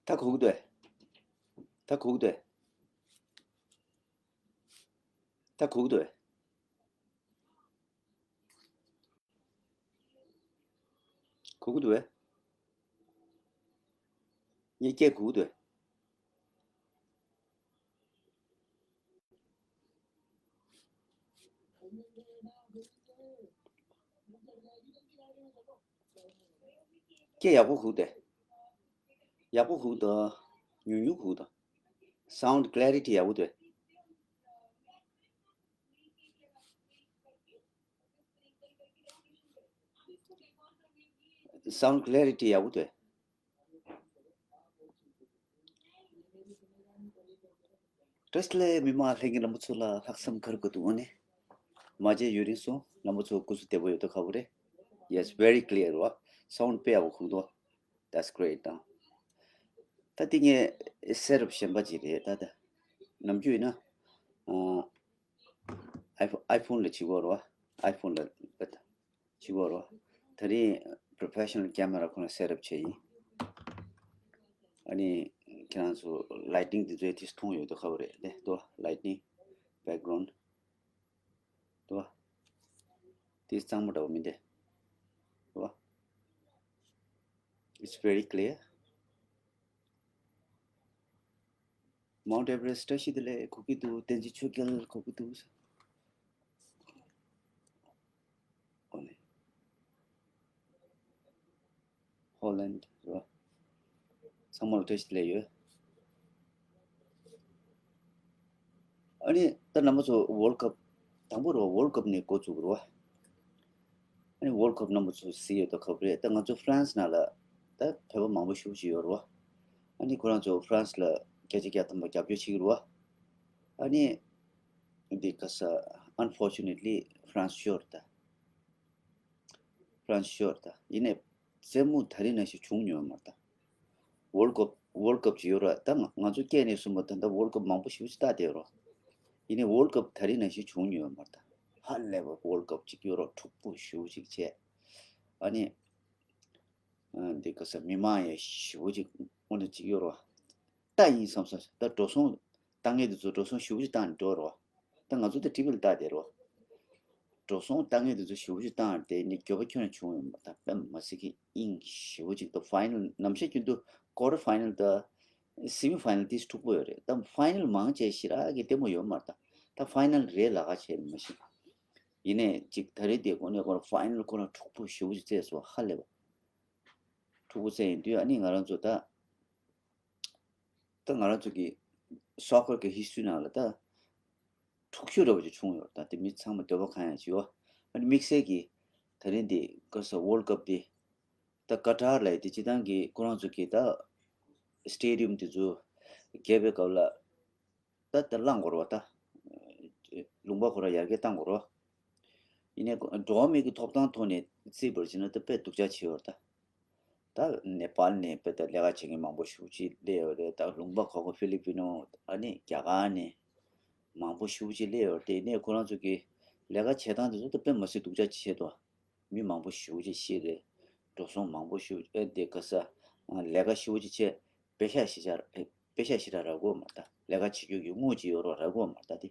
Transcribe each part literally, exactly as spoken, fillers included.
ད་གོ་གི་འདུག་ད་གོ་གི་འདུག་ད་གོ་གི་འདུག་གོ་གི་འདུག་བས། ངས་སྐད་གོ་གི་འདུག་བས། སྐད་ཡག་པོ་གོ་གི་འདུག་ཡག་པོ་གོ་གི་འདུག་ཉུང་ཉུང་གོ་གི་འདུག Sound clarity ཡག་པོ་འདུག Sound clarity ཡག་པོ་འདུག་བཀྲ་ཤིས་བདེ་ལེགས། མི་མང་ལྷན་རྒྱས་རྣམ་པ་ཚོ་ལ་ལྷག་བསམ་དགའ་རབ་དགའ་སྟོན་ཨ་ནི། མ་མཇལ་ཡུན་རིང་སོང་། རྣམ་པ་ཚོ་སྐུ་གཟུགས་བདེ་པོ་ཡོད་དོ། ཁ་བོ་རེད། Yes, very clear བ། Sound དཔེ་ཡག་པོ་གོ་གི་འདུག That's great ད། ད་འདི་ངས་སེ་ཊབ་གཞན་པ་ཅིག་རེད་ད་ད། ནམ་རྒྱུན་ཡིན་ན། ཨ། iPhone iPhone ལ་བྱེད་དགོས་རེད་བ། iPhone ལ་བྱེད་དགོས་རེད་བ། ད་རིང་professional camera ཁོ་ན་སེ་ཊབ་བྱས་ཡིན། ཨ་ནི་ཁྱེད་རང་ཚོ་lighting འདི་ཚོའི་དེ་མཐོང་ཡོད་དོ། ཁ་བོ་རེད་དེ་དོ། Lighting, background དོ། དེ་གཙང་མ་འདྲ་བོ་མིན་ཏེ། དོ། It's very clear. Mount Everest བཀྲ་ཤིས་བདེ་ལེགས། གོ་གི་འདུག་བསྟན་འཛིན་ཆོས་རྒྱལ་གོ་གི་འདུག་ཨོ་ནི། Holland རོ། ཚང་མ་ལ་བཀྲ་ཤིས་བདེ་ལེགས་ཡོད། ཨ་ནི་ད་རྣམ་པ་ཚོ་World Cup དང་པོ་རོ། World Cup ནས་འགོ་བཙུགས་རོ། ཨ་ནི་World Cup རྣམ་པ་ཚོ་གཟིགས་ཡོད་དོ། ཁ་བོ་རེད། ད་ང་ཚོ་France ནང་ལ་ད་བོད་པ་མང་པོ་ཞེ་པོ་ཅིག་ཡོད་རེད་བ། ཨ་ནི་ཁོ་རང་ཚོ་France ལ་བརྒྱ་ཆ་བརྒྱ་ཐམ་པ་རྒྱབ་སྐྱོར་བྱེད་ཀྱི་རེད་བ། ཨ་ནི་འདི་ག་ས། Unfortunately France ཤོར་ད། France ཤོར་ད། ཡིན་ནའི་རྩེད་མོ་ད་རིང་ནང་བཞིན་བྱུང་མྱོང་མ་རེད་ད། World Cup World Cup ཅིག་ཡོད་རེད་ད། ང་ང་ཚོ་སྐྱེས་ནས་བཟུང་བ་ད་ལྟ་World Cup མང་པོ་ཞེ་པོ་ཅིག་ལྟ་བསྡད་ཡོད་རེད། ཡིན་ནའི་World Cup ད་རིང་ནང་བཞིན་བྱུང་མྱོང་མ་རེད་ད། ཧ་ལས་པ་World Cup ཅིག་ཡོད་རེད། འཁྲུག་པོ་ཞེ་པོ་ཅིག་བྱས། ཨ་ནི། ཨ། འདི་ག་ས་མི་མང་ཡང་ཞེ་པོ་ཅིག་དངོས་གནས་ཅིག་ཡོད་རེད་བ། ལྟ་ཡིན་བསམ་སོང་། ད་འགྲོ་སོང་བཏང་མཁན་དེ་ཚོ་འགྲོ་སོང་ཞེ་པོ་ཅིག་བཏང་ནས་འགྲོ་རེད་བ། ད་ང་ཚོ་ད་ཊི་ཝི་ལ་ལྟ་བསྡད་རེད་བ། འགྲོ་སོང་བཏང་མཁན་དེ་ཚོ་ཞེ་པོ་ཅིག་བཏང་བསྡད་ནས་འགྱོད་པ་ཁྱོན་ནས་བྱུང་ཡོད་མ་རེད། ད་དཔེ་མ་སྲིད་ཀྱི་དབྱིངས་ཞེ་པོ་ཅིག་ད་ཕའི་ནལ་ནམ་ཞག་རྒྱུན་དུ་quarter final ད་semi final དེ་འཁྲུག་པོ་ཡོད་རེད། ད་ཕའི་ནལ་མང་ཆེ་ཞེ་དྲག་གི་ལྟད་མོ་ཡོད་མ་རེད། ད་ད་ཕའི་ནལ་རེད་ལབ་ཁ་བྱས་མ་ཤེས། ཡིན་ནའི་ཅིག་ད་རེས་དེ་དངོས་གནས་ཁོ་རང་ཕའི་ནལ་ཁོ་རང་འཁྲུག་པོ་ཞེ་པོ་ཅིག་བརྩེགས་སོང་། ཧ་ལས་པ། འཁྲུག་པོ་བརྩེགས་ཡིན་དུས་ཨ་ནི་ང་རང་ཚོ་ད། ད་ང་རང་ཚོ་གི་སོ་ཀར་གི་ཧིས་ཊོ་རི་ནང་ལ་ད། འཁྲུག་ཤོས་འདྲ་བོ་ཅིག་བྱུང་ཡོད་རེད། ད་དེ་མི་ཚང་མ་འདོད་པ་ཁེངས་ཡ་ཅིག་ཡོད། ཨ་ནི་དམིགས་བསལ་གྱི་ད་རིང་འདི་ག་ས་World Cup འདི་ད་ཀ་ཏར་ལ་ཡི་དེ་སྤྱི་བཏང་གི་ཁོ་རང་ཚོ་གི་ད་སི་ཊེ་ཌི་ཡམ་དེ་ཚོ་རྒྱག་པའི་སྐབས་ལ། ད་ད་བླངས་དགོས་རེད་བ་ད། ལུང་པ་ཁོ་རང་ཡར་རྒྱས་བཏང་དགོས་རེད་བ། ཡིན་ནའི་འགྲོ་བ་མིའི་གི་ཐོབ་ཐང་ཐོག་ནས་བརྩིས་པར་བྱས་ན་ད་དཔེ་སྡུག་ཅག་ཆེ་བ་རེད་ད། ད་ནེ་པཱལ་ནས་དཔེ་ད་ལས་ཀ་བྱེད་མཁན་མང་པོ་ཞེ་པོ་ཅིག་སླེབས་ཡོད་རེད། ད་ལུང་པ་ཁག་ཁག་ཧྥི་ལི་པི་ནོ་ཨ་ནི་རྒྱ་གར་ནས་མང་པོ་ཞེ་པོ་ཅིག་སླེབས་ཡོད་རེད། དེ་ནས་ཁོ་རང་ཚོ་གི་ལས་ཀ་བྱེད་སྟངས་དེ་ཚོ་ད་དཔེ་མ་སྲིད་སྡུག་ཅག་ཆེ་དོ། མི་མང་པོ་ཞེ་པོ་ཅིག་ཤི་རེད། འགྲོ་སོང་མང་པོ་ཞེ་པོ་ཨེ་དེ་ག་ས་ལས་ཀ་ཞེ་པོ་ཅིག་བྱས། པེ་ཤག་ཞེ་དྲག་པེ་ཤག་ཞེ་དྲག་རག་གི་ཡོད་མ་རེད་ད། ལས་ཀ་བྱེད་རྒྱུ་གི་དངུལ་ཅིག་ཡོད་རོགས་རག་གི་ཡོད་མ་རེད་ད། དེ་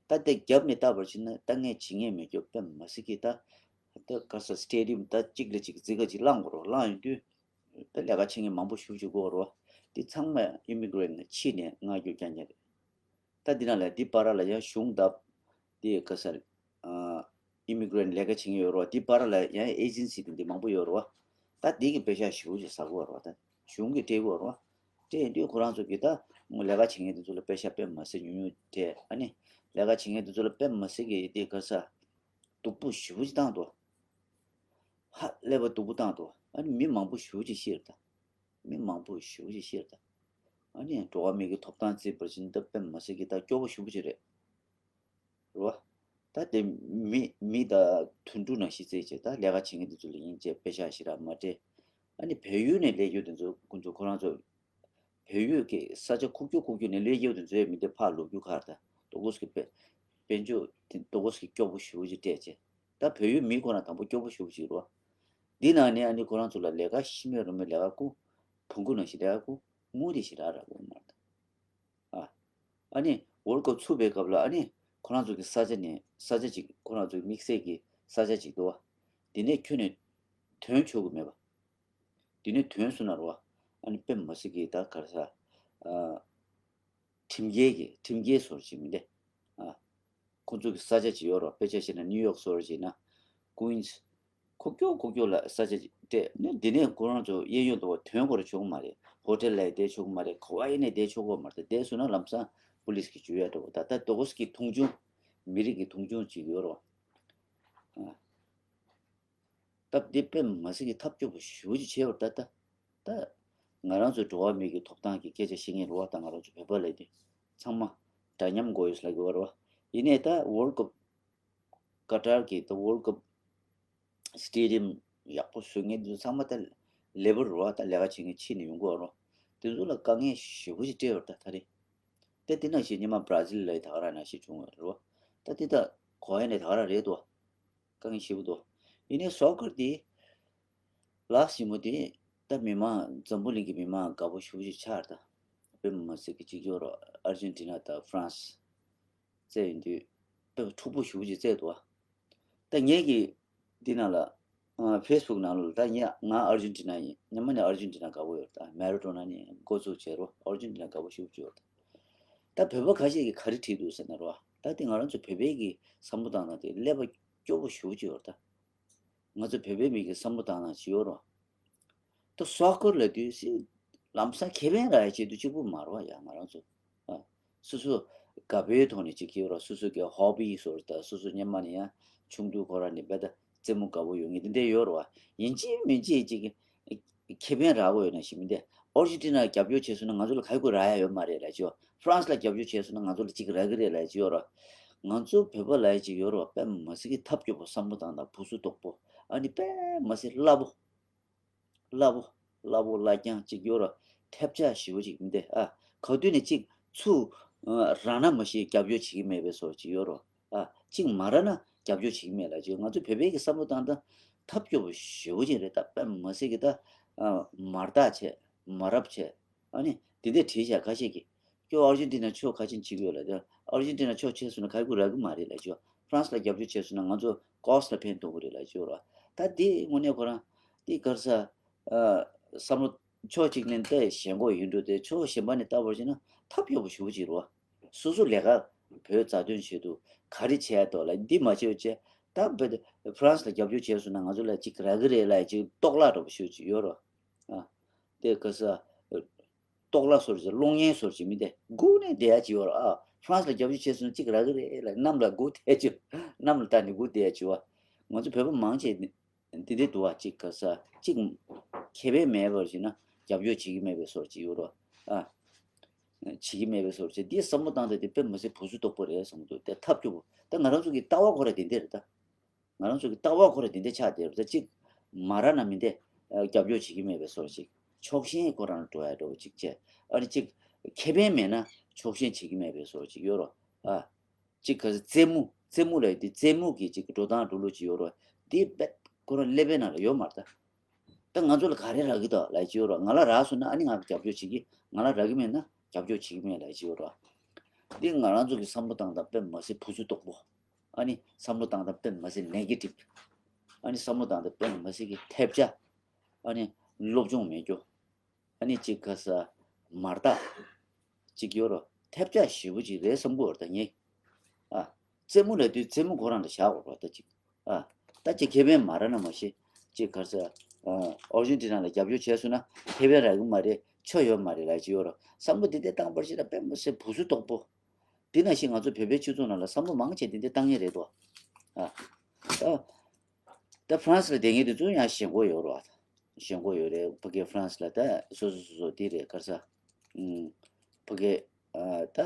ད་དེ་རྒྱབ་ནས་བལྟ་བར་ཕྱིན་ན་ད་ངས་བྱེད་ངེས་མེད་རྒྱུ་དཔེ་མ་སྲིད་ཀྱི་ད། ད་ག་ས་སི་ཊེ་ཌི་ཡམ་ད་གཅིག་ལ་གཅིག་འཛིང་ག་གཅིག་བླངས་དགོས་རོགས་བླངས་ཡོང་དུས། ད་ལས་ཀ་བྱེད་མཁན་མང་པོ་ཞེ་པོ་ཅིག་དགོས་རོགས། དེ་ཚང་མ་ཨི་མི་གྷི་རེན་ནས་ཕྱི་ནས་མངགས་རྒྱུ་རྐྱང་རྐྱང་རེད། ད་འདི་ནང་ལ་འདི་བར་ལ་ཡང་གཞུང་དང་། འདི་ག་ས། ཨ། ཨི་མི་གྷི་རེན་ལས་ཀ་བྱེད་མཁན་ཡོད་རེད་བ། འདི་བར་ལ་ཡང་ཨེ་ཇེན་སི་དེ་འདི་མང་པོ་ཡོད་རེད་བ། ད་འདི་གི་པེ་ཤག་ཞེ་པོ་ཅིག་ཟ་གི་ཡོད་རེད་བ། ད་གཞུང་གིས་སྤྲད་ཀྱི་ཡོད་རེད་བ། སྤྲད་དུས་ཁོ་རང་ཚོ་གིས་ད་མོ་ལས་ཀ་བྱེད་མཁན་དེ་ཚོ་ལ་པེ་ཤག་དཔེ་མ་སྲིད་ཉུང་ཉུང་སྤྲད། ཨ་ནི་ལས་ཀ་བྱེད་མཁན་དེ་ཚོ་ལ་དཔེ་མ་སྲིད་ཀྱི་འདི་ག་ས། སྡུག་པོ་ཞེ་པོ་ཅིག་བཏང་འདུག་ཧ་ཀླད་པ་སྡུག་པོ་བཏང་འདུག་ཨ་ནི་མི་མང་པོ་ཞེ་པོ་ཅིག་ཤི་རེད་ད། མི་མང་པོ་ཞེ་པོ་ཅིག་ཤི་རེད་ད། ཨ་ནི་འགྲོ་བ་མི་གི་ཐོབ་ཐང་རྩིས་པར་ཕྱིན་ད་དཔེ་མི་སྲིད་ཀྱི་ད་སྐྱོ་པོ་ཞེ་པོ་ཅིག་རེད། རེད་བ། ད་དེ་མི་མི་ད་དུད་འགྲོ་ནང་བཞིན་རྩིས་བྱས་ད་ལས་ཀ་བྱེད་མཁན་དེ་ཚོ་ལ་ཡིན་བྱས་དཔེ་ཆ་ཞེ་དྲག་མ་སྤྲད། ཨ་ནི་བལ་ཡུལ་ནས་སླེབས་ཡོད་དེ་ཚོ་ཁོང་ཚོ་ཁོ་རང་ཚོ་བལ་ཡུལ་གྱི་ས་ཆ་ཁུག་ཀྱོག་ཁུག་ཀྱོག་ནས་སླེབས་ཡོད་དེ་ཚོའི་མི་དེ་ཕར་ལོག་རྒྱུ་ག་རེ་ད་ཏོག་ཙམ་གྱི་དཔེ་དཔལ་འབྱོར་དེ་ཏོག་ཙམ་གྱི་སྐྱོ་པོ་ཞེ་པོ་ཅིག་སྤྲད་བྱས། ད་བལ་ཡུལ་མི་ཁོ་རང་དང་པོ་སྐྱོ་པོ་ཞེ་པོ་ཅིག་རེད་བ། འདི་ནང་ནས་ཨ་ནི་ཁོ་རང་ཚོ་ལ་ལས་ཀ་ཤི་མེད་རུང་མེད་ལས་ཀ་ཁུ་བོང་ཀུ་ནང་བཞིན་ལས་ཀ་ཁུ་དངུལ་དེ་ཞེ་དྲག་རག་གི་ཡོད་མ་རེད། ཨ། ཨ་ནི་ཝོལ་ཀབ་ཚུགས་པའི་སྐབས་ལ་ཨ་ནི་ཁོ་རང་ཚོ་གི་ས་ཆ་ནས་ས་ཆ་ཅིག་ཁོ་རང་ཚོའི་དམིགས་བསལ་གྱི་ས་ཆ་ཅིག་འདུག་བ། དེ་ནས་ཁྱོན་ནས་ཐོན་ཆོག་གི་མེད་པ། དེ་ནས་ཐོན་སོང་ན་རེད་བ། ཨ་ནི་དཔེ་མི་སྲིད་ཀྱི་ད་ག་རེ་ཟ། ཨ། ཁྲིམས་འགལ་གྱི་ཁྲིམས་འགལ་བཟོ་འདྲ་ཅིག་མིན་ཏེ། ཨ། ཁོ་ཚོ་གི་ས་ཆ་ཅིག་ཡོད་རེད་བ། དཔེ་ཆ་བཞག་ན་ནིའུ་ཡོག་བཟོ་འདྲ་ཅིག་ན། ཀུན་སི། ཁུག་ཀྱོག་ཁུག་ཀྱོག་ལ་ས་ཆ་ཅིག་སྤྲད་ནས་འདི་ནས་ཁོ་རང་ཚོ་གཡས་གཡོན་དུ་བ་ཐོན་དགོས་རེད་ཆོག་གི་མ་རེད། ཧོ་ཊེལ་ལ་ཡང་བསྡད་ཆོག་གི་མ་རེད། ག་བ་ཡིན་ནས་བསྡད་ཆོག་གི་མ་རེད། བསྡད་སོང་ན་ལམ་སང་པུ་ལིས་ཀྱིས་འཇུ་ཡ་འགྲོ་གི། ད་ལྟ་དོ་གོས་ཀྱི་མཐོང་ཆུང་། མི་རིགས་ཀྱི་མཐོང་ཆུང་ཅིག་ཡོད་རེད་བ། ཨ། སྟབས་བདེ་དཔེ་མ་སྲིད་ཀྱི་ཐབས་སྐྱོ་པོ་ཞེ་པོ་ཅིག་བྱས་པ་རེད་ད་ལྟ། ད་ང་རང་ཚོའི་འགྲོ་བ་མི་གི་ཐོབ་ཐང་གི་སྐད་ཆ་བཤད་མཁན་རེད་བ། ད་ང་རང་ཚོ་བོད་པ་ལབ་དུས་ཚང་མ་འདྲ་མཉམ་དགོས་ཡོད་ལབ་ཀྱི་ཡོད་རེད་བ། ཡིན་ནའི་ད་ཝོལ་ཀབ་ཀ་ཏར་གི་ད་ཝོལ་ཀབ་སི་ཊེ་ཌི་ཡམ་ཡག་པོ་བཟོ་མཁན་དེ་ཚོ་ཚང་མ་ད་ལེ་བར་རེད་བ། ད་ལས་ཀ་བྱེད་མཁན་ཕྱི་ནས་ཡོང་གི་ཡོད་རེད་བ། དེ་ཚོ་ལ་དཀའ་ངལ་ཞེ་པོ་ཅིག་སྤྲད་ཡོད་རེད་ད་ད་རེས། ད་དེ་ནང་བཞིན་སྔོན་མ་བྷ་ར་ཛིལ་ལ་ཡི་ད་ག་རང་ནང་བཞིན་བྱུང་བ་རེད་བ། ད་དེ་ད་གོ་ཡ་ནས་ད་ག་རང་རེད་དོ། དཀའ་ངལ་ཞེ་པོ་འདུག་ཡིན་ནའི་སོག་ཀར་དེ་ལགས་ཞིབ་མོ་དེ་ད་མི་མང་འཛམ་བུ་གླིང་གི་མི་མང་དགའ་པོ་ཞེ་པོ་ཅིག་ཆགས་རེད་ད། དཔེ་མི་སྲིད་ཀྱི་གཅིག་གྱུར་རོ་ཨར་ཇེན་ཊི་ན་དང་ཧྥ་རན་སི་བཙལ་ཡོང་དུས་དཔེ་འཁྲུག་པོ་ཞེ་པོ་ཅིག་བཙལ་འདུག་བ། ད་ངས་ཀྱི་འདི་ནང་ལ་ཨ་ཕེ་སི་བུག་ནང་ལ་ད་ངས་ང་ཨར་ཇེན་ཊི་ན་ཡིན། སྔོན་མ་ནས་ཨར་ཇེན་ཊི་ན་དགའ་པོ་ཡོད། ད་མེ་ར་ཌོ་ན་ནས་འགོ་བཙུགས་བྱས་རོ་ཨར་ཇེན་ཊི་ན་དགའ་པོ་ཞེ་པོ་ཅིག་ཡོད། ད་བོད་པ་ཁ་ཤས་ཀྱིས་ག་རེ་བྲིས་འདུག་ཟེར་ན་རོ། ད་དེ་ང་རང་ཚོ་བོད་པའི་གི་བསམ་བློ་བཏང་སྟངས་དེ་ཀླད་པ་སྐྱོ་པོ་ཞེ་པོ་ཅིག་ཡོད་ད། ང་ཚོ་བོད་པའི་མི་གི་བསམ་བློ་བཏང་སྟངས་ཅིག་ཡོད་རོ། ད་སོག་ཀར་ལབ་དུས་སི་ལམ་སང་ཁེ་ཕན་རག་ཡ་ཆེད་དུ་གཅིག་པུ་མ་རེད་བ་ཡ། ང་རང་ཚོ་ཨ་སོ་སོ་དགའ་པོའི་ཐོག་ནས་གཅིག་ཡོད་རོ། སོ་སོ་གི་ཧོ་བི་སོགས་ད་སོ་སོ་སྔོན་མ་ནས་ཡང་ཆུང་དུས་ཁོ་རང་ནས་དཔེ་ད་རྩེད་མོ་དགའ་པོ་ཡོད་ངེས་དེ་འདྲ་ཡོད་རོ་བ། ཡིན་གཅིག་མིན་གཅིག་གཅིག་ཁེ་ཕན་རག་གི་ཡོད་ན་ཞིག་མི་འདི་ཨར་ཇེན་ཊི་ན་རྒྱབ་སྐྱོར་བྱས་སོང་ན་ང་ཚོ་ལ་ག་ཡི་གུ་རག་ཡ་ཡོད་མ་རེད་ལབ་ཅིག་ཡོད། ཧྥ་རན་སི་ལ་རྒྱབ་སྐྱོར་བྱས་སོང་ན་ང་ཚོ་ལ་གཅིག་རག་གི་རེད་ལབ་ཅིག་ཡོད་རོ། ང་ཚོ་བོད་པ་ལབ་ཡ་ཅིག་ཡོད་རོ། དཔེ་མ་སྲིད་ཀྱི་ཐབས་སྐྱོ་པོ་བསམ་བློ་བཏང་དང་བུ་སུ་དོག་པོ། ཨ་ནི་དཔེ་མ་སྲིད་སླ་པོ། སླ་པོ། སླ་པོ་སླ་རྐྱང་ཅིག་ཡོད་རོ། ཐེབས་ཆག་ཞེ་པོ་ཅིག་མི་འདི་ཨ། ག་དུས་ནས་ཅིག་ཚུར་རག་ན་མ་ཤེས་རྒྱབ་སྐྱོར་བྱེད་ཀྱི་མེད་པའི་བཟོ་ཅིག་ཡོད་རོ། ཨ། ཅིག་མ་རག་ན་རྒྱབ་སྐྱོར་བྱེད་ཀྱི་མེད་ལབ་ཅིག་ང་ཚོ་བོད་པའི་གི་བསམ་བློ་བཏང་སྟངས་ཐབས་སྐྱོ་པོ་ཞེ་པོ་ཅིག་རེད་ད། དཔེ་མ་སྲིད་ཀྱི་ད། ཨ། མ་བརྟག་བྱས་མ་རབས་བྱས། ཨ་ནི་དེ་འདྲས་བྲིས་བཞག་ཁ་ཤས་ཀྱིས། ཁྱོད་ཨར་ཇེན་ཊི་ན་ཕྱོགས་ཁ་ཆེན་བྱེད་ཀྱི་ཡོད་ལབ་དུས་ཨར་ཇེན་ཊི་ན་ཕྱོགས་ཆེ་སོང་ན་ག་ཡི་གུ་རག་གི་མ་རེད་ལབ་ཅིག་ཧྥ་རན་སི་ལ་རྒྱབ་སྐྱོར་བྱས་སོང་ན་ང་ཚོ་ཀོ་སི་ཊི་ལ་ཕན་ཐོགས་ཀྱི་རེད་ལབ་ཅིག་ཡོད་རོ། ད་དེ་དངོས་གནས་ཁོ་རང་དེ་ག་རེ་ཟ། ཨ། བསམ་བློ་ཕྱོགས་གཅིག་ནས་བལྟས་ཞེན་ཁོག་ཡིན་འགྲོ་དེ་ཕྱོགས་གཞན་པ་ནས་ལྟ་བར་བྱས་ན་ཐབས་སྐྱོ་པོ་ཞེ་པོ་ཅིག་རེད་བ། སོ་སོ་ལས་ཀ་བོད་རྩ་དོན་ཆེད་དུ་ག་རེ་བྱས་ཡ་འདུག་ལབ་འདི་མ་བྱས་བྱས་ད་བོད་ཧྥ་རན་སི་ལ་རྒྱབ་སྐྱོར་བྱས་སོང་ན་ང་ཚོ་ལ་ཅིག་རག་གི་རེད་ལབ་ཅིག་རྟོག་བརླག་འདྲ་པོ་ཞེ་པོ་ཅིག་ཡོད་རོ། ཨ། དེ་ག་རེ་ཟ། རྟོག་བརླག་བཟོ་འདྲ་ཅིག་གློག་བརྙན་བཟོ་འདྲ་ཅིག་མི་དེ་སྒུག་ནས་བསྡད་ཡ་ཅིག་ཡོད་རེད་ཨ། ཧྥ་རན་སི་ལ་རྒྱབ་སྐྱོར་བྱས་སོང་ན་གཅིག་རག་གི་རེད་ལབ་གནམ་ལ་སྒུག་བསྡད་ཡ་ཅིག་གནམ་ལ་ལྟ་ནས་སྒུག་བསྡད་ཡ་ཅིག་བ། ང་ཚོ་བོད་པ་མང་ཆེ་འདི་འདྲ་འདུག་བ། གཅིག་ག་རེ་ཟ་གཅིག་ཁེ་ཕན་མེད་པར་བྱས་ན་རྒྱབ་སྐྱོར་བྱེད་ཀྱི་མེད་པའི་བཟོ་འདྲ་ཅིག་ཡོད་རེད་ཨ། བྱེད་ཀྱི་མེད་པའི་བཟོ་འདྲ་ཅིག་འདི་བསམ་བློ་བཏང་སྟངས་དེ་དཔེ་མི་སྲིད་བུ་སུ་དོག་པོ་རེད་བསམ་གྱི་འདུག་དེ་ཐབས་སྐྱོ་པོ་ད་ང་རང་ཚོ་གི་ལྟ་བ་ཁོ་ར་དེ་འདྲ་རེད་ད། ང་རང་ཚོ་གི་ལྟ་བ་ཁོ་ར་དེ་འདྲ་ཆགས་བསྡད་ཡོད་རེད་ད། གཅིག་མ་རག་ན་མི་འདི་རྒྱབ་སྐྱོར་བྱེད་ཀྱི་མེད་པའི་བཟོ་ཅིག་ཕྱོགས་ཞེན་ཁོ་རང་འགྲོ་ཡ་འགྲོ་བ་ཅིག་བྱས། ཨ་ནི་གཅིག་ཁེ་ཕན་མེད་ན་ཕྱོགས་ཞེན་བྱེད་ཀྱི་མེད་པའི་བཟོ་ཅིག་ཡོད་རོ། ཨ། གཅིག་ག་རེ་རྩེད་མོ་རྩེད་མོ་ལབ་དེ་རྩེད་མོ་གི་གཅིག་འགྲོ་སྟངས་འགྲོ་ལུགས་ཅིག་ཡོད་རོ། དེ་དཔེ་ཁོ་རང་ཀླད་པའི་ནང་ལ་ཡོད་མ་རེད་ད། ད་ང་ཚོ་ལ་ག་རེ་རག་གི་འདུག་ལབ་ཅིག་ཡོད་རོ། ང་ལ་རག་སོང་ན་ཨ་ནི་ང་རྒྱབ་སྐྱོར་བྱེད་ཀྱི། ང་ལ་རག་གི་མེད་ན་རྒྱབ་སྐྱོར་བྱེད་ཀྱི་མེད་ལབ་ཅིག་ཡོད་རོ། འདི་ང་རང་ཚོ་གི་བསམ་བློ་བཏང་སྟངས་དཔེ་མི་སྲིད་བུ་སུ་དོག་པོ། ཨ་ནི་བསམ་བློ་བཏང་སྟངས་དཔེ་མི་སྲིད་ནེ་གེ་ཊིབ། ཨ་ནི་བསམ་བློ་བཏང་སྟངས་དཔེ་མི་སྲིད་ཀྱི་ཐེབས་ཆག་ཨ་ནི་སློབ་སྦྱོང་མེད་རྒྱུ། ཨ་ནི་གཅིག་ག་རེ་ཟ། མ་བརྟག་ཅིག་ཡོད་རོ། ཐེབས་ཆག་ཞེ་པོ་ཅིག་རེད་བསམ་གྱི་ཡོད་རེད་ད་ངས། ཨ། རྩེད་མོ་ལབ་དུས་རྩེད་མོ་ཁོ་རང་ལ་བཞག་དགོས་རེད་ད་ཅིག་ཨ། ད་ཅིག་ཁེ་ཕན་མ་རག་ན་མ་གཞི། ཅིག་ག་རེ་ཟ། ཨ། ཨར་ཇེན་ཊི་ན་ལ་རྒྱབ་སྐྱོར་བྱས་སོང་ན་ཁེ་ཕན་རག་གི་མ་རེད། ཆོ་ཡོད་མ་རེད་ལབ་ཅིག་ཡོད་རོ། བསམ་བློ་འདི་འདྲ་བཏང་བར་ཞིག་ལ་དཔེ་མི་སྲིད་བུ་སུ་དོག་པོ། འདི་ནང་བཞིན་ང་ཚོ་བོད་པའི་སྤྱི་ཚོགས་ནང་ལ་བསམ་བློ་མང་ཆེ་འདི་འདྲ་བཏང་ངེས་རེད་དོ། ཨ། ད། ད་ ད་ཧྥ་རན་སི་ལ་བསྡད་མཁན་དེ་ཚོ་ཡང་ཞེན་ཁོག་ཡོད་རེད་བ། ཞེན་ཁོག་ཡོད་རེད། ཕ་གི་ཧྥ་རན་སི་ལ་ད་སོ་སོ་སོ་སོ་དེ་རེད་ག་རེ་ཟ། ཨུམ། ཕ་གི་ཨ་ད་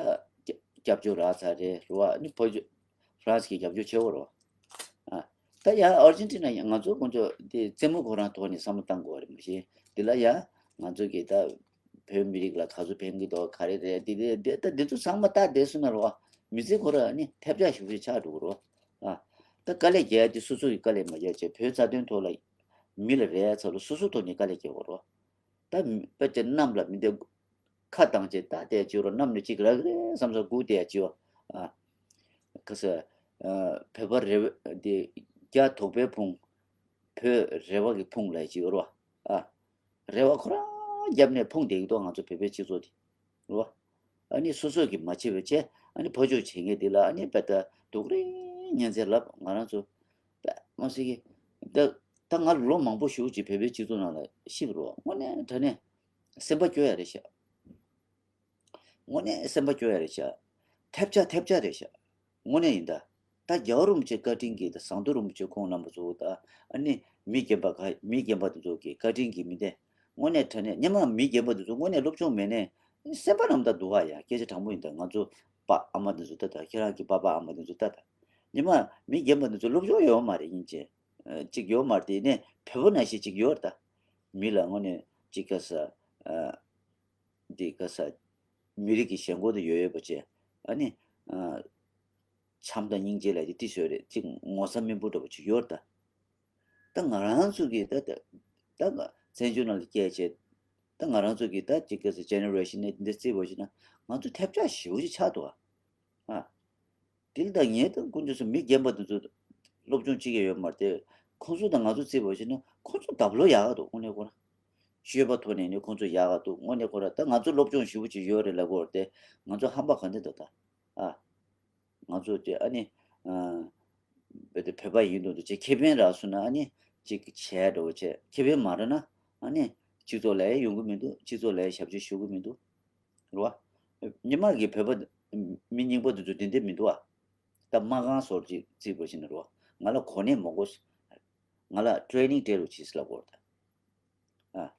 སྐྱབས་སྐྱབས་བཅོལ་རག་ཚར་རེད་རེད་བ། ཨ་ནི་ཕ་གི་ཧྥ་རན་སི་གི་རྒྱབ་སྐྱོར་ཆེ་བོ་རེད་བ། ཨ་ད་ཡ་ཨར་ཇེན་ཊི་ན་ཡ་ང་ཚོ་དཀོན་མཆོག་དེ་རྩེད་མོ་ཁོ་རང་ཐོག་ནས་བསམ་བློ་བཏང་དགོས་རེད་མ་གཞི། དེ་ལ་ཡ་ང་ཚོ་གི་ད་བོད་མི་རིགས་ལ་ག་ཚོད་ཕན་གི་འདུག་ག་རེ་རེད། དེ་དེ་དེ་ད་འདི་ཚོ་ཚང་མ་ལྟ་བསྡད་སོང་ན་རེད་བ། མི་ཚེ་ཁོ་ར་ནི་ཐེབས་ཆག་ཞེ་པོ་ཅིག་ཆགས་འགྲོ་གི་རེད་བ། ཨ་ད་དཀའ་ལས་རྒྱག་ཡ་དེ་སོ་སོ་གི་དཀའ་ལས་མ་རྒྱག་བྱས། བོད་རྩ་དོན་ཐོག་ལ་མི་ལ་རེ་ཡ་ཚ་ལོ་སོ་སོ་ཐོག་ནས་དཀའ་ལས་རྒྱག་དགོས་རེད་བ། ད་མི་དཔེ་ཅན་གནམ་ལ་མི་འདེ་ཁ་བཏང་བྱས་ད་བསྡད་བྱས་རོ། གནམ་ནས་གཅིག་རག་གི་རེད་བསམ་སོང་སྒུག་བསྡད་བྱས་བ། ཨ་ཁ་ས་ཨ་བོད་པ་རེ་བ་དེ་རྒྱ་དོག་པའི་ཕུང་། བོད་རེ་བ་གི་ཕུང་ལ་བྱས་རོ། ཨ་རེ་བ་ཁོ་རང་རྒྱབ་ནས་ཕུང་བསྡད་ཀྱི་འདུག་ང་ཚོ་བོད་པའི་སྤྱི་ཚོགས་དེ་རོ། ཨ་ནི་སོ་སོ་གིས་མ་བྱས་པ་བྱས། ཨ་ནི་ཕར་ཕྱོགས་བྱེད་མཁན་དེ་ལ་ཨ་ནི་དཔེ་ད་སྡུག་རུས་ཉན་ཚད་ལབ། ང་རང་ཚོ་དཔེ་མ་སྲིད་ཀྱི་ད་ད་ང་ལོ་མང་པོ་ཞེ་པོ་ཅིག་བོད་པའི་སྤྱི་ཚོགས་ནང་ལ་གཤིབ་རོ། དངོས་གནས་དྲང་གནས་སེམས་པ་སྐྱོ་ཡ་རེད་ཤག་དངོས་གནས་སེམས་པ་སྐྱོ་ཡ་རེད་ཤག་ཐེབས་ཆག་ཐེབས་ཆག་རེད་ཤག་དངོས་གནས་ཡིན་ད། ད་རྒྱལ་བ་རིན་པོ་ཆེ་བཀའ་དྲིན་གྱིས་ད་ཟམ་གདོང་རིན་པོ་ཆེ་ཁོང་རྣམ་པ་ཚོ་ད་ཨ་ནི་མི་རྒན་པ་ག་མི་རྒན་པ་དེ་ཚོ་གི་བཀའ་དྲིན་གྱིས་མི་དེ། དངོས་གནས་དྲང་གནས་སྔོན་མ་མི་རྒན་པ་དེ་ཚོ་དངོས་གནས་སློབ་སྦྱོང་མེད་ནས་སེམས་པ་རྣམས་ད་སྡུག་ག་ཡ། སྐད་ཆ་དྲང་པོ་ཡིན་ད། ང་ཚོ་པ་ཨ་མ་དེ་ཚོ་ད་ད་ཁྱེད་རང་གི་པ་པ་ཨ་མ་དེ་ཚོ་ད་ད་སྔོན་མ་མི་རྒན་པ་དེ་ཚོ་སློབ་སྦྱོང་ཡོད་མ་རེད། ཡིན་ཅེ་ཅིག་ཡོད་མ་རེད། དེ་ནས་བོད་པ་ནང་བཞིན་ཅིག་ཡོད་རེད་ད། མི་ལ་དངོས་གནས་ཅིག་ག་ས་ཨ། འདི་ག་ས། མི་རིགས་ཀྱི་ཞེན་ཁོག་དེ་ཡོད་ཡོད་པ་བྱས། ཨ་ནི། ཨ། བྱམས་དང་སྙིང་རྗེ་ལབ་ཀྱི་དེ་བཟོས་རེད། ཅིག་ངོ་ཚ་སྨིན་པོ་འདྲ་པོ་ཅིག་ཡོད་རེད་ད། ད་ང་རང་ཚོ་གི་ད་ད་ད་བཙན་བྱོལ་ནང་ལ་སྐྱེས་བྱས། ད་ང་རང་ཚོ་གི་ད་ཅིག་ག་ས་ཇེ་ནེ་རེ་ཤན་ནས་འདི་རྩིས་པ་བྱས་ན་ང་ཚོ་ཐེབས་ཆག་ཞེ་པོ་ཅིག་ཆགས་འདུག་ཨ། ཨ། དེ་ལ་ད་ངས་ད་དཀོན་མཆོག་གསུམ། མི་རྒན་པ་དེ་ཚོ་སློབ་སྦྱོང་བྱེད་ཀྱི་ཡོད་མ་རེད་དེ། ཁོང་ཚོ་དང་ང་ཚོ་རྩིས་པ་བྱས་ན་ཁོང་ཚོ་ལྡབ་ལོ་ཡག་ག་འདུག་དངོས་གནས་ཁོ་རང་། སྤྱོད་པ་ཐོག་ནས་ནི་ཁོང་ཚོ་ཡག་ག་འདུག་དངོས་གནས་ཁོ་རང་། ད་ང་ཚོ་སློབ་སྦྱོང་ཞེ་པོ་ཅིག་ཡོད་རེད་ལབ་དགོས་རེད་དེ། ང་ཚོ་ཧམ་པ་ག་འདྲ་འདུག་ད། ཨ། ང་ཚོ་དེ་ཨ་ནི། ཨ། བོད་དེ་བོད་པ་ཡིན་མདོག་མདོག་བྱས། ཁེ་ཕན་རག་སོང་ན་ཨ་ནི་ཅིག་བྱས་འགྲོ་བྱས། ཁེ་ཕན་མ་རག་ན་ཨ་ནི་སྤྱི་ཚོགས་ལ་ཡང་ཡོང་གི་མི་འདུག་སྤྱི་ཚོགས་ལ་ཡང་ཞབས་ཕྱི་ཞུ་གི་མི་འདུག་རེད་བ། སྔོན་མ་གི་བོད་པ་མི་རྙིང་པ་དེ་ཚོ་དེ་འདྲ་མི་འདུག་བ། ད་མ་རྐང་སོར་ཅིག་རྩིས་པ་བྱས་ན་རེད་བ། ང་ལ་གོ་གནས་མ་དགོས། ང་ལ་ཊེ་རེ་ནིང་སྤྲད་རོགས་གྱིས་ལབ་དགོས་རེད་ད། ཨ།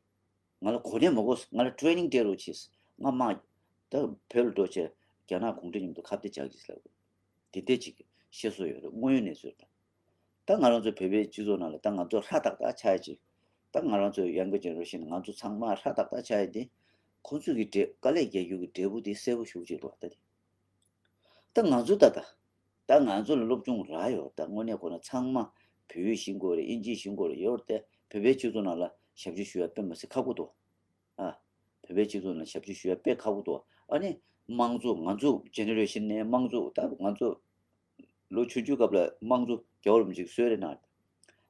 ང་ལ་གོ་གནས་མ་དགོས། ང་ལ་ཊེ་རེ་ནིང་སྤྲད་རོགས་གྱིས། ང་མ་ད་བོད་ལ་འགྲོ་བྱས་རྒྱ་ནག་གུང་ཁྲན་མཉམ་དུ་ཁ་གཏད་བཅག་གྱིས་ལབ་དགོས། དེ་འདྲ་ཅིག་བཤད་སྲོལ་ཡོད་རེད། དངོས་ཡོད་གནས་ཚུལ་རེད་ད། ད་ང་རང་ཚོ་བོད་པའི་སྤྱི་ཚོགས་ནང་ལ་ད་ང་ཚོ་ཧྲ་ཏག་ཏག་ཆགས་ཡ་ཅིག་ད་ང་རང་ཚོ་ཡང་གི་ཇེ་ནེ་རེ་ཤན། ང་ཚོ་ཚང་མ་ཧྲ་ཏག་ཏག་ཆགས་ཡ་དེ། ཁོང་ཚོ་གི་འབྲས། དཀའ་ལས་རྒྱག་རྒྱུ་གི་འབྲས་བུ་དེ་གསལ་པོ་ཞེ་པོ་ཅིག་རེད་བ་ད་དེ། ད་ང་ཚོ་ད་ད་ད་ང་ཚོ་ལ་སློབ་སྦྱོང་རག་ཡོད་ད། དངོས་གནས་ཁོ་ན་ཚང་མ་བོད་ཡིག་ཤེས་དགོས་རེད། ཨིན་ཇི་ཤེས་དགོས་རེད། ཡོད་དེ་བོད་པའི་སྤྱི་ཚོགས་ནང་ལ་ཞབས་ཕྱི་ཞུ་ཡ་དཔེ་མི་སྲིད་ཁག་པོ་འདུག་ཨ། བོད་པའི་སྤྱི་ཚོགས་ནང་ཞབས་ཕྱི་ཞུ་ཡ་དཔེ་ཁག་པོ་འདུག་ཨ་ནི་དམངས་གཙོ། ང་ཚོ་ཇེ་ནེ་རེ་ཤན་ནས་དམངས་གཙོ། ད་ང་ཚོ་ལོ་ཆུང་ཆུང་སྐབས་ལ་དམངས་གཙོ་རྒྱལ་བ་རིན་པོ་ཆེས་གསོལ་རས་གནང་།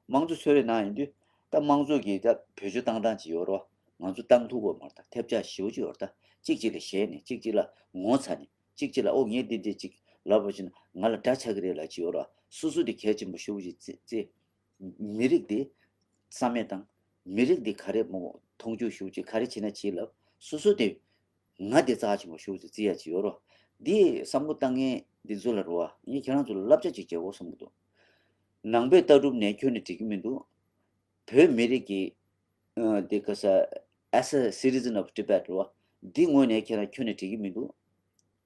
དམངས་གཙོ་གསོལ་རས་གནང་ཡིན་དུས་ད་དམངས་གཙོ་གི་ད་བེད་སྤྱོད་བཏང་སྟངས་ཅིག་ཡོད་རེད་བ། ང་ཚོ་བཏང་ཐུབ་ཀྱི་ཡོད་མ་རེད་ད། ཐེབས་ཆག་ཞེ་པོ་ཅིག་ཡོད་རེད་ད། གཅིག་གཅིག་ལ་ཞེད་ནས། གཅིག་གཅིག་ལ་ངོ་ཚ་ནས། གཅིག་གཅིག་ལ་ཨོ་ངས་འདི་འདི་ཅིག་ལབ་པ་བྱས་ན་ང་ལ་དགྲ་ཆགས་ཀྱི་རེད་ལབ་ཅིག་ཡོད་རེད་བ། སོ་སོ་དེ་གལ་ཆེན་པོ་ཞེ་པོ་ཅིག་བརྩི་བརྩི། མི་རིགས་དེ་རྩ་མེད་བཏང་། མི་རིགས་དེ་ག་རེ་མོ་མཐོང་ཆུང་ཞེ་པོ་ཅིག་ག་རེ་བྱེད་ན་བྱེད་ལབ། སོ་སོ་དེ་ང་དེ་རྩ་ཆེན་པོ་ཞེ་པོ་ཅིག་བརྩི་ཡ་ཅིག་ཡོད་རེད་བ། འདི་བསམ་བློ་བཏང་མཁན་འདི་ཚོ་ལ་རེད་བ། ངས་ཁྱེད་རང་ཚོ་ལ་བསླབ་བྱ་ཅིག་བྱེད་དགོས་བསམ་གྱི་འདུག་ནང་པའི་ལྟ་གྲུབ་ནས་ཁྱོན་ནས་འགྲིག་གི་མི་འདུག་བོད་མི་རིགས་ཀྱི་ཨ་དེ་ག་ས། As a citizen of Tibet རེད་བ། འདི་ངོས་ནས་ཁྱེད་རང་ཁྱོན་ནས་འགྲིག་གི་མི་འདུག་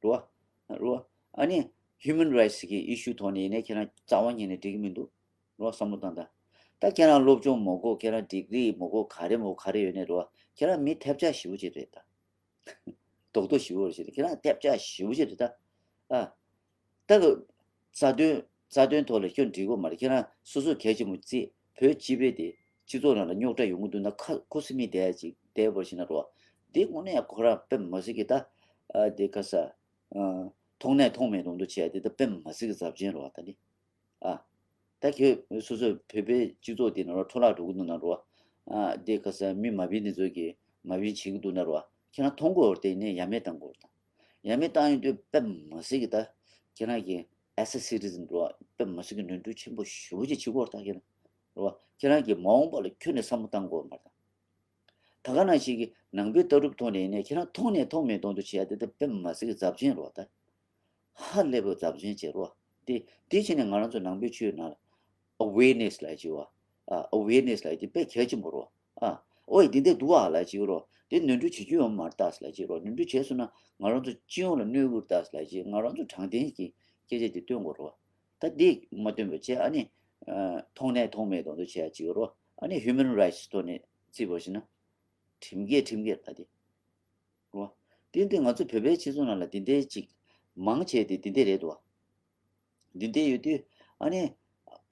རེད་བ། རེད་བ། ཨ་ནི་human rights གི་issue ཐོག་ནས་ཡིན་ནའི་ཁྱེད་རང་རྩ་བ་ཉིད་ནས་འགྲིག་གི་མི་འདུག་རེད་བ། བསམ་བློ་བཏང་དང་། ད་ཁྱེད་རང་སློབ་སྦྱོང་མ་དགོས། ཁྱེད་རང་ཌིག་རི་མ་དགོས། ག་རེ་མ་དགོས། ག་རེ་ཡོད་ནའི་རེད་བ། ཁྱེད་རང་མི་ཐེབས་ཆག་ཞེ་པོ་ཅིག་རེད་ད། རྡོག་རྡོག་ཞེ་པོ་རེད། ཁྱེད་རང་ཐེབས་ཆག་ཞེ་པོ་ཅིག་རེད་ད། ཨ། ད་གི་རྩ་དོན་རྩ་དོན་ཐོག་ལ་ཁྱོད་འགྲིག་གི་མ་རེད། ཁྱེད་རང་སོ་སོ་གལ་ཆེན་པོ་བརྩི། བོད་སྤྱི་པའི་དེ་སྤྱི་ཚོགས་ནང་ལ་རྙོག་དྲ་ཡོང་གི་འདུག་ན་ཁ་ཁུ་སིམ་མེར་བསྡད་ཅིག་བསྡད་པར་བྱས་ན་རོ། འདི་དངོས་གནས་ཁོ་རང་དཔེ་མ་སྲིད་ཀྱི་ད། ཨ་དེ་ག་ས། ཨ་མཐོང་ནས་མཐོང་མེད་མདོག་མདོག་བྱས་དེ་ད་དཔེ་མ་སྲིད་ཀྱི་ཚབས་ཆེན་རེད་བ་ད་ནི། ཨ། ད་ཁྱོད་སོ་སོ་བོད་པའི་སྤྱི་ཚོགས་དེ་ནང་ལ་འཕྲོ་བརླག་འགྲོ་གི་འདུག་ན་རོ། ཨ་དེ་ག་ས་མི་མ་བིན་དེ་ཚོ་གིས་མ་བིན་བྱེད་ཀྱི་འདུག་ན་རོ། ཁྱེད་རང་མཐོང་གི་ཡོད་རེད་དེ། ཡིན་ནའི་ཡ་མེད་བཏང་གི་ཡོད་རེད་ད། ཡ་མེད་བཏང་ཡོང་དུས་དཔེ་མ་སྲིད་ཀྱི་ད་ཁྱེད་རང་གིས་as a citizen རོ། དཔེ་མ་སྲིད་ཀྱི་ནོར་འཁྲུལ་ཆེན་པོ་ཞེ་པོ་ཅིག་བྱེད་ཀྱི་ཡོད་རེད་ད་ཁྱེད་རང་རོ། ཁྱེད་རང་གིས་མ་འོངས་པ་ལ་ཁྱོན་ནས་བསམ་བློ་བཏང་དགོས་མ་རེད་ད། ད་ག་ནང་བཞིན་གྱི་ནང་པའི་ལྟ་གྲུབ་ཐོག་ནས་ཡིན་ནའི་ཁྱེད་རང་མཐོང་ནས་མཐོང་མེད་མདོག་མདོག་བྱེད་ཡ་དེ་ད་དཔེ་མ་སྲིད་ཀྱི་ཚབས་ཆེན་རེད་བ་ད། ཧ་ལས་པའི་ཚབས་ཆེན་བྱེད་རོ། དེ་དེ་བྱས་ནས་ང་རང་ཚོ་ནང་པའི་ཆོས་ནང་ལ་awareness ལབ་ཀྱི་ཡོད་ ཨ། ཨ་ཝེར་ནེ་སི་ལབ་ཡ་དེ་དཔེ་གལ་ཆེན་པོ་རེད་བ། ཨ། ཨོ་ཡ་འདི་འདྲ་འདུག་ཨ་ལབ་ཅིག་ཡོད་རེད་བ། དེ་ནོར་འཁྲུལ་བྱེད་རྒྱུ་ཡོད་མ་རེད་ད་ལབ་ཅིག་ཡོད་རེད་བ། ནོར་འཁྲུལ་བྱས་སོང་ན་ང་རང་ཚོ་སྤྱི་ཡོངས་ལ་གནོད་ཀྱི་རེད་ད་ལབ་ཅིག་ང་རང་ཚོ་དྲང་བདེན་གྱི་སྐད་ཆ་དེ་སྟོན་དགོས་རེད་བ། ད་འདི་མ་སྟོན་པ་བྱས་ཨ་ནི། ཨ། མཐོང་ནས་མཐོང་མེད་མདོག་མདོག་བྱས་ཡ་ཅིག་ཡོད་རེད་བ། ཨ་ནི་ཧིའུ་མན་རའིཊ་སི་ཐོག་ནས་བརྩིས་པ་ཞིག་ན། ཁྲིམས་འགལ་ཁྲིམས་འགལ་ད་དེ། རེད་བ། དེ་འདི་ང་ཚོ་བོད་པའི་སྤྱི་ཚོགས་ནང་ལ་འདི་འདྲའི་ཅིག་མང་ཆེ་དེ་འདི་འདྲ་རེད་འདུག་བ། འདི་འདྲ་ཡོད་དུས་ཨ་ནི།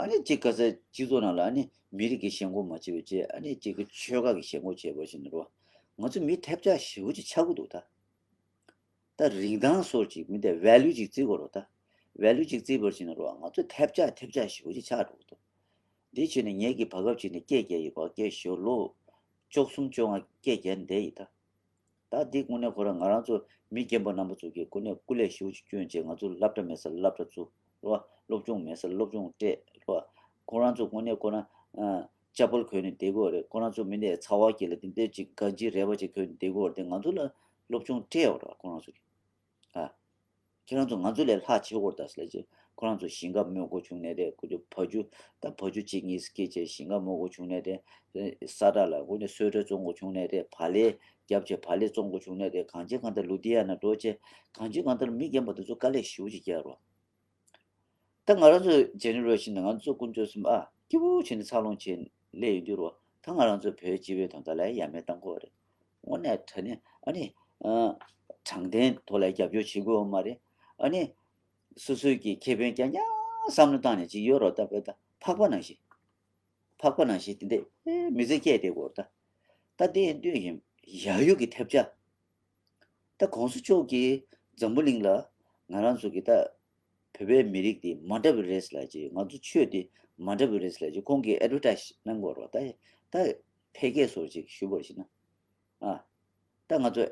ཨ་ནི་ཅིག་ག་ས་སྤྱི་ཚོགས་ནང་ལ་ཨ་ནི་མི་རིགས་ཀྱི་ཞེན་ཁོག་མ་བྱེད་པ་བྱས་ཨ་ནི་ཅིག་གི་ཆོལ་ཁ་གི་ཞེན་ཁོག་བྱས་པ་ཞིག་ནི་རེད་བ། ང་ཚོ་མི་ཐེབས་ཆག་ཞེ་པོ་ཅིག་ཆགས་ཀྱི་འདུག་ད། ད་རིན་ཐང་སོགས་ཅིག་མི་འདྲ་ཝེ་ལུ་ཅིག་བརྩི་དགོས་རེད་ད། ཝེ་ལུ་ཅིག་བརྩི་བ་ཞིག་ནི་རེད་བ། ང་ཚོ་ཐེབས་ཆག་ཐེབས་ཆག་ཞེ་པོ་ཅིག་ཆགས་འགྲོ་གི་འདུག་འདི་བྱས་ནས་ངེད་ཀྱིས་བར་སྐབས་ཅིག་ནས་སྐད་རྒྱག་ཡོད་པ། སྐད་ཞོ་ལོ་བཅུ་གསུམ་བཅོ་ལྔ་སྐད་རྒྱག་བསྡད་ཡིན་ད། ད་འདི་དངོས་གནས་ཁོ་རང་ང་རང་ཚོ་མི་རྒན་པ་རྣམ་པ་ཚོ་གིས་དངོས་གནས་སྐུ་ལས་ཞེ་པོ་ཅིག་བསྐྱོན་བྱས་ང་ཚོ་སློབ་གྲྭ་མེད་ས་ལ་སློབ་གྲྭ་བཙུགས་རེད་བ། སློབ་སྦྱོང་མེད་ས་ལ་སློབ་སྦྱོང་སྤྲད་རེད་བ། ཁོ་རང་ཚོ་དངོས་གནས་ཁོ་རང་ཨ་ཅ་པལ་གོན་ནས་བསྡད་དགོས་རེད། ཁོ་རང་ཚོ་མི་འདྲ་ཚ་བ་གི་ལ་དེ་འདྲ་ཅིག་གང་ཅི་རལ་པ་ཅིག་གོན་ནས་བསྡད་དགོས་རེད། དེ་ང་ཚོ་ལ་སློབ་སྦྱོང་སྤྲད་ཡོད་རེད་བ་ཁོ་རང་ཚོ་གིས། ཨ། ཁྱེད་རང་ཚོ་ང་ཚོ་ལས་ལྷག་བྱེད་དགོས་རེད་ད་ཟེར་ལབ་ཅིག་ཁོ་རང་ཚོ་ཞིང་ཁ་རྨོ་དགོས་བྱུང་ནའི་རེད། ཁོ་ཚོ་བ་ཕྱུགས་ད་བ་ཕྱུགས་གཅིག་གཉིས་སྐྱེས་བྱས་ཞིང་ཁ་རྨོ་དགོས་བྱུང་ནའི་རེད། ས་ཁྲ་ལ་ཁོ་ཚོ་སོལ་ཁྲ་བཙོང་དགོས་བྱུང་ནའི་རེད། བག་ལེབ་བརྒྱབ་བྱས་བག་ལེབ་བཙོང་དགོས་བྱུང་ནའི་རེད། གང་ཅི་གང་ལྟར་ལུ་དྷི་ཡ་ན་འགྲོ་བྱས་གང་ཅི་གང་ལྟར་མི་རྒན་པ་དེ་ཚོ་དཀའ་ལས་ཞེ་པོ་ཅིག་རྒྱག་རོགས། ད་ང་རང་ཚོ་ཇེ་ནེ་རེ་ཤན་ནང་ང་ཚོ་དཀོན་མཆོག་གསུམ་ཨ་སྐྱིད་པོ་བྱས་ནས་འཚར་ལོངས་བྱས་སླེབས་ཡོང་དུས་རོ། ད་ང་རང་ཚོ་བོད་སྤྱི་པའི་དོན་དག་ལ་ཡ་མེད་བཏང་དགོས་རེད། དངོས་གནས་དྲང་གནས་ཨ་ནི་ཨ་དྲང་བདེན་ཐོག་ལ་རྒྱབ་སྐྱོར་བྱེད་དགོས་ཡོད་མ་རེད། ཨ་ནི་སོ་སོའི་གི་ཁེ་ཕན་རྐྱང་རྐྱང་བསམ་བློ་བཏང་ནས་ཅིག་ཡོད་རོ། ད་བོད་ད་ཕག་པ་ནང་བཞིན། ཕག་པ་ནང་བཞིན་དེ་འདྲས་ཨེ་མི་ཚེ་སྐྱེལ་བསྡད་དགོས་རེད་ད། ད་དེ་ཡིན་དུས་ཡིན་ཡ་ཡུལ་གྱི་ཐེབས་ཆག་ད་གོང་ས་མཆོག་གིས་འཛམ་བུ་གླིང་ལ་ང་རང་ཚོ་གི་ད་བོད་པའི་མི་རིགས་དེ་མ་འདྲ་བའི་རེད་ལབ་ཅིག་ང་ཚོ་ཆོས་དེ་མ་འདྲ་བའི་རེད་ལབ་ཅིག་ཁོང་གིས་ཨེ་ཌ་ཝར་ཊའི་ཛི་གནང་དགོས་རེད་ད། ད་ཕལ་སྐད་སོགས་ཅིག་ཞུ་དགོས་ཞེ་ན། ཨ། ད་ང་ཚོ་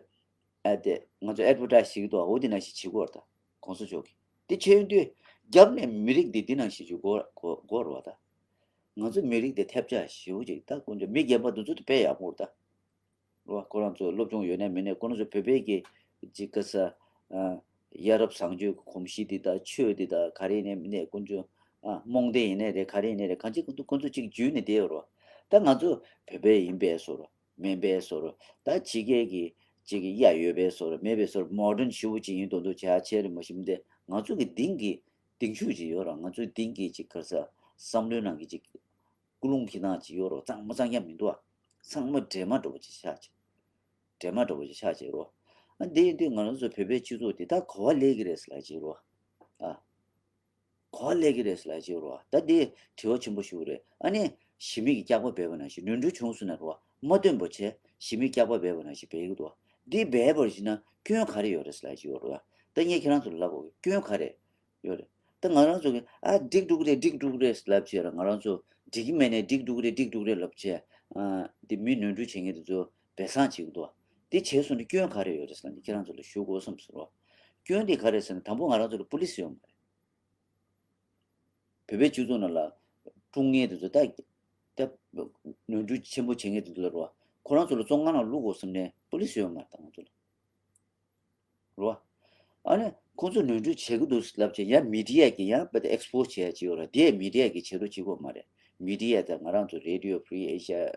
ཨ་དེ་ང་ཚོ་ཨེ་ཌ་ཝར་ཊའི་ཛི་ཞིག་འདུག་འོ་དེ་ནང་བཞིན་བྱེད་དགོས་རེད་ད། གོང་ས་མཆོག་གིས་དེ་བྱས་ཡོང་དུས་རྒྱབ་ནས་མི་རིགས་འདི་འདི་ནང་བཞིན་བྱེད་དགོས་དགོས་དགོས་རེད་བ་ད། ང་ཚོ་མི་རིགས་དེ་ཐེབས་ཆག་ཞེ་པོ་ཅིག་ད་དཀོན་མཆོག་མི་རྒན་པ་འདི་ཚོ་དེ་དཔེ་ཡག་པོ་རེད་ད། རེད་བ། ཁོ་རང་ཚོ་སློབ་སྦྱོང་ཡོད་ནའི་མེད་ནའི་ཁོ་རང་ཚོ་བོད་པའི་གི་ཅིག་ག་ས་ཨ་ཡ་རབས་བཟང་སྤྱོད་ཀྱི་གོམས་གཤིས་འདི་དང་ཆོས་འདི་དང་ག་རེ་ཡིན་ནའི་མིན་ནའི་དཀོན་མཆོག་ཨ་རྨོངས་དད་ཡིན་ནའི་རེད། ག་རེ་ཡིན་ནའི་རེད། གང་ཅི་ཁོ་ཚོ་ཁོ་ཚོ་ཅིག་འཇུས་ནས་བསྡད་ཡོད་རེད་བ། ད་ང་ཚོ་བོད་པ་ཡིན་པའི་བཟོ་འདྲ་མིན་པའི་བཟོ་འདྲ་ད་ཕྱི་རྒྱལ་གྱི་ཅིག་གི་ཡ་ཡོད་པའི་བཟོ་འདྲ་མེད་པའི་བཟོ་འདྲ་མོ་ཌན་ཞེ་པོ་ཅིག་ཡིན་མདོག་མདོག་བྱས་བྱས་རེད། མ་གཞི་མིན་ཏེ་ང་ཚོ་གི་གཏིང་གི་གཏིང་ཤུགས་ཅིག་ཡོད་རེད། ང་ཚོའི་གཏིང་གི་ཅིག་ག་ས་བསམ་བློའི་ནང་གི་ཅིག་ཀུན་སློང་གི་ནང་ཅིག་ཡོད་རོ། གཙང་མ་གཙང་རྐྱང་མི་འདུག་ཨ། ཚང་མ་འདྲེས་མ་འདྲ་པོ་ཅིག་ཆགས་ཅིག་འདྲེས་མ་འདྲ་པོ་ཅིག་ཆགས་ཅིག་རོ། ཨ་འདི་ཡིན་དུས་ང་རང་ཚོ་བོད་པའི་སྤྱི་ཚོགས་འདི་ད་ག་པར་སླེབས་ཀྱི་རེད་ཟེར་ལབ་ཅིག་རོ། ཨ། ག་པར་སླེབས་ཀྱི་རེད་ཟེར་ལབ་ཅིག་རོ། ད་འདི་དྲི་བ་ཆེན་པོ་ཞིག་རེད། ཨ་ནི་ཞི་མི་གིས་སྐྱག་པ་སྦས་པ་ནང་བཞིན་ནོར་འཁྲུལ་བྱུང་སོང་ན་རོ། མ་སྟོན་པ་བྱས་ཞི་མིས་སྐྱག་པ་སྦས་པ་ནང་བཞིན་སྦས་ཀྱི་འདུག་འདི་སྦས་པར་བྱས་ན་སྐྱོན་ག་རེ་ཡོད་རེད་ཟེར་ལབ་ཅིག་ཡོད་རོ། ད་ངས་ཁྱེད་རང་ཚོ་ལ་ལབ་དགོས་སྐྱོན་ག་རེ་ཡོད་རེད། ད་ང་རང་ཚོ་གིས་ཨ་འགྲིག་འགྲོ་གི་རེད་འགྲིག་འགྲོ་གི་རེད་ལབ་བྱས་ར་ང་རང་ཚོ་འགྲིག་གི་མེད་ནའི་འགྲིག་འགྲོ་གི་རེད་འགྲིག་འགྲོ་གི་རེད་ལབ་བྱས། ཨ་འདི་མི་ནོར་འཁྲུལ་བྱེད་མཁན་དེ་ཚོ་སྦས་གསང་བྱེད་ཀྱི་འདུག་འདི་བྱས་སོང་ན་སྐྱོན་ག་རེ་ཡོད་རེད་ཟེར་ན་ཁྱེད་རང་ཚོ་ལ་ཞུ་དགོས་བསམ་སོང་རོ། སྐྱོན་འདི་ག་རེ་ཟེར་ན་དང་པོ་ང་རང་ཚོ་ལ་པུ་ལི་སི་ཡོད་མ་རེད། བོད་པའི་སྤྱི་ཚོགས་ནང་ལ་དཀྲུག་མཁན་དེ་ཚོ་ད་ད་ནོར་འཁྲུལ་ཆེན་པོ་བྱེད་མཁན་དེ་ཚོ་ལ་རོ། ཁོ་རང་ཚོ་ལ་བཙོན་ཁང་ནང་བླུག་དགོས་བསམ་ནའི་པུ་ལི་སི་ཡོད་མ་རེད་ད་ང་ཚོ་ལ། རོ། ཨ་ནི་ཁོང་ཚོ་ནོར་འཁྲུལ་བྱེད་ཀྱི་འདུག་ལབ་བྱས་ཡང་མི་ཌི་ཡ་གིས་ཡང་དཔེ་ད་ཨེག་སི་པོ་སི་བྱེད་ཡ་ཅིག་ཡོད་རེད། དེ་མི་ཌི་ཡ་གིས་བྱེད་རོགས་བྱེད་དགོས་མ་རེད། མི་ཌི་ཡ་དང་ང་རང་ཚོ་Radio Free Asia,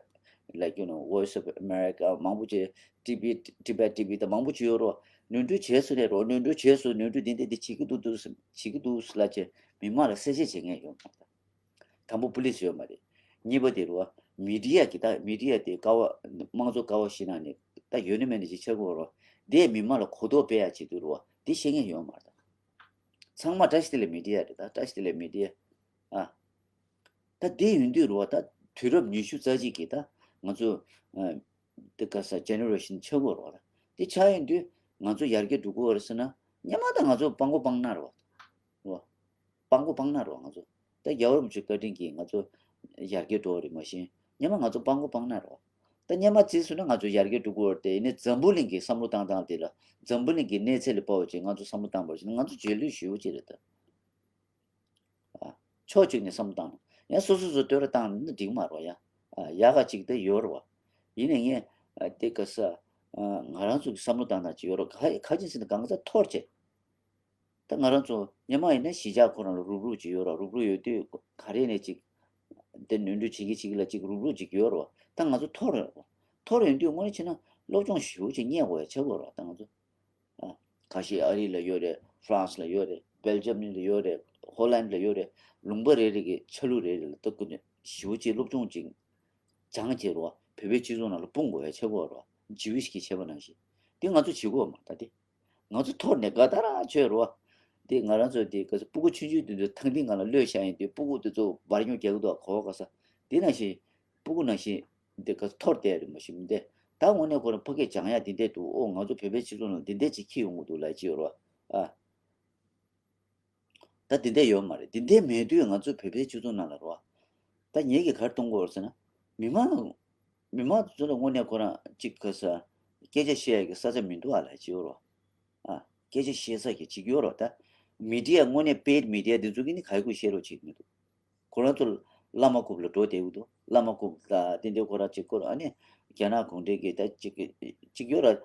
like, you know, Voice of America མང་པོ་ཅིག་ཊི་བི་ཊི་བེཊ་ཊི་བི་དང་མང་པོ་ཅིག་ཡོད་རོ། ནོར་འཁྲུལ་བྱས་སོང་ནས་རོ་ནོར་འཁྲུལ་བྱས་སོང་ནོར་འཁྲུལ་འདི་འདི་འདི་བྱེད་ཀྱི་འདུག་འདུག་བྱེད་ཀྱི་འདུག་ལབ་བྱས་མི་མང་ལ་གསལ་བཤད་བྱེད་མཁན་ཡོད་མ་རེད། དང་པོ་པུ་ལི་སི་ཡོད་མ་རེད། གཉིས་པ་དེ་རུ་བ། མི་ཌི་ཡ་གི་ད་མི་ཌི་ཡ་དེ་ཀ་བ་དམངས་གཙོ་ཀ་བ་ཞིག་ནང་ནས་ད་ཡོད་ནི་མེད་ནི་ཅིག་ཆགས་ཀྱི་ཡོད་རེད་བ། དེས་མི་མང་ལ་གོ་རྟོགས་སྤེལ་ཡ་བྱེད་དུས་རུ་བ་དེ་ཤེས་མཁན་ཡོད་མ་རེད་ད། ཚང་མ་བཀྲ་ཤིས་བདེ་ལེགས་མི་ཌི་ཡ་རེད་ད། བཀྲ་ཤིས་བདེ་ལེགས་མི་ཌི་ཡ། ཨ། ད་དེ་ཡིན་དུས་རུ་བ་ད་དུས་རབས་ཉི་ཤུ་རྩ་གཅིག་གི་ད་ང་ཚོ་ཨ་དེ་ག་ས་ཇེ་ནེ་རེ་ཤན་ཆགས་ཀྱི་ཡོད་རེད་བ། དེ་ཆགས་ཡོང་དུས་ང་ཚོ་ཡར་རྒྱས་འགྲོ་གི་ཡོད་རེད་ཟེར་ན་སྔོན་མ་ད་ང་ཚོ་སྤྲང་པོ་སྤྲང་ནག་རེད་བ། རེད་བ། སྤྲང་པོ་སྤྲང་ནག་རེད་བ་ང་ཚོ། ད་རྒྱལ་བ་རིན་པོ་ཆེའི་བཀའ་དྲིན་གྱིས་ང་ཚོ་ཡར་རྒྱས་འགྲོ་བ་རེད། མ་གཞི་སྔོན་མ་ང་ཚོ་སྤྲང་པོ་སྤྲང་ནག་རེད་བ། ད་སྔོན་མ་བརྩིས་སོང་ན་ང་ཚོ་ཡར་རྒྱས་འགྲོ་གི་ཡོད་རེད་དེ། ཡིན་ནའི་འཛམ་བུ་གླིང་གི་བསམ་བློ་བཏང་སྟངས་དེ་ལ་འཛམ་བུ་གླིང་གི་གནས་ཚད་ལ་དཔག་པ་བྱས་ང་ཚོ་བསམ་བློ་བཏང་བ་བྱས་ན་ང་ཚོ་རྗེས་ལུས་ཞེ་པོ་ཅིག་རེད་ད། ཨ། ཕྱོགས་གཅིག་ནས་བསམ་བློ་བཏང་ན་ཡང་སོ་སོ་སོ་བསྟོད་ར་བཏང་ན་འགྲིག་མ་རེད་བ་ཡ། ཨ། ཡག་ག་ཅིག་དེ་ཡོད་རེད་བ། ཡིན་ནའི་ངས་ཨ་དེ་ག་ས་ཨ་ང་རང་ཚོ་གི་བསམ་བློ་བཏང་སྟངས་ཅིག་ཡོད་རེད། ག་ག་ཅིག་ཟེར་ན་གང་ཟག་འཐོར་བྱས། ད་ང་རང་ཚོ་སྔོན་མ་ཡིན་ན་གཞིས་ཆགས་ཁོ་རང་ལ་རུབ་རུབ་ཅིག་ཡོད་ར། རུབ་རུབ་ཡོད་དུས་ག་རེ་ནས་ཅིག་ དེ་ནོར་འཁྲུལ་བྱེད་ཀྱི་བྱེད་ཀྱི་ལ་ཅིག་རུབ་རུབ་ཅིག་ཡོད་རེད་བ། ད་ང་ཚོ་ཐོར་ཡོད་རེད་བ། ཐོར་ཡོང་དུས་དངོས་གནས་བྱས་ན་སློབ་སྦྱོང་ཞེ་པོ་ཅིག་རྙེད་དགོས་ཡ་ཆགས་ཀྱི་ཡོད་རེད་བ། ད་ང་ཚོ། ཨ། ཁ་ཤས་ཨ་རི་ལ་ཡོད་རེད། ཧྥ་རན་སི་ལ་ཡོད་རེད། སྦེལ་ཇམ་ནི་ལ་ཡོད་རེད། ཧོ་ལན་ལ་ཡོད་རེད། ལུང་པ་རེ་རེ་གི་ཆ་ལུགས་རེ་རེ་ལ་ལྟ་དགོས་ནས་ཞེ་པོ་ཅིག་སློབ་སྦྱོང་ཅིག་སྦྱངས་བྱས་རེད་བ། བོད་པའི་སྤྱི་ཚོགས་ནང་ལ་སྤུངས་དགོས་ཡ་ཆགས་ཀྱི་ཡོད་རེད་བ། ཇི་ཝིཤ་གི་བྱས་པ་ནང་བཞིན། དེ་ང་ཚོ་བྱེད་དགོས་མ་རེད་ད་དེ། ང་ཚོ་ཐོར་ནས་དགའ་ད་ར་བྱོས་རོ། དེ་ང་རང་ཚོ་དེ་ག་ཚོད་སྤུ་གུ་ཆུང་ཆུང་དེ་ཚོ་ཐང་ཐིང་སྒང་ལ་གློད་བཞག་ཡིན་དུས་སྤུ་གུ་དེ་ཚོ་བར་སྨྱོ་རྒྱག་གི་འདུག་ག་གོ་བ་ག་ས། དེ་ནང་བཞིན་སྤུ་གུ་ནང་བཞིན་དེ་ག་ཚོད་ཐོར་བསྡད་རེད་མ་གཞི་མི་འདས། ད་དངོས་གནས་ཁོ་རང་ཕ་སྐད་སྦྱང་ཡ་དེ་འདྲས་འདུག་ཨོ་ང་ཚོ་བོད་པའི་སྤྱི་ཚོགས་ནང་དེ་འདྲས་ཅིག་འཁྱེར་ཡོང་གི་འདུག་ལབ་ཅིག་ཡོད་རོ། ཨ། ད་དེ་འདྲ་ཡོད་མ་རེད། དེ་འདྲ་མེད་དུས་ང་ཚོ་བོད་པའི་སྤྱི་ཚོགས་ནང་ལ་རོ། ད་ངེད་ཀྱིས་ག་རེ་གཏོང་དགོས་རེད་ཟེར་ན། མི་མང་། མི་མང་ཚོ་ལ་དངོས་གནས་ཁོ་རང་གཅིག་ག་ས། སྐད་ཆ་བཤད་ཡ་གི་ས་ཆ་མི་འདུག་ཨ་ལ་ཅིག་ཡོད་རོ། ཨ། སྐད་ཆ་བཤད་ས་གི་ཅིག་ཡོད་རོ་ད། མི་ཌི་ཡ་དངོས་གནས་པེ་ཌི་མི་ཌི་ཡ་འདི་ཚོ་གི་ནི་ག་ཡི་ཁུ་བཤད་རོགས་བྱེད་ཀྱི་མི་འདུག་ཁོ་རང་ཚོ་བླ་མ་རྐུབ་ལ་འགྲོ་བསྡད་ཡོད་འདུག་བླ་མ་རྐུབ་ལ་དེ་འདྲའི་ཁོ་རང་ཅིག་སྐོར་ཨ་ནི་རྒྱ་ནག་གུང་ཁྲན་གྱི་ད་ཅིག་ཅིག་ཡོད་ར།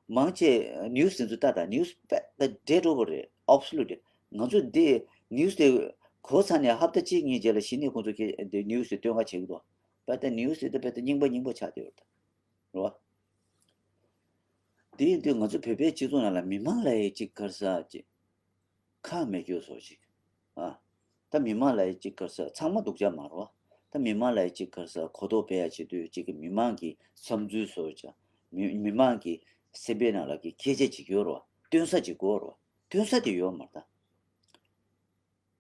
མང་ཆེ་ནིའུ་སི་དེ་ཚོ་ལྟ་དང་ནིའུ་སི་དཔེ་ད་འདྲེ་འགྲོ་བ་རེད། ཨོབ་སོ་ལུ་ཊི་རེད། ང་ཚོ་འདི་ནིའུ་སི་དེ་གོ་ཚར་ནས་ཧབ་ཏ་གཅིག་གཉིས་རྗེས་ལ་གཞི་ནས་ཁོང་ཚོ་ཁྱེད་འདི་ནིའུ་སི་དེ་སྟོན་ཁ་བྱེད་ཀྱི་འདུག་དཔེ་ད་ནིའུ་སི་དེ་དཔེ་ད་རྙིང་པ་རྙིང་པ་ཆགས་བསྡད་ཡོད་རེད་ད། རེད་བ། དེ་ཡིན་དུས་ང་ཚོ་བོད་པའི་སྤྱི་ཚོགས་ནང་ལ་མི་མང་ལ་ཡི་གཅིག་ག་རེ་ཟེར་ཅིག་ཁག་མེད་རྒྱུ་བཟོ་ཅིག་ཨ། ད་མི་མང་ལ་ཡི་གཅིག་ག་རེ་ཟེར་ཚང་མ་སྡུག་ཅག་མ་རེད་བ། ད་མི་མང་ལ་ཡི་གཅིག་ག་རེ་ཟེར་གོ་རྟོགས་སྤེལ་ཡ་བྱེད་དུས་གཅིག་གི་མི་མང་གི་བསམ་ཚུལ་བཟོ་ཅིག་མི་མི་མང་གི་སེམས་པའི་ནང་ལ་གི་སྐད་ཆ་ཅིག་ཡོད་རེད་བ། སྟོན་ས་ཅིག་དགོས་རེད་བ། སྟོན་ས་དེ་ཡོད་མ་རེད་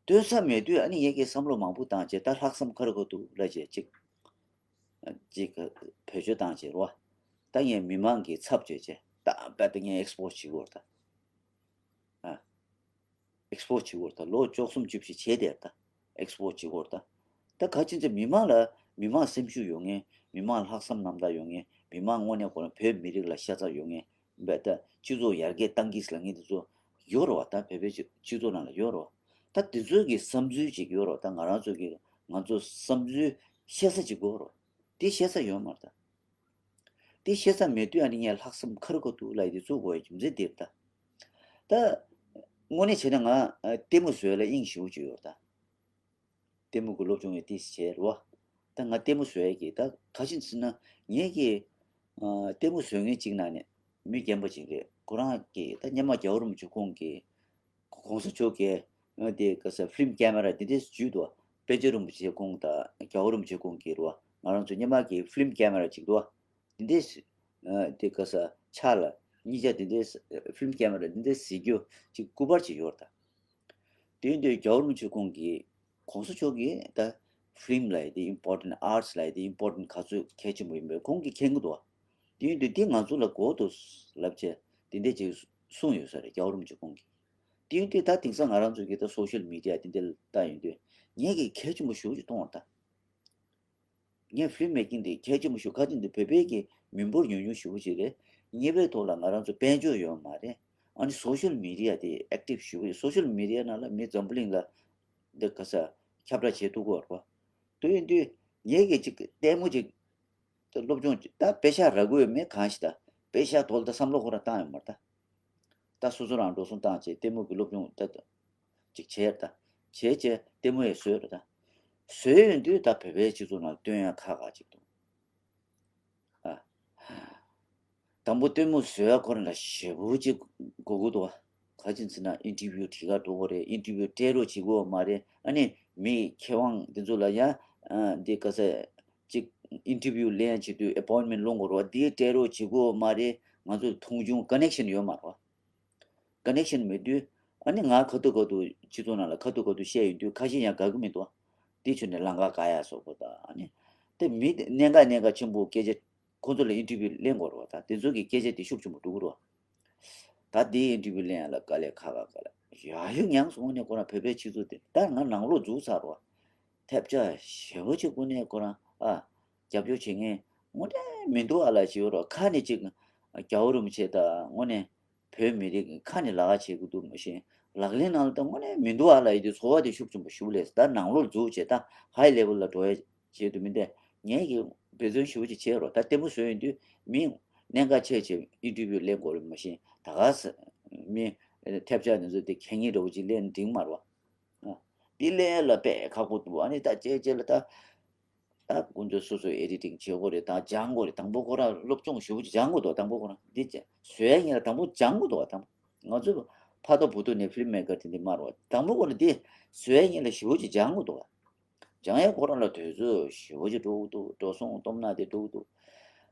ད། སྟོན་ས་མེད་དུས་ཨ་ནི་ངས་ཀྱི་བསམ་བློ་མང་པོ་བཏང་བྱས་ད་ལྷག་བསམ་ཁ་རུ་ཁ་ཐུག་ལ་བྱས་ཅིག་ཅིག་བེད་སྤྱོད་བཏང་བྱས་རོ། ད་ངས་མི་མང་གི་ཚབ་བྱས་བྱས་ད་རྦད་དེ་ངས་ཨེག་སི་པོ་སི་བྱེད་དགོས་རེད་ད། ཨ། ཨེག་སི་པོ་སི་བྱེད་དགོས་རེད་ད། ལོ་བཅུ་གསུམ་བཅུ་བཞི་བྱས་བསྡད་ད། ཨེག་སི་པོ་སི་བྱེད་དགོས་རེད་ད། ད་ག་ཅི་ཚེ་མི་མང་ལ་མི་མང་སེམས་ཤུགས་ཡོད་མཁན། མི་མང་ལྷག་བསམ་རྣམ་དག་ཡོད་མཁན། མི་མང་དངོས་གནས་ཁོ་རང་བོད་མི་རིགས་ལ་ཤ་ཚ་ཡོད་མཁན། བས་ད་སྤྱི་ཚོགས་ཡར་རྒྱས་བཏང་གིས་ལ་ངེས་དེ་ཚོ་ཡོད་རེད་བ། ད་བོད་པའི་སྤྱི་སྤྱི་ཚོགས་ནང་ལ་ཡོད་རེད་བ། ད་དེ་ཚོའི་གི་བསམ་ཚུལ་ཅིག་ཡོད་རེད་བ། ད་ང་རང་ཚོ་གི་ང་ཚོ་བསམ་ཚུལ་བཤད་ས་ཅིག་དགོས་རེད་བ། དེ་བཤད་ས་ཡོད་མ་རེད་ད། དེ་བཤད་ས་མེད་དུས་ཨ་ནི་ངས་ལྷག་བསམ་ཁ་རུ་ཁ་ཐུག་ལ་ཡི་དེ་ཚོ་དགོས་ཡ་རྒྱུ་མཚན་དེ་རེད་ད། ད་དངོས་གནས་བྱས་ན་ང་ལྟད་མོ་བཟོ་ཡ་ལ་དབྱིངས་ཞེ་པོ་ཅིག་ཡོད་རེད་ད། ལྟད་མོ་གི་སློབ་སྦྱོང་ཡང་ཏིས་བྱས་རེད་བ། ད་ང་ལྟད་མོ་བཟོ་ཡས་ཀྱི་ད་ག་ཅི་ཟེར་ན་ངས་ཀྱི་ཨ། ལྟད་མོ་བཟོ་མཁན་གཅིག་ནང་ནས་མི་རྒན་པ་ཅིག་གིས་ཁོ་རང་གིས་ད་སྔོན་མ་རྒྱལ་བ་རིན་པོ་ཆེ་ཁོང་གིས་གོང་ས་མཆོག་གིས་ཨ། དེ་ག་ས་ཕི་ལིམ་ཀེ་མ་ར་དེ་འདྲས་བརྒྱུད་དུ་པཎ་ཆེན་རིན་པོ་ཆེ་ཁོང་དང་རྒྱལ་བ་རིན་པོ་ཆེ་ཁོང་གིས་རེད་བ། ང་རང་ཚོ་སྔོན་མ་གི་ཕི་ལིམ་ཀེ་མ་ར་ཅིག་འདུག་བ། དེ་འདྲས་ཨ། དེ་ག་ས་ཕྱག་ལ་གཉིས་ཆ་དེ་འདྲས་ཕི་ལིམ་ཀེ་མ་ར་དེ་འདྲས་གཟིགས་རྒྱུ་ཅིག་སྐུ་པར་ཅིག་ཡོད་རེད་ད། དེ་ཡིན་དུས་རྒྱལ་བ་རིན་པོ་ཆེ་ཁོང་གིས་གོང་ས་མཆོག་གིས་ད་ཕི་ལིམ་ལབ་ཡ་དེ་ཨིམ་པོར་ཊན་ཊི། ཨར་ཊི་ལབ་ཡ་དེ་ཨིམ་པོར་ཊན་ཊི་ག་ཚོད་གལ་ཆེན་པོ་ཡིན་པས་ཁོང་གིས་མཁྱེན་གྱི་འདུག་དེ་ཡིན་དུས་དེ་ང་ཚོ་ལ་དགོས་འདུག་ལབ་བྱས་དེ་འདྲས་ཅིག་གསུངས་ཡོད་ས་རེད་རྒྱལ་བ་རིན་པོ་ཆེ་ཁོང་གིས། དེ་ཡིན་དུས་ད་དེང་སང་ང་རང་ཚོ་གིས་ད་སོ་ཤལ་མི་ཌི་ཡ་དེ་འདྲ་ལ་ལྟ་ཡོང་དུས་ངས་ཀྱིས་གལ་ཆེན་པོ་ཞེ་པོ་ཅིག་མཐོང་བ་ད། ངས་ཕི་ལིམ་མེ་ཀིང་འདི་གལ་ཆེན་པོ་ཞིག་ག་ཅི་འདི་བོད་པའི་གི་མི་འབོར་ཉུང་ཉུང་ཞེ་པོ་ཅིག་རེད། གཉིས་པའི་ཐོག་ལ་ང་རང་ཚོ་དཔལ་འབྱོར་ཡོད་མ་རེད། ཨ་ནི་སོ་ཤལ་མི་ཌི་ཡ་དེ་ཨེག་ཊིབ་ཞེ་པོ་ཡོད། སོ་ཤལ་མི་ཌི་ཡ་ནང་ལ་མི་འཛམ་བུ་གླིང་ལ་འདི་ག་ས་ཁྱབ་བསྒྲགས་བྱེད་ཐུབ་ཀྱི་ཡོད་རེད་པ། དེ་ཡིན་དུས་ངས་གི་ཅིག་ལྟད་མོ་ཅིག་ད་སློབ་སྦྱོང་ཅིག་ད་པེ་ཤག་རག་གི་ཡོད་མེད་གང་ཤེས། ད་པེ་ཤག་དོལ་ད་བསམ་བློ་ཁོ་རང་བཏང་ཡོད་མ་རེད་ད། ད་སོ་སོ་རང་འགྲོ་སོང་བཏང་བྱས་ལྟད་མོ་གི་སློབ་སྦྱོང་ད་ཅིག་བྱས་ད། བྱས་བྱས་ལྟད་མོ་ཡང་བཟོས་རེད་ད། བཟོས་ཡོང་དུས་ད་བོད་པའི་སྤྱི་ཚོགས་ནང་སྟོན་ཡ་ཁག་ཁག་ཅིག་འདུག་ཨ། དང་པོ་ལྟད་མོ་བཟོ་ཡ་ཁོ་རང་ལ་ཞེ་པོ་ཅིག་དགོས་ཀྱི་འདུག་བ། ག་ཅི་ཟེར་ན་ཨིན་ཊར་བིའུ་བྲིས་ག་འགྲོ་དགོས་རེད། ཨིན་ཊར་བིའུ་སྤྲད་རོགས་བྱེད་དགོས་མ་རེད། ཨ་ནི་མི་མཁས་དབང་འདི་ཚོ་ལ་ཡང་ཨ། འདི་ག་ས་ཅིག་ཨིན་ཊར་བིའུ་ལེན་ཡ་བྱེད་དུས་ཨེ་པོའིན་མེན་ཊི་སློང་དགོས་རེད་བ། འདི་སྤྲད་རོགས་བྱེད་དགོས་མ་རེད། ང་ཚོ་མཐོང་ཆུང་ཀ་ནེག་ཤན་ཡོད་མ་རེད་བ། ཀ་ནེག་ཤན་མེད་དུས་ཨ་ནི་ང་ཁ་ཐུག་ཁ་ཐུག་སྤྱི་ཚོགས་ནང་ལ་ཁ་ཐུག་ཁ་ཐུག་བཤད་ཡོང་དུས་ཁ་ཞེ་ཡང་དགའ་གི་མི་འདུག་དེ་བྱུང་ནས་ལམ་ཁ་བཀག་ཡ་སོགས་པོ་དང་ཨ་ནི་དེ་མི་གནད་འགག་གནད་འགག་ཆེན་པོ་སྐད་ཆ་ཁོང་ཚོ་ལ་ཨིན་ཊར་བིའུ་ལེན་དགོས་རེད་བ། ད་དེ་ཚོ་གི་སྐད་ཆ་དེ་ཤུགས་ཆེན་པོ་འགྲོ་གི་རེད་བ། ད་དེའི་ཨིན་ཊར་བིའུ་ལེན་ཡ་ལ་དཀའ་ལས་ཁག་ཁག་དཀའ་ལས་ཡ་ཡུ་མྱངས་སོང་ནས་ཁོ་རང་བོད་པའི་སྤྱི་ཚོགས་དེ་ད་ང་ནང་ལོགས་འཛུལ་ཚར་རེད་བ། ཐེབས་ཆག་ཞེ་པོ་ཅིག་ཁོ་ནས་ཁོ་རང་ཨ། རྒྱབ་སྐྱོར་བྱེད་མཁན་དངོས་གནས་མི་འདུག་ཨ་ལ་ཞེས་རོ། ཁ་ནས་ཅིག་རྒྱལ་བ་རིན་པོ་ཆེ་དང་དངོས་གནས་བོད་མི་རིགས་ཁ་ནས་ལབ་ཡ་བྱེད་ཀྱི་འདུག་མ་གཞི་ལག་ལེན་ནང་ལ་ད་དངོས་གནས་མི་འདུག་ཨ་ལ་ཡི་དེ་ཚོར་བ་དེ་ཤུགས་ཆེན་པོ་ཞིག་སླེབས། ད་ནང་ལོགས་འཛུལ་བྱས་ད་ཧའི་ལེ་ཝལ་ལ་འགྲོ་ཡ་བྱེད་དུ་མི་འདས། ངས་ཀྱི་འབད་བརྩོན་ཞེ་པོ་ཅིག་བྱས་རོ། ད་ལྟད་མོ་བཟོས་ཡོང་དུས་མི་གནད་འགག་ཆེ་ཆེ་ཨིན་ཊར་བིའུ་ལེན་དགོས་རེད། མ་གཞི་ད་ག་ས་མི་ཐེབས་ཆག་འདི་ཚོ་དེ་གད་སྙིགས་འདྲ་བོ་ཅིག་ལེན་འགྲིག་མ་རེད་བ། ཨ། འདི་ལས་ལ་དཔེ་ཁག་པོ་འདུག་ཨ་ནི་ད་བྱས་བྱས་ལ་ད། ད་ཀུན་སྤྱོད་སོ་སོ་ཨེ་ཌི་ཊིང་བྱེད་དགོས་རེད། ད་སྦྱང་དགོས་རེད། དང་པོ་ཁོ་རང་སློབ་སྦྱོང་ཞེ་པོ་ཅིག་སྦྱང་དགོས་འདུག་དང་པོ་ཁོ་རང་འདི་བྱས་བཟོ་ཡ་ཡིན་ལ་དང་པོ་སྦྱང་དགོས་འདུག་དང་པོ་ང་ཚོ་ཕ་ཏོ་བུ་ཏོ་ནས་ཕི་ལིམ་མེ་ཀར་དེ་འདི་མ་རེད་བ། དང་པོ་ཁོ་རང་འདི་བཟོ་ཡ་ཡིན་ལ་ཞེ་པོ་ཅིག་སྦྱང་དགོས་འདུག་སྦྱང་ཡ་ཁོ་རང་ལ་དུས་ཚོད་ཞེ་པོ་ཅིག་འགྲོ་གི་འདུག་འགྲོ་སོང་སྟོབས་ན་དེ་འགྲོ་གི་འདུག་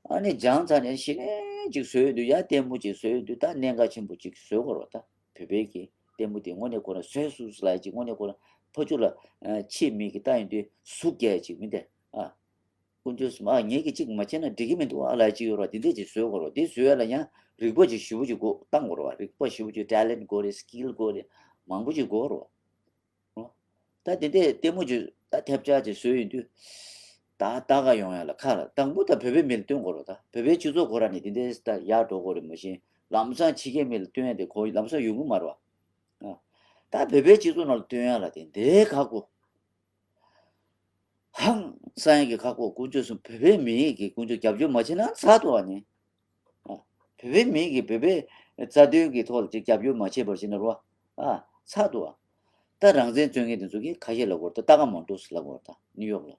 ཨ་ནི་སྦྱངས་ཚར་ནས་གཞི་ནས་ཅིག་བཟོས་ཡོད་དུས་ཡ་ལྟད་མོ་ཅིག་བཟོས་ཡོད་དུས་ད་གནད་འགག་ཆེན་པོ་ཅིག་བཟོས་དགོས་རེད་བ། ད་བོད་པའི་གི་ལྟད་མོ་དེ་དངོས་གནས་ཁོ་རང་བཟོས་སུ་ལ་ཅིག་དངོས་གནས་ཁོ་རང་ཕ་ཆུ་ལ་ཆེས་མི་གི་ལྟ་ཡོང་དུས་ཟུག་རྒྱག་ཅིག་མི་འདུག་ཨ། ཀུན་སྤྱོད་སུ་མ་ངེད་ཀྱིས་ཅིག་མ་བྱས་ན་འགྲིག་གི་མི་འདུག་ཨ་ལ་ཅིག་ཡོད་རེད་བ། དེ་འདྲས་ཅིག་བཟོས་དགོས་རེད་བ། དེ་བཟོས་ཡ་ལ་ཡང་རིག་པ་ཅིག་ཞེ་པོ་ཅིག་དགོས་བཏང་དགོས་རེད་བ། རིག་པ་ཞེ་པོ་ཅིག་ཊེ་ལེན་ཊི་དགོས་རེད། སི་ཀིལ་དགོས་རེད། མང་པོ་ཅིག་དགོས་རེད་བ། ད་དེ་འདྲས་ལྟད་མོ་ཅིག་ད་ཐེབས་ཆག་ཅིག་བཟོས་ཡོང་དུས་ད་ལྟ་ག་ཡོང་ཡ་ལ་ཁག་རེད། དང་པོ་ད་བོད་པའི་མི་ལ་སྟོན་དགོས་རེད། ད་བོད་པའི་སྤྱི་ཚོགས་ཁོ་རང་ནས་དེ་འདྲས་ད་ཡར་འགྲོ་དགོས་རེད། མ་གཞི་ལམ་སང་ཕྱི་རྒྱལ་མི་ལ་སྟོན་ཡ་དེ་ཁོ་ལམ་སང་ཡོང་གི་མ་རེད་བ། ཨ། ད་བོད་པའི་སྤྱི་ཚོགས་ནང་ལ་སྟོན་ཡ་ལ་དེ་འདྲའི་ཁག་པོ། ཧང་སང་ཡ་གི་ཁག་པོ། ཀུན་སྤྱོད་སུ་བོད་པའི་མི་ཡིས་གི་ཀུན་སྤྱོད་རྒྱབ་སྐྱོར་མ་བྱས་ན་ཚར་འདུག་བ་ནི། ཨ། བོད་པའི་མི་ཡིས་གི་བོད་པའི་རྩ་དོན་གི་ཐོག་ལ་ཅིག་རྒྱབ་སྐྱོར་མ་བྱས་པར་བྱས་ན་རོ། ཨ། ཚར་འདུག་བ། ད་རང་བཙན་རྩོད་མཁན་དེ་ཚོ་གིས་ཁ་ཤས་ལབ་དགོས་རེད། ད་ཀ་མོན་ཌོ་ཟེར་ལབ་དགོས་རེད། ད་ནིའུ་ཡོག་ལ།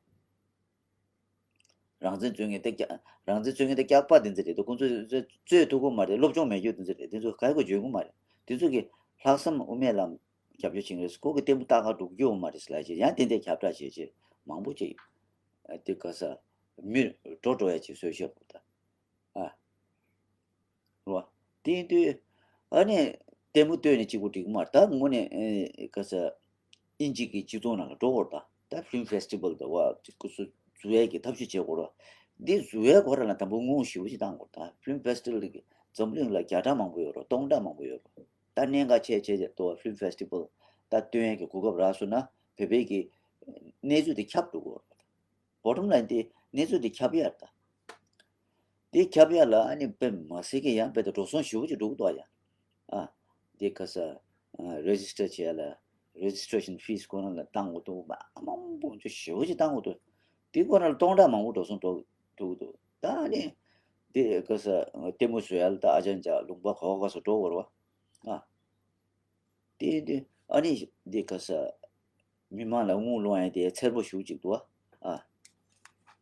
རང་བཙན་རྩོད་མཁན་དེ་སྐྱ་རང་བཙན་རྩོད་མཁན་དེ་སྐྱག་པ་དེ་ཚོ་རེད་དོ། ཁོང་ཚོས་རྩོད་ཐུབ་ཀྱི་མ་རེད། སློབ་སྦྱོང་མེད་རྒྱུ་དེ་ཚོ་རེད། དེ་ཚོ་ག་གོ་འཇོན་གྱི་མ་རེད། དེ་ཚོ་གིས་ལྷག་བསམ་དབུ་མའི་ལམ་རྒྱབ་སྐྱོར་བྱེད་ཀྱི་རེད། ཁོ་གི་ལྟད་མོ་ལྟ་ག་འགྲོ་རྒྱུ་ཡོད་མ་རེད་ཟེར་ལབ་བྱས་ཡང་དེ་འདྲའི་ཁྱབ་བསྒྲགས་བྱས་བྱས་མང་པོ་ཅིག་དེ་ག་ས་མི་འགྲོ་འགྲོ་ཡ་ཅིག་བཟོས་བཞག་པ་ད། ཨ། རེད་བ། དེ་ཡིན་དུས་ཨ་ནི་ལྟད་མོ་སྟོན་ནས་གཅིག་པོ་འགྲིག་གི་མ་རེད། ད་དངོས་གནས་ཨེ་ག་ས་དབྱིན་ཇི་གི་སྤྱི་ཚོགས་ནང་ལ་འགྲོ་དགོས་རེད། ད་ད་ཕི་ལིམ་ཕེ་སི་ཊི་བལ་ད་བ་ཅིག་སྐུ་གཟུ་འཛུལ་ཡས་ཀྱི་ཐབས་ཤེས་བྱེད་དགོས་རེད་བ། འདི་འཛུལ་ཡས་སྐོར་ལ་དང་པོ་དངུལ་ཞེ་པོ་ཅིག་བཏང་དགོས་རེད། ད་ཕི་ལིམ་ཕེ་སི་ཊི་བལ་གི་འཛམ་གླིང་ལ་བརྒྱ་ཕྲག་མང་པོ་ཡོད་རེད། སྟོང་ཕྲག་མང་པོ་ཡོད་རེད། ད་གནད་འགག་ཆེ་ཆེ་ཆེ་ཏོ་ཕི་ལིམ་ཕེ་སི་ཊི་བལ་ད་སྟོན་ཡས་ཀྱི་གོ་སྐབས་རག་སོང་ན་བོད་པའི་གི་གནས་ཚུལ་དེ་ཁྱབ་འགྲོ་གི་རེད། བོ་ཊམ་ལའིན་དེ་གནས་ཚུལ་དེ་ཁྱབ་ཡ་རེད་ད། དེ་ཁྱབ་ཡ་ལ་ཨ་ནི་དཔེ་མ་སྲིད་ཀྱི་ཡང་དཔེ་ད་འགྲོ་སོང་ཞེ་པོ་ཅིག་འགྲོ་གི་འདུག་ཡ། ཨ། དེ་ག་ས་རེ་ཇི་སི་ཊར་བྱེད་ཡ་ལ་རེ་ཇི་སི་ཊྲེ་ཤན་ཕིས་ཁོ་རང་ལ་བཏང་དགོས་འདུག་མ་མང་པོ་ཅིག་ཞེ་པོ་ཅིག་བཏང་དགོས་འདུག་དེ་ཁོ་རང་ལ་སྟོང་ཕྲག་མང་པོ་འགྲོ་སོང་འགྲོ་འགྲོ་གི་འདུག་ད་ཨ་ནི་དེ་ག་ས་ལྟད་མོ་བཟོ་ཡ་ལ་ད་ཨ་ཅང་ཅག་ལུང་པ་ག་བ་ག་ས་འགྲོ་དགོས་རེད་བ། ཨ། དེ་དེ་ཨ་ནི་འདི་ག་ས་མི་མང་ལ་དངུལ་སློང་ཡ་དེ་འཚེར་པོ་ཞེ་པོ་ཅིག་འདུག་ཨ།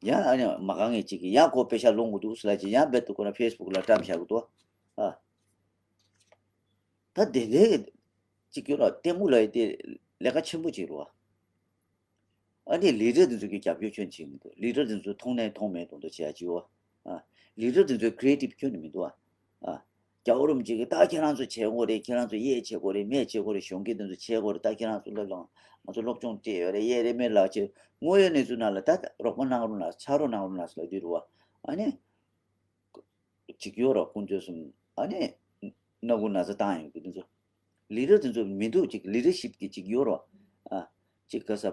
ཡང་ཨ་ནི་མ་གང་ངེས་ཅིག་གིས་ཡང་ཁོ་པེ་ཤག་སློང་གི་འདུག་ཟེར་ལབ་ཅིག་ཡང་རྦད་དེ་ཁོ་རང་ཕེ་སི་བུག་ལ་བཀྲམ་བཞག་གི་འདུག་ཨ། ད་དེ་འདྲའི་ཅིག་ཡོད་ལ་ལྟད་མོ་ལབ་ཡ་དེ་ལས་ཀ་ཆེན་པོ་ཅིག་རེད་བ། ཨ་ནི་ལི་ཌར་དེ་ཚོ་གི་རྒྱབ་སྐྱོར་ཁྱོན་ནས་བྱེད་ཀྱི་མི་འདུག་ལི་ཌར་དེ་ཚོ་མཐོང་ནའི་མཐོང་མེད་མདོག་མདོག་བྱེད་ཡ་ཅིག་ཡོད། ཨ། ལི་ཌར་དེ་ཚོའི་ཀི་རི་ཨེ་ཊིབ་ཁྱོན་ནས་མི་འདུག་ཨ། ཨ། རྒྱལ་བ་རིན་པོ་ཆེ་གིས་ད་ཁྱེད་རང་ཚོ་བྱེད་དགོས་རེད། ཁྱེད་རང་ཚོ་གཡས་བྱེད་དགོས་རེད། མེས་བྱེད་དགོས་རེད། གཞོན་སྐྱེས་དེ་ཚོ་བྱེད་དགོས་རེད། ད་ཁྱེད་རང་ཚོ་སློབ་སྦྱོང་ང་ཚོ་སློབ་སྦྱོང་སྤྲད་ཡོད་རེད། གཡས་རེད་མེད་ལགས་ཆེ་དངོས་ཡོད་གནས་ཚུལ་ནང་ལ་ད་རོགས་པ་གནང་རོགས་གནང་། ཕྱག་རོགས་གནང་རོགས་གནང་ཟེར་ལབ་དུས་རེད་བ། ཨ་ནི། ཅིག་ཡོད་ར་ཀུན་སྤྱོད་གསུམ་ཨ་ནི་སྣ་ཁུག་ན་ཚ་བཏང་ཡོང་གི་དེ་ཚོ། ལི་ཌར་དེ་ཚོ་མི་འདུག་ཅིག་ལི་ཌར་ཤིབ་ཀྱི་ཅིག་ཡོད་ར། ཨ། ཅིག་ག་ས་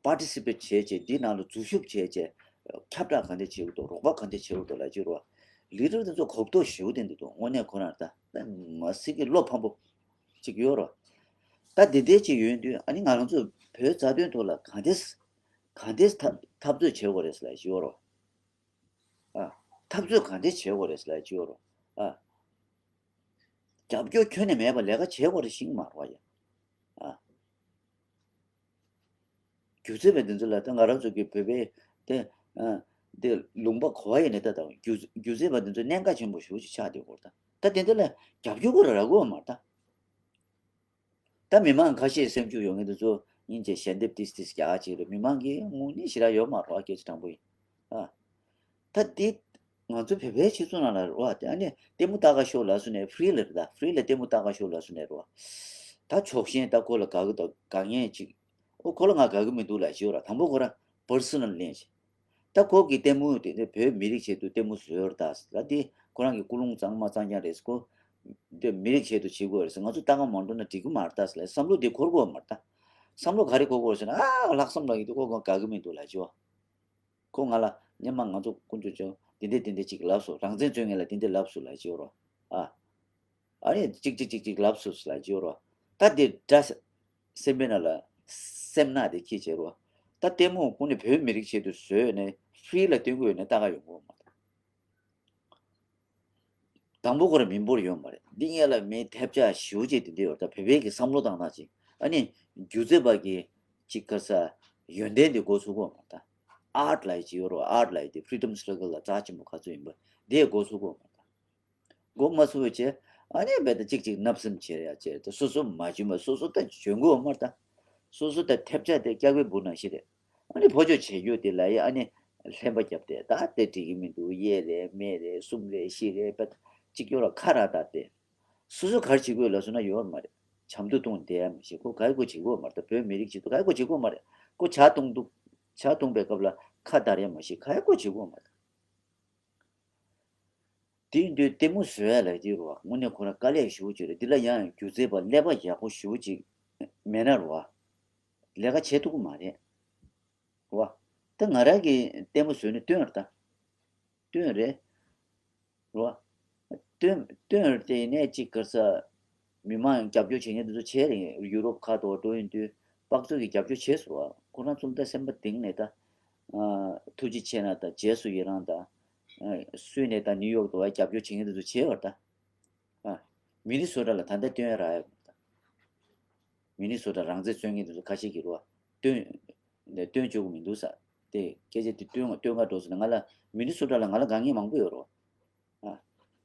པར་ཊི་སི་པེཊ་བྱས་བྱས་འདི་ནང་ལ་འཛུལ་ཞུགས་བྱས་བྱས་ཁྱབ་བསྒྲགས་ག་འདྲ་བྱེད་དགོས་འདུག་རོགས་པ་ག་འདྲ་བྱེད་དགོས་འདུག་ལབ་ཀྱི་ཡོད་ར། ལི་ཌར་དེ་ཚོ་གོ་རྟོགས་ཞེ་པོ་ལྡན་གྱི་འདུག་དངོས་གནས་ཁོ་རང་ད་མ་སྲིད་ཀྱི་བློ་ཕམ་པོ་ཅིག་ཡོད་ར། ད་དེ་འདྲའི་ཅིག་ཡོད་དུས་ཨ་ནི་ང་རང་ཚོ་བོད་རྩ་དོན་ཐོག་ལ་ག་འདྲས་ག་འདྲས་འཐབ་འཐབ་རྩོད་བྱེད་དགོས་རེད་ཟེར་ལབ་ཀྱི་ཡོད་ར། ཨ། འཐབ་རྩོད་ག་འདྲས་བྱེད་དགོས་རེད་ཟེར་ལབ་ཀྱི་ཡོད་ར། ཨ། རྒྱབ་སྐྱོར་ཁྱོན་ནས་མེད་པ་ལས་ཀ་བྱེད་དགོས་རེད་ཤེས་ཀྱི་མ་རེད་བ་ཡ། ཨ། སྒྱུ་རྩལ་པ་འདི་ཚོ་ལ་ད་ང་རང་ཚོ་གི་བོད་པའི་དེ་ཨ། དེ་ལུང་པ་ག་བ་ཡིན་ནའི་ད་ད་སྒྱུ་སྒྱུ་རྩལ་པ་འདི་ཚོ་གནད་འགག་ཆེན་པོ་ཞེ་པོ་ཅིག་ཆགས་བསྡད་ཡོད་རེད་ད། ད་དེ་འདྲ་ལ་རྒྱབ་སྐྱོར་དགོས་རེད་ར་དགོས་མ་རེད་ད། ད་མི་མང་ཁ་ཤས་སེམས་ཤུགས་ཡོད་མཁན་དེ་ཚོ་སྙིང་རྗེ་ཞལ་འདེབས་ཏིས་ཏིས་རྒྱག་ཅིག་རེད། མི་མང་གིས་དངོས་གནས་ཞེ་དྲག་ཡོད་མ་རེད་བ། སྐད་ཆ་དྲང་པོ་ཡིན། ཨ། ད་འདི་ང་ཚོ་བོད་པའི་སྤྱི་ཚོགས་ནང་ལ་རེད་བ། དེ་ཨ་ནི་ལྟད་མོ་ལྟ་ག་ཤོག་ལབ་སོང་ནས་ཧྥི་རི་ལ་རེད་ད། ཧྥི་རི་ལ་ལྟད་མོ་ལྟ་ག་ཤོག་ལབ་སོང་ནས་རེད་བ། ད་ཕྱོགས་ཞེན་ད་ཁོ་ལ་དགའ་གི་ད་དགའ་ངེས་ཅིག་ཨོ་ཁོ་ལ་ང་དགའ་གི་མི་འདུག་ལབ་ཞིག་ཡོད་ར། དང་པོ་ཁོ་རང་པར་སོ་ནལ་ལེན་ཞིག་ད་ཁོ་གི་ལྟད་མོ་དེ་ནི་བོད་མི་རིགས་ཆེད་དུ་ལྟད་མོ་བཟོས་ཡོད་རེད་ད་ཟེར། ད་དེ་ཁོ་རང་གི་ཀུན་སློང་གཙང་མ་གཙང་རྐྱང་རེད་ཟེར། ཁོ་འདི་མི་རིགས་ཆེད་དུ་བྱེད་དགོས་རེད་ཟེར། ང་ཚོ་ལྟ་ག་མ་འགྲོ་ན་འགྲིག་གི་མ་རེད་ད་ཟེར་ལབ་བསམ་བློ་དེ་འཁོར་གི་ཡོད་མ་རེད་ད། བསམ་བློ་ག་རེ་འཁོར་གི་ཡོད་ཟེར་ན། ཨ་ལྷག་བསམ་ལ་ཡིན་དུས་ཁོ་ཁོ་དགའ་གི་མི་འདུག་ལབ་ཅིག་ཁོ་ང་ལ་སྔོན་མ་ང་ཚོ་དཀོན་མཆོག་ཅོ་འདི་འདྲས་འདི་འདྲས་ཅིག་ལབ་སོང་། རང་བཙན་རྩོད་མཁན་ལ་འདི་འདྲས་ལབ་སོང་ལབ་ཅིག་ཡོད་རོ། ཨ། ཨ་ནི་ཅིག་ཅིག་ཅིག་ཅིག་ལབ་སོང་ལབ་ཅིག་ཡོད་རོ། ད་འདི་འདྲ་སེམས་པའི་ནང་ལ་སེམས་ནག་དེ་ཁྱི་བྱེད་རོ། ད་ལྟད་མོ་ཀུན་ནས་བོད་མི་རིགས་ཆེད་དུ་བཟོས་ནས་ཧྥི་རི་ལ་སྟོན་གི་ཡོད་ན་ལྟ་ག་ཡོང་གི་ཡོད་མ་རེད། དང་པོ་ཁོ་རང་མི་འབོར་ཡོད་མ་རེད། འདི་སྔོན་ལ་མི་ཐེབས་ཆག་ཞེ་པོ་ཅིག་དེ་འདྲ་ཡོད་རེད། ད་བོད་པའི་གི་བསམ་བློ་བཏང་སྟངས་ཅིག་ཨ་ནི་སྒྱུ་རྩལ་པ་གི་ ཅིག་ག་ས་ཡོན་ཏན་དེ་འགོ་ཚུགས་གོ་མ་ད། ཨརཊ་ལབ་ཡ་ཅིག་ཡོད་རོ། ཨརཊ་ལབ་ཡ་དེ་ཕི་རི་ཌམ་སི་ཊྲག་གལ་ལ་རྩ་ཆེན་པོ་ག་ཚོད་ཡིན་པ་དེ་འགོ་ཚུགས་གོ་མ་ད། འགོ་མ་ཚུགས་པའི་ཆེ་ཨ་ནི་བས་ད་ཅིག་ཅིག་བརྣབ་སེམས་བྱེད་ཡ་ཅེ་ད་སོ་སོ་མ་བྱུང་བ་སོ་སོ་ད་བྱོན་གོ་མ་ད། སོ་སོ་ད་ཐེབས་ཆག་དེ་སྐྱག་པའི་འབུ་ནང་བཞིན་རེད། ཨ་ནི་ཕོ་ཅོ་བྱེད་རྒྱུ་དེ་ལ་ཡ་ཨ་ནི་ལྷན་པ་རྒྱབ་སྟེ་ད་དེ་འགྲིག་གི་མི་འདུག་གཡས་རེད་མེད་རེད་གསུམ་རེད་བཞི་རེད་པ་ཅིག་ཡོད་ལ་ཁ་ར་ད་དེ། སོ་སོ་ག་རེ་བྱེད་དགོས་ལབ་སོང་ན་ཡོད་མ་རེད། བྱམས་བསྡུ་གཏོང་བསྡད་ཡ་མི་ཤེས་ཁོ་ག་རེ་ཁོ་བྱེད་དགོས་མ་རེད་ད་བོད་མི་རིགས་སྤྱི་ཚོགས་ག་རེ་ཁོ་བྱེད་དགོས་མ་རེད་ཁོ་ཇ་འཐུང་འདུག་ཇ་འཐུང་པའི་སྐབས་ལ་ཁ་བརྡར་ཡ་མ་ཤེས་ག་རེ་ཁོ་བྱེད་དགོས་མ་རེད། དེ་ཡིན་དུས་ལྟད་མོ་བཟོ་ཡ་ལ་དེ་རུ་བ་དངོས་གནས་ཁོ་རང་དཀའ་ལས་ཞེ་པོ་ཅིག་རེད། འདི་ལ་ཡང་སྒྱུ་རྩལ་པ་ཀླད་པ་ཡག་པོ་ཞེ་པོ་ཅིག་མེད་ན་རུ་བ་ལས་ཀ་བྱེད་ཐུབ་ཀྱི་མ་རེད་རུ་བ། ད་ང་རང་གིས་ལྟད་མོ་བཟོས་ནས་སྟོན་ར་ད་སྟོན་རེད་རུ་བ། སྟོན་སྟོན་ར་དེ་ནས་ཅིག་ག་ས་མི་མང་རྒྱབ་སྐྱོར་བྱེད་མཁན་དེ་ཚོ་བྱས་རེད། ཡུ་རོབ་ཁག་ཏུ་འགྲོ་ཡོང་དུས་དཔག་ཚོད་ཀྱིས་རྒྱབ་སྐྱོར་བྱས་སོང་བ། ཁོ་རང་ཚོ་ད་སེམས་པ་གཏིང་ནས་ད་ཐུགས་རྗེ་ཆེ་ན་ད་རྗེས་སུ་ཡི་རང་ད་སུད་ནས་ད་ནིའུ་ཡོག་ཏུ་བ་རྒྱབ་སྐྱོར་བྱེད་མཁན་དེ་ཚོ་བྱས་བ་ད། ཨ། མི་ནི་སོ་ཊ་ལ་ད་ལྟ་སྟོན་ཡ་རག་ཡ། མི་ནི་སོ་ཊ་རང་བཙན་རྩོད་མཁན་དེ་ཚོ་ཁ་ཤས་ཀྱིས་རོ། སྟོན། སྟོན་བཅུག་གི་མི་འདུག་ས། དེ་སྐད་ཆ་དེ་སྟོན་སྟོན་ག་འགྲོ་སོང་ན་ང་ལ་མི་ནི་སོ་ཊ་ལ་ང་ལ་དགའ་ངེས་མང་པོ་ཡོད་རོ། ཨ།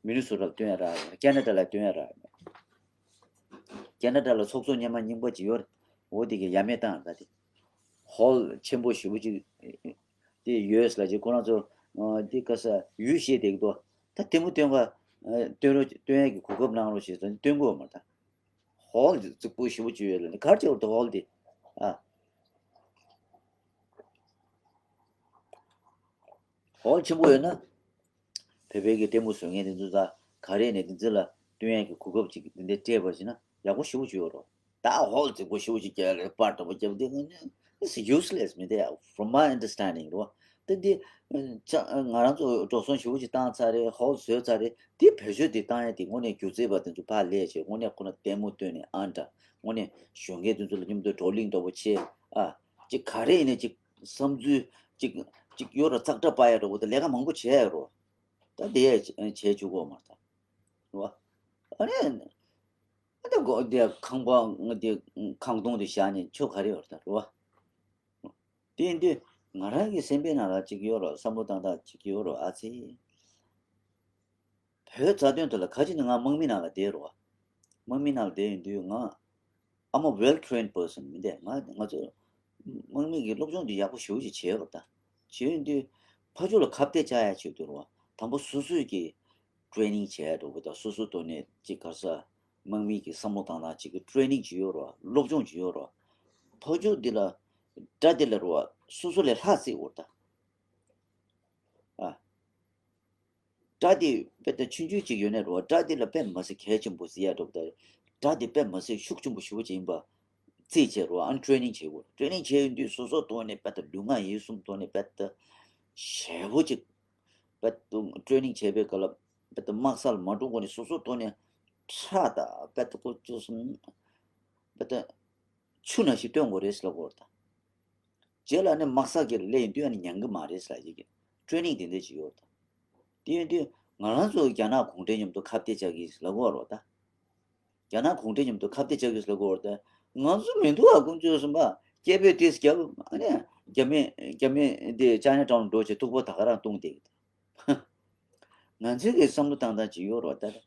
མི་ནི་སོ་ཊ་ལ་སྟོན་ཡ་རག་ཡ། ཁེ་ན་ཌ་ལ་སྟོན་ཡ་རག་ཡ། ཁེ་ན་ཌ་ལ་ཚོགས་གཙོ་སྔོན་མ་རྙིང་པ་ཅིག་ཡོད་རེད། འོ་དེ་གས་ཡ་མེད་བཏང་ད་དེ། ཧོལ་ཆེན་པོ་ཞེ་པོ་ཅིག་དེ་ཡོད་ལ་ཅིག་ཁོ་རང་ཚོ་དེ་ག་ས་ཡུལ་ཤེས་བསྡད་ཀྱི་འདུག་ད་ལྟད་མོ་སྟོན་ག་སྟོན་རོགས་སྟོན་ཡས་ཀྱི་གོ་སྐབས་གནང་རོགས་ཞེས་ཟེར་ནས་སྟོན་གི་ཡོད་མ་རེད་ད། ཧོལ་དེ་རྫིག་པོ་ཞེ་པོ་ཅིག་ཡོད་ལ་ནི་ག་རེ་བྱས་པ་རེད་ད་ཧོལ་དེ། ཨ། ཧོལ་ཆེན་པོ་ཡོད་ན། བོད་པའི་གི་ལྟད་མོ་བཟོ་མཁན་དེ་ཚོ་ད་ག་རེ་ནས་དེ་ཚོ་ལ་སྟོན་ཡས་ཀྱི་གོ་སྐབས་ཅིག་དེ་འདྲ་སྤྲད་པ་ཞིག་ན་ཡག་པོ་ཞེ་པོ་ཅིག་ཡོད་རོ། ད་ཧོལ་རྫིག་པོ་ཞེ་པོ་ཅིག་རྒྱག་ལས་པར་འདྲ་པོ་རྒྱབ་དེ་ནི་it's useless མི་དེ། From my understanding རོ། ད་འདི་ང་རང་ཚོ་འགྲོ་སོང་ཞེ་པོ་ཅིག་བཏང་ཚར་རེད། ཧོལ་བཟོས་ཚར་རེད། འདི་བེད་སྤྱོད་འདི་བཏང་ཡས་དེ་དངོས་གནས་སྒྱུ་རྩལ་པ་དེ་ཚོ་ཕར་སླེབས་བྱས་དངོས་གནས་ཁོ་ན་ལྟད་མོ་སྟོན་ནས་ཨ་འདྲ་དངོས་གནས་གཞོན་སྐྱེས་དེ་ཚོ་ལ་མཉམ་དུ་བགྲོ་གླེང་འདྲ་པོ་བྱས་ཨ། ཅིག་ག་རེ་ཡིན་ནའི་ཅིག་བསམ་ཚུལ་ཅིག་ཅིག་ཡོད་ར་ཙག་སྒྲ་པ་ཡ་འདྲ་པོ་དེ་ལས་ཀ་མང་པོ་བྱས་ཡ་རོ། ད་དེ་ཡ་བྱས་བཅུག་གོ་མ་ད། རོ། ཨ་ནི། ཨ་ད་གོ་དེ་ཁང་པ་དེ་ཁང་སྟོང་དེ་བཞག་ནས་ཆོ་ག་རེ་ཡོད་ད་རོ། དེ་ཡིན་དུས་ང་རང་གི་སེམས་པའི་ནང་ལ་ཅིག་ཡོད་རོ། བསམ་བློ་བཏང་སྟངས་ཅིག་ཡོད་རོ། ཨ་ཙི། བོད་རྩ་དོན་དེ་ལ་ཁ་ཅིག་ནི་ང་དམག་མི་ནང་ལ་བསྡད་རོ། དམག་མི་ནང་ལ་བསྡད་ཡོང་དུས་ང་I'm a well trained person མི་འདས་ང་ང་ཚོ་དམག་མི་གི་སློབ་སྦྱོང་དེ་ཡག་པོ་ཞེ་པོ་ཅིག་བྱས་རོ། ད་བྱས་ཡོང་དུས་ཕར་ཕྱོགས་ལ་ཁ་གཏད་བཅག་ཡ་ཆེད་དུ་རོ། དང་པོ་སོ་སོས་ཀྱི་ཊེ་ནིང་བྱས་འགྲོ་དགོས། ད་སོ་སོ་ཐོག་ནས་ཅིག་ག་རེ་ཟ། དམག་མི་གི་བསམ་བློ་བཏང་སྟངས་ཅིག་གི་ཊེ་ནིང་ཅིག་ཡོད་རོ། སློབ་སྦྱོང་ཅིག་ཡོད་རོ། ཕར་ཕྱོགས་འདི་ལ་དགྲ་འདི་ལ་རོ་སོ་སོ་ལས་ལྷག་བརྩི་དགོས་རེད་ད། ཨ། དགྲ་འདི་དཔེ་ད་ཆུང་ཆུང་ཅིག་ཡོད་ནའི་རོ། དགྲ་འདི་ལ་དཔེ་མི་སྲིད་གལ་ཆེན་པོ་བརྩི་ཡ་འགྲོ་གི། ད་དགྲ་འདི་དཔེ་མི་སྲིད་ཤུགས་ཆེན་པོ་ཞེ་པོ་ཅིག་ཡིན་པ་བརྩིས་བྱས་རོ། ཨ་ནི་ཊེ་ནིང་བྱེད་དགོས། ཊེ་ནིང་བྱས་ཡོང་དུས་སོ་སོ་ཐོག་ནས་དཔེ་ད་ལུས་ངག་ཡིད་གསུམ་ཐོག་ནས་དཔེ་ད་ཞེ་པོ་ཅིག་དཔེ་ད་ཊེ་ནིང་བྱས་པའི་སྐབས་ལ་དཔེ་ད་དམག་ས་ལ་མ་འགྲོ་གོང་ནས་སོ་སོ་ཐོག་ནས་ཁྲག་དང་དཔེ་ད་ཁོ་ཚོ་གསུམ་དཔེ་ད་ཆུ་ནང་བཞིན་བཏོན་དགོས་རེད་ཟེར་ལབ་དགོས་རེད་ད། རྗེས་ལ་ནི་དམག་ས་གི་ལ་སླེབས་ཡོང་དུས་ཨ་ནི་ཉན་གི་མ་རེད་ཟེར་ལབ་ཀྱི། ཊེ་ནིང་དེ་འདྲ་ཅིག་ཡོད་ད། དེ་ཡིན་དུས་ང་རང་ཚོ་རྒྱ་ནག་གུང་ཁྲན་མཉམ་དུ་ཁ་གཏད་བཅག་གི་ལབ་དགོས་རེད་ད། རྒྱ་ནག་གུང་ཁྲན་མཉམ་དུ་ཁ་གཏད་བཅག་གི་ལབ་དགོས་རེད་ད། ང་ཚོ་མི་འདུག་ཨ། ཁོང་ཚོས་གསུངས་པ་སྐད་འབོད་ཏོག་ཙམ་རྒྱབ་ཨ་ནི་རྒྱ་མི་རྒྱ་མི་འདི་ཅའི་ན་ཊའུན་འགྲོ་བྱས་ཐུག་པ་ད་ག་རང་བཏུང་བསྡད་ཀྱི། ང་ཚོའི་གི་བསམ་བློ་བཏང་སྟངས་ཅིག་ཡོད་རེད་ད།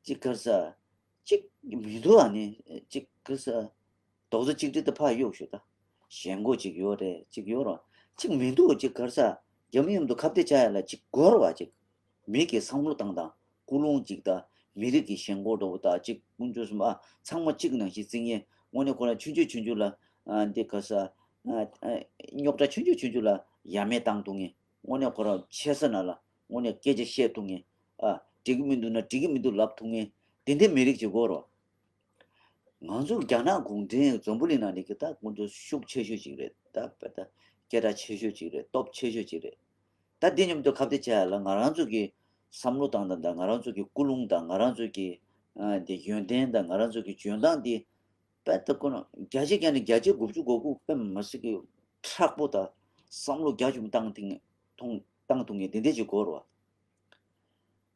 ཅིག་ག་རེ་ཟ། ཅིག་མི་འདུག་ཨ་ནི་ཅིག་ག་རེ་ཟ། རྡོག་རྩ་གཅིག་སྒྲིལ་དེ་ཕར་གཡུག་ཞོག་ད། ཞེན་ཁོག་ཅིག་ཡོད་རེད་ཅིག་ཡོད་རེད། ཅིག་མི་འདུག་ཅིག་ག་རེ་ཟ། རྒྱ་མི་མཉམ་དུ་ཁ་གཏད་བཅག་ཡ་ལ་ཅིག་དགོས་རེད་བ་ཅིག་མི་གི་བསམ་བློ་བཏང་སྟངས་ཀུན་སློང་ཅིག་དང་མི་རིགས་ཀྱི་ཞེན་ཁོག་འདྲ་པོ་དང་ཅིག་ཀུན་སྤྱོད་གསུམ་ཨ་ཚང་མ་གཅིག་ནང་བཞིན་བརྩི་མཁན། དངོས་གནས་ཁོ་རང་ཆུང་ཆུང་ཆུང་ཆུང་ལ་ཨ་འདི་ག་རེ་ཟ། ཨ་ཨ་རྙོག་དྲ་ཆུང་ཆུང་ཆུང་ཆུང་ལ་ཡ་མེད་བཏང་ཐུབ་མཁན། དངོས་གནས་ཁོ་རང་ཆེ་ས་ན་ལ་དངོས་གནས་སྐད་ཆ་བཤད་ཐུབ་མཁན། ཨ་འགྲིག་གི་མི་འདུག་ན་འགྲིག་གི་མི་འདུག་ལབ་ཐུབ་མཁན། དེ་འདྲའི་མི་རིགས་ཅིག་དགོས་རེད་བ། ང་ཚོ་རྒྱ་ནག་གུང་ཁྲན་འཛམ་བུ་གླིང་ནང་ནས་ཀྱི་ད་ཁོང་ཚོ་ཤུགས་ཆེ་ཤོས་ཅིག་རེད། ད་དཔེ་ད་སྐད་གྲགས་ཆེ་ཤོས་ཅིག་རེད། སྟོབས་ཆེ་ཤོས་ཅིག་རེད། ད་འདི་མཉམ་དུ་ཁ་གཏད་བཅག་ཡ་ལ་ང་རང་ཚོ་གི་བསམ་བློ་བཏང་སྟངས་དང་ང་རང་ཚོ་གི་ཀུན་སློང་དང་ང་རང་ཚོ་གི་ཨ་འདི་ཡོན་ཏན་དང་ང་རང་ཚོ་གི་འཇོན་ཐང་འདི་དཔེ་ད་ཁོ་ན་བརྒྱ་ཆ་བརྒྱ་ནས་བརྒྱ་ཆ་དགུ་བཅུ་གོ་དགུ་དཔེ་མི་སྲིད་གི་མཁྲེགས་པོ་དང་བསམ་བློ་རྒྱ་ཆེན་པོ་བཏང་ཐུབ་མཁན་ཐུབ་བཏང་ཐུབ་མཁན་འདི་འདྲ་ཅིག་དགོས་རེད་བ།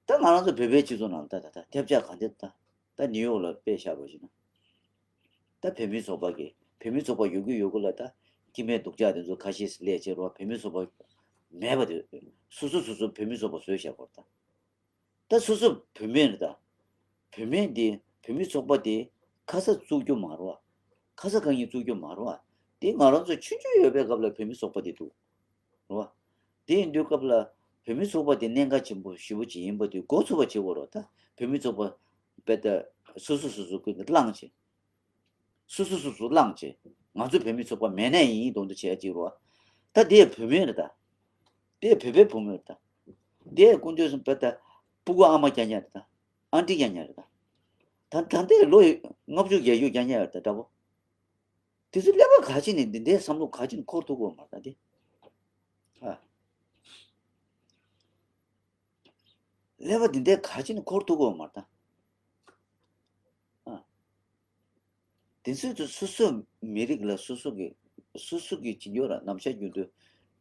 ད་ང་རང་ཚོ་བོད་པའི་སྤྱི་ཚོགས་ནང་ད་ད་ད་ཐེབས་ཆག་ག་འདྲ་ད་ད་ནིའུ་ཡོག་ལ་དཔེ་བཞག་པ་ཞིག་ན། ད་བོད་མིའི་ཚོགས་པ་གི་ བོད་མི་ཚོགས་པ་ཡོད་ཀྱི་ཡོད་ཀྱི་ལ་ད་ཁྱིམ་པའི་སྡུག་ཅག་དེ་ཚོ་ཁ་ཤས་སླེབས་བྱས་རོགས་བོད་མི་ཚོགས་པ་མེད་པ་དེ་སོ་སོ་སོ་སོ་བོད་མི་ཚོགས་པ་བཟོས་བཞག་པ་རེད་ད། ད་སོ་སོ་བུད་མེད་རེད་ད། བུད་མེད་འདི་བོད་མི་ཚོགས་པ་དེ་ཁ་ས་བཙུགས་རྒྱུ་མ་རེད་བ། ཁ་ས་གང་ཡིན་བཙུགས་རྒྱུ་མ་རེད་བ། དེ་ང་རང་ཚོ་ཆུང་ཆུང་ཡོད་པའི་སྐབས་ལ་བོད་མི་ཚོགས་པ་དེ་འདུག་རེད་བ། དེ་ཡིན་དུས་སྐབས་ལ་བོད་མི་ཚོགས་པ་དེ་གནད་འགག་ཆེན་པོ་ཞེ་པོ་ཅིག་ཡིན་པ་དེ་འགོ་ཚུགས་པ་བྱེད་དགོས་རེད་ད། བོད་མི་ཚོགས་པ་དཔེ་ད་སོ་སོ་སོ་སོ་ཀུན་ཏུ་བླངས་བྱས། སོ་སོ་སོ་སོ་བླངས་བྱས། ང་ཚོ་བོད་མི་ཚོགས་པ་མེད་ནའི་ཡིན་མདོག་མདོག་བྱས་ཅིག་རོ། ད་དེ་བུད་མེད་རེད་ད། དེ་བོད་པའི་བུ་མོ་རེད་ད། དེ་ཀུན་སྤྱོད་སུ་བོད་ད་སྤུ་གུ་ཨ་མ་རྐྱང་རྐྱང་རེད་ད། ཨ་འདྲི་རྐྱང་རྐྱང་རེད་ད། ད་ད་ལྟའི་ལོ་ལྔ་བཅུ་བརྒྱད་ཅུ་རྐྱང་རྐྱང་རེད་ད་འདྲ་པོ། དེ་ཚོ་ཀླད་པ་ག་ཅི་ནས་འདི་འདྲའི་བསམ་བློ་ག་ཅི་ནས་འཁོར་ཐུབ་ཀྱི་ཡོད་མ་རེད་ད་དེ། ཨ། ཀླད་པ་འདི་འདྲའི་ག་ཅི་ནས་འཁོར་ཐུབ་ཀྱི་ཡོད་མ་རེད་ད། ཨ། དེ་ཚོས་ཚོ་སོ་སོའི་མི་རིགས་ལ་སོ་སོ་གི་སོ་སོ་གི་བྱེད་རྒྱུ་ར་ནམ་ཞག་རྒྱུན་དུ་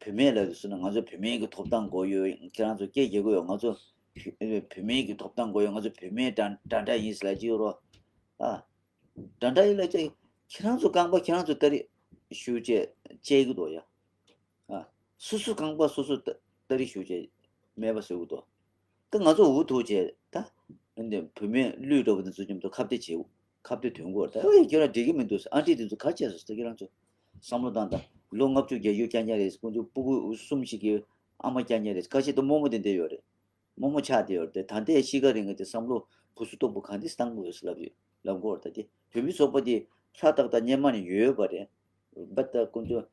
བུད་མེད་ལ་དུ་སོང་ན་ང་ཚོ་བུད་མེད་ཀྱི་ཐོབ་ཐང་དགོས་ཡོད། ཁྱེད་རང་ཚོ་སྐད་རྒྱག་གི་ཡོད། ང་ཚོ་བུ་བུད་མེད་ཀྱི་ཐོབ་ཐང་དགོས་ཡོད། ང་ཚོ་བུད་མེད་འདྲ་འདྲ་འདྲ་ཡིན་ཟེར་ལ་ཅི་ཡོད་རོ། ཨ། འདྲ་འདྲ་ཡིན་ལ་ཅི་ཁྱེད་རང་ཚོ་རྐང་པ་ཁྱེད་རང་ཚོ་ལྟ་རེ་ཞུ་བྱས་བཅད་གི་འདུག་ཡ། ཨ། སོ་སོ་རྐང་པ་སོ་སོ་ལྟ་ལྟ་རེ་ཞུ་བྱས་མེད་པ་བཟོ་གི་འདུག་ད་ང་ཚོ་འུ་ཐུག་བྱས་ད་འདི་བུད་མེད་ཀླུ་འདྲ་བོ་དེ་ཚོ་མཉམ་དུ་ཁ་གཏད་བྱེད་ཁ་གཏད་དོན་གོ་ད་ཨེ་ཁྱོད་རང་འགྲིག་གི་མི་འདུག་ཨ་འདྲི་དེ་ཚོ་ག་བྱས་སོང་ད་ཁྱེད་རང་ཚོ་བསམ་བློ་བཏང་ད་ལོ་ལྔ་བཅུ་བརྒྱད་ཅུ་རྐྱང་རྐྱང་རེད། ཁོང་ཚོ་སྤུ་གུ་གསུམ་ཞིག་གི་ཨ་མ་རྐྱང་རྐྱང་རེད། ཁ་ཤས་ད་རྨོ་མོ་དེ་འདྲ་ཡོད་རེད། རྨོ་མོ་ཆགས་བསྡད་ཡོད་རེད་དེ། ད་ལྟའི་གཤིས་ཀ་རིང་གི་དེ་བསམ་བློ་བུ་སུ་སྟོབས་པོ་གང་འདྲ་བཏང་དགོས་ལབ་ཡོད་ལབ་དགོས་རེད། ད་དེ་བོད་མི་ཚོགས་པ་དེ་ཧྲ་ཏག་ཏག་སྔོན་མ་ནས་ཡོད་ཡོད་པ་རེད། བ་ད་ཀུན་སྤྱོད་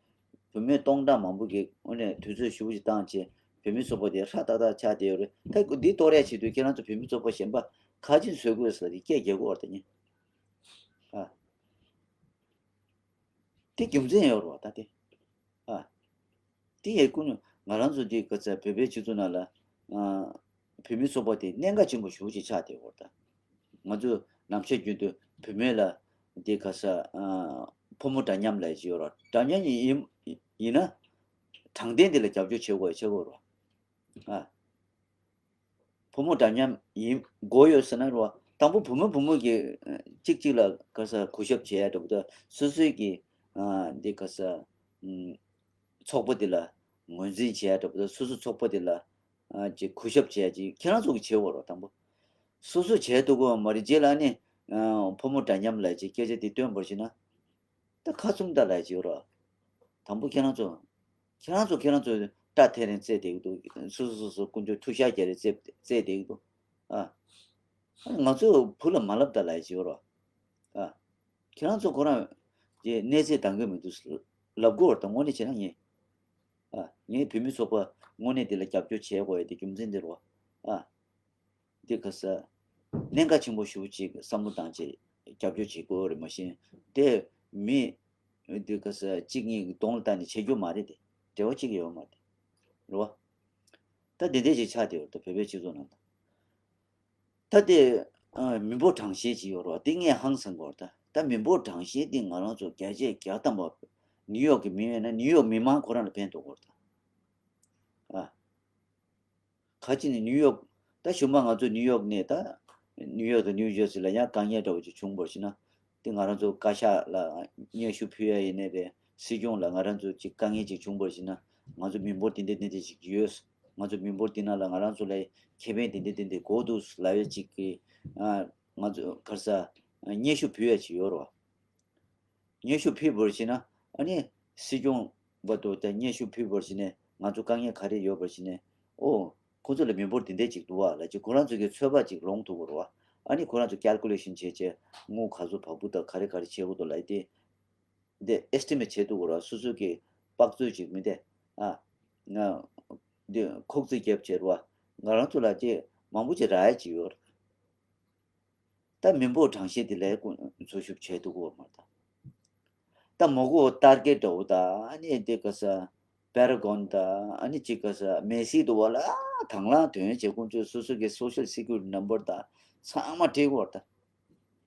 བུད་མེད་སྟོང་ཕྲག་མང་པོ་གི་དངོས་གནས་དུས་ཚོད་ཞེ་པོ་ཅིག་བཏང་བྱས་བོད་མི་ཚོགས་པ་དེ་ཧྲ་ཏག་ཏག་ཆགས་བསྡད་ཡོད་རེད། ད་འདི་གཏོར་ཡ་ཆེད་དུ་ཁྱེད་རང་ཚོ་བོད་མི་ཚོགས་པ་གཞན་པ་ག་ཅིག་བཟོ་དགོས་ཟེར་ལ་དེ་སྐད་རྒྱག་དགོས་རེད་ད་ཉིན། ཨ། དེ་རྒྱུ་མཚན་ཡོད་རེད་བ་ད་དེ། ཨ། དེ་ཡས་ཀུན་ང་རང་ཚོ་འདི་ག་ཚ་བོད་པའི་སྤྱི་ཚོགས་ནང་ལ་ཨ། བོད་མི་ཚོགས་པ་དེ་གནད་འགག་ཆེན་པོ་ཞེ་པོ་ཅིག་ཆགས་བསྡད་ཡོད་རེད་ད། ང་ཚོ་ནམ་ཞག་རྒྱུན་དུ་བུད་མེད་ལ་འདི་ག་ས་ཨ། ཕོ་མོ་འདྲ་མཉམ་ལབ་ཀྱི་ཡོད་རེད། འདྲ་མཉམ་ཡིན་ཡིན་ན་དྲང་བདེན་འདི་ལ་རྒྱབ་སྐྱོར་བྱེད་དགོས་བྱེད་དགོས་རེད་བ། ཨ། ཕོ་མོ་འདྲ་མཉམ་ཡིན་དགོས་ཡོད་ཟེར་ན་རོ། དང་པོ་བུ་མོ་བུ་མོ་གི་ཨ། གཅིག་གཅིག་ལ་ག་ས་གུས་ཞབས་བྱེད་ཡ་འདྲ་པོ་དང་སོ་སོའི་གི་ཨ། འདི་ག་ས་ཨམ། ཚོགས་པ་འདི་ལ་ངོས་འཛིན་བྱེད་ཡ་འདྲ་པོ་དང་སོ་སོ་ཚོགས་པ་འདི་ལ་ཨ། ཅིག་གུས་ཞབས་བྱེད་ཡ་ཅིག་ཁྱེད་རང་ཚོ་གི་བྱེད་དགོས་རོ། དང་པོ་སོ་སོ་བྱེད་ཐུབ་དགོས་མ་རེད། རྗེས་ལ་ནི་ཨ། ཕོ་མོ་འདྲ་མཉམ་ལབ་ཅིག་སྐད་ཆ་འདི་བཏོན་པར་བྱས་ན། ད་ཁ་བཙུམ་ད་ལབ་ཀྱི་ཡོད་ར། དང་པོ་ཁྱེད་རང་ཚོ། ཁྱེད་རང་ཚོ་ཁྱེད་རང་ཚོ་སྐྲ་ཐེ་རེ་བཙལ་བསྡད་ཀྱི་འདུག་སོ་སོ་སོ་སོ་ཀུན་སྤྱོད་ཐུ་ཤག་རྒྱག་རེ་བཙལ་བཙལ་བསྡད་ཀྱི་འདུག་ཨ། ང་ཚོ་བུ་ལ་མ་ལབ་ད་ལབ་ཀྱི་ཡོད་ར། ཨ། ཁྱེད་རང་ཚོ་ཁོ་རང་གི་གནས་ཚད་འདང་གི་མི་འདུག་ལབ་དགོས་ར། ད་དངོས་གནས་བྱས་ན་ངས། ཨ། ངས་བོད་མི་ཚོགས་པ་དངོས་གནས་དེ་ལ་རྒྱབ་སྐྱོར་བྱེད་དགོས་ཡ་དེ་རྒྱུ་མཚན་དེ་རེད་བ། ཨ། འདི་ག་ས། གནད་འགག་ཆེན་པོ་ཞེ་པོ་ཅིག་བསམ་བློ་བཏང་བྱས་རྒྱབ་སྐྱོར་བྱེད་དགོས་རེད། མ་གཞི་དེ་མི་འདི་ག་ས་གཅིག་གཉིས་ཀྱི་གདོང་ལ་བལྟས་ནས་བྱེད་རྒྱུ་མ་རེད་དེ། འབྲེལ་བ་གཅིག་ཡོད་མ་རེད་དེ། རེད་བ། ད་འདི་འདྲ་ཞིག་ཆགས་བསྡད་ཡོད་རེད་ད་བོད་པའི་སྤྱི་ཚོགས་ནང་ད། ད་དེ་ཨ། མི་འབོར་གྲངས་བཤེར་ཅིག་ཡོད་རེད་བ། དེ་ངས་ཧང་སང་གོ་རེད་ད། ད་མི་འབོར་གྲངས་བཤེར་དེ་ང་རང་ཚོ་བརྒྱ་ཆ་བརྒྱ་ཐམ་པ་ནིའུ་ཡོག་གི་མི་ཡོད་ན་ནིའུ་ཡོག་མི་མང་ཁོ་རང་ལ་ཕན་ཐོགས་གོ་རེད་ད། ཨ། ཁ་ཅིག་ནི་ནིའུ་ཡོག་ད་གཞུག་མ་ང་ཚོ་ནིའུ་ཡོག་ནས་ད་ནིའུ་ཡོག་དང་ནིའུ་ཇར་སི་ལ་ཡང་དཀའ་ངལ་འདྲ་བོ་ཅིག་བྱུང་བར་ཞིག་ན། དེ་ང་རང་ཚོ་བཀའ་ཤག་ལ་སྙན་ཞུ་ཕུལ་ཡ་ཡིན་ནའི་རེད། སྲིད་སྐྱོང་ལ་ང་རང་ཚོ་ཅིག་དཀའ་ངལ་ཅིག་བྱུང་བར་ཞིག་ན། ང་ཚོ་མི་འབོར་དེ་འདྲ་དེ་འདྲ་ཅིག་ཡོད། ང་ཚོ་མི་འབོར་དེ་ནང་ལ་ང་རང་ཚོ་ལ་ཁེ་ཕན་དེ་འདྲ་དེ་འདྲ་དགོས་འདུག་ལབ་ཡ་ཅིག་གི་ང་ཚོ་ག་རེ་ཟ་སྙན་ཞུ་ཕུལ་ཡ་ཅིག་ཡོད་རེད་བ། སྙན་ཞུ་ཕུལ་བར་བྱས་ན་ཨ་ནི་སྲིད་སྐྱོང་བར་དུ་ད་སྙན་ཞུ་ཕུལ་བར་བྱས་ནས་ང་ཚོ་དཀའ་ངལ་ག་རེ་ཡོད་པར་བྱས་ནས་ཨོ་ཁོ་ཚོ་ལ་མི་འབོར་འདི་འདྲས་ཅིག་འདུག་བ་ལབ་ཅིག་ཁོ་རང་ཚོ་གི་ཚོད་དཔག་ཅིག་ལོངས་ཐུབ་དགོས་རེད་བ། ཨ་ནི་ཁོ་རང་ཚོ་ཀལ་ཀུ་ལེ་ཤན་བྱས་བྱས་དངུལ་ག་ཚོད་བབས་ཀྱི་འདུག་ག་རེ་ག་རེ་བྱེད་དགོས་འདུག་ལབ་དེ་འདི་ཨེ་སི་ཊི་མེ་ཊི་བྱེད་ཐུབ་དགོས་རེད་བ། སོ་སོ་གི་དཔག་ཚོད་ཅིག་མི་འདྲ་ཨ་ང་འདི་ཁོག་རྩིས་རྒྱབ་བྱས་རེད་བ། ང་རང་ཚོ་ལ་ཅིག་མང་པོ་ཅིག་རག་ཡ་ཅིག་ཡོད་རེད། ད་མི་འབོར་གྲངས་བཤེར་དེ་ལས་ཀུན་འཚོལ་ཞིབ་བྱས་འདུག་གོ་མ་རེད་ད། ད་མོ་གོ་ཏར་གེ་འདྲ་བོ་ད་ཨ་ནི་འདི་ག་ས་པེ་ར་གོན་ད་ཨ་ནི་ཅི་ག་ས་མེ་སི་འདུག་བ་ལ་དང་བླངས་དོན་བྱས་ཀུན་སྤྱོད་སོ་སོ་གི་སོ་ཤལ་སི་ཀུ་རི་ཊི་ནམ་བར་ད་ཚང་མ་སྤྲད་གོ་ད།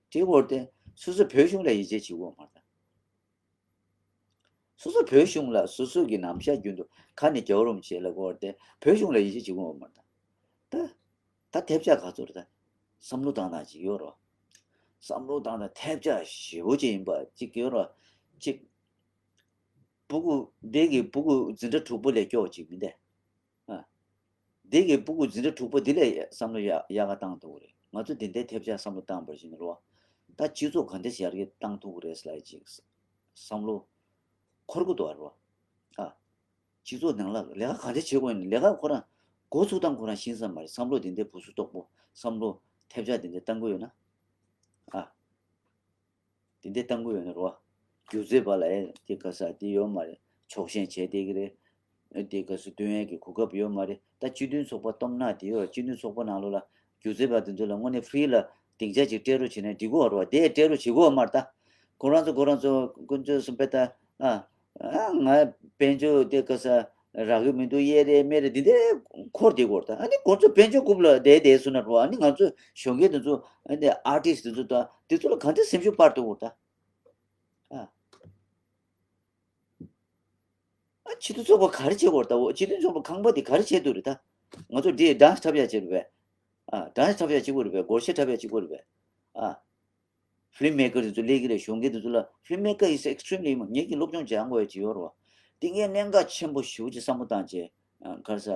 སྤྲད་གོ་དེ་སོ་སོ་བོད་གཞུང་ལ་ཡིད་ཆེས་བྱེད་གོ་མ་རེད་ད། སོ་སོ་བོད་གཞུང་ལ་སོ་སོ་གི་ནམ་ཞག་རྒྱུན་དུ་ཁ་ནས་རྒྱལ་བ་རིན་པོ་ཆེ་ལ་གོ་བར་ཏེ་བོད་གཞུང་ལ་ཡིད་ཆེས་བྱེད་དགོས་མ་རེད་ད། ད་ད་ཐེབས་ཆག་ག་ཚོད་རེད་ད། བསམ་བློ་བཏང་སྟངས་ཅིག་ཡོད་རོ། བསམ་བློ་བཏང་སྟངས་ཐེབས་ཆག་ཞེ་པོ་ཅིག་ཡིན་པ་ཅིག་ཡོད་རོ། གཅིག་སྤུ་གུ་འདི་གི་སྤུ་གུ་འཛིན་གྲྭ་དྲུག་པ་ལས་སྐྱོ་བ་ཅིག་མིན་ཏེ། ཨ། འདི་གི་སྤུ་གུ་འཛིན་གྲྭ་དྲུག་པ་འདི་ལས་བསམ་བློ་ཡག་ཡག་ག་བཏང་ཐུབ་ཀྱི་རེད། ང་ཚོ་འདི་འདྲའི་ཐེབས་ཆག་བསམ་བློ་བཏང་བར་བྱས་ནས་རོ། ད་སྤྱི་ཚོགས་ག་འདྲ་ཞིག་ཡར་རྒྱས་བཏང་ཐུབ་ཀྱི་རེད་ཟེར་ལ་ཅིག་བསམ་བློ་འཁོར་གྱི་འདུག་ཨ་རོ། ཨ། སྤྱི་ཚོགས་ནང་ལ་ལས་ཀ་ག་འདྲ་བྱེད་དགོས་ཡིན་ལས་ཀ་ཁོ་རང་འགོ་ཚུགས་སྟངས་ཁོ་རང་ཤེས་ས་མ་རེད། བསམ་བློ་འདི་འདྲའི་བུ་སུ་དོག་པོ་བསམ་བློ་ཐེབས་ཆག་འདི་འདྲ་བཏང་གི་ཡོད་ན། ཨ། དེ་འདྲ་བཏང་གི་ཡོད་ན་རོ། སྒྱུ་རྩལ་པ་ལ་ཨེ་དེ་ག་ས་དེ་ཡོད་མ་རེད། ཆོག་ཤེས་བྱས་བསྡད་ཀྱི་རེད། དེ་ག་ས་སྟོན་ཡས་ཀྱི་གོ་སྐབས་ཡོད་མ་རེད། ད་སྤྱི་མཐུན་ཚོགས་པ་སྟོབས་ན་དེ་ཡོད། སྤྱི་མཐུན་ཚོགས་པ་ནང་ལོགས་ལ་སྒྱུ་རྩལ་པ་དེ་ཚོ་ལ་དངོས་གནས་ཧྥི་རི་ལ་སྡིངས་ཆ་ཅིག་སྤྲད་རོགས་བྱས་ན་འགྲིག་གི་ཡོད་རེད་བ། དེ་སྤྲད་རོགས་བྱེད་ཀྱི་ཡོད་མ་རེད་ད། ཁོ་རང་ཚོ་ཁོ་རང་ཚོ་དཀོན་མཆོག་གསུམ་པས་ད། ཨ། ཨ། ང་དཔལ་འབྱོར་དེ་ག་ས་རག་གི་མི་འདུག་གཡས་རེ་མེ་རེ་འདི་འདྲའི་འཁོར་བསྡད་ཀྱི་ཡོད་རེད་ད། ཨ་ནི་ཁོ་ཚོ་དཔལ་འབྱོར་རྐུབ་ལ་བསྡད་བསྡད་སོང་ན་རོ། ཨ་ནི་ང་ཚོ་གཞོན་སྐྱེས་དེ་ཚོ་ཨ་ནི་ཨར་ཊིསི་དེ་ཚོ་ད་དེ་ཚོ་ལ་ག་འདྲ་སེམས་ཤུགས་སྤར་ཐུབ་ཀྱི་ཡོད་རེད་ད། ཨ། ཨ། སྤྱི་མཐུན་ཚོགས་པ་ག་རེ་བྱེད་དགོས་རེད་ད། འོ། སྤྱི་མཐུན་ཚོགས་པ་ཁང་པ་འདི་ག་རེ་བྱེད་ཐུབ་རེད་ད། ང་ཚོ་འདི་ཌན་སི་འཁྲབ་ཡག་བྱེད་རེད་པས། ཨ། ཌན་སི་འཁྲབ་ཡག་བྱེད་དགོས་རེད་པས། སྒོར་གཞས་འཁྲབ་ཡག་བྱེད་དགོས་རེད་པས། ཨ། ཕི་ལིམ་མེ་ཀར་དེ་ཚོ་སླེབས་ཀྱི་རེད། གཞོན་སྐྱེས་དེ་ཚོ་ལ་ཕི་ལིམ་མེ་ཀར་is extremely ངེད་ཀྱི་སློབ་སྦྱོང་སྦྱང་དགོས་ཡག་ཅིག་ཡོད་རེད་བ། འདི་ངས་གནད་འགག་ཆེན་པོ་ཞེ་པོ་ཅིག་བསམ་བློ་བཏང་བྱས། ཨ། ག་རེ་ཟ།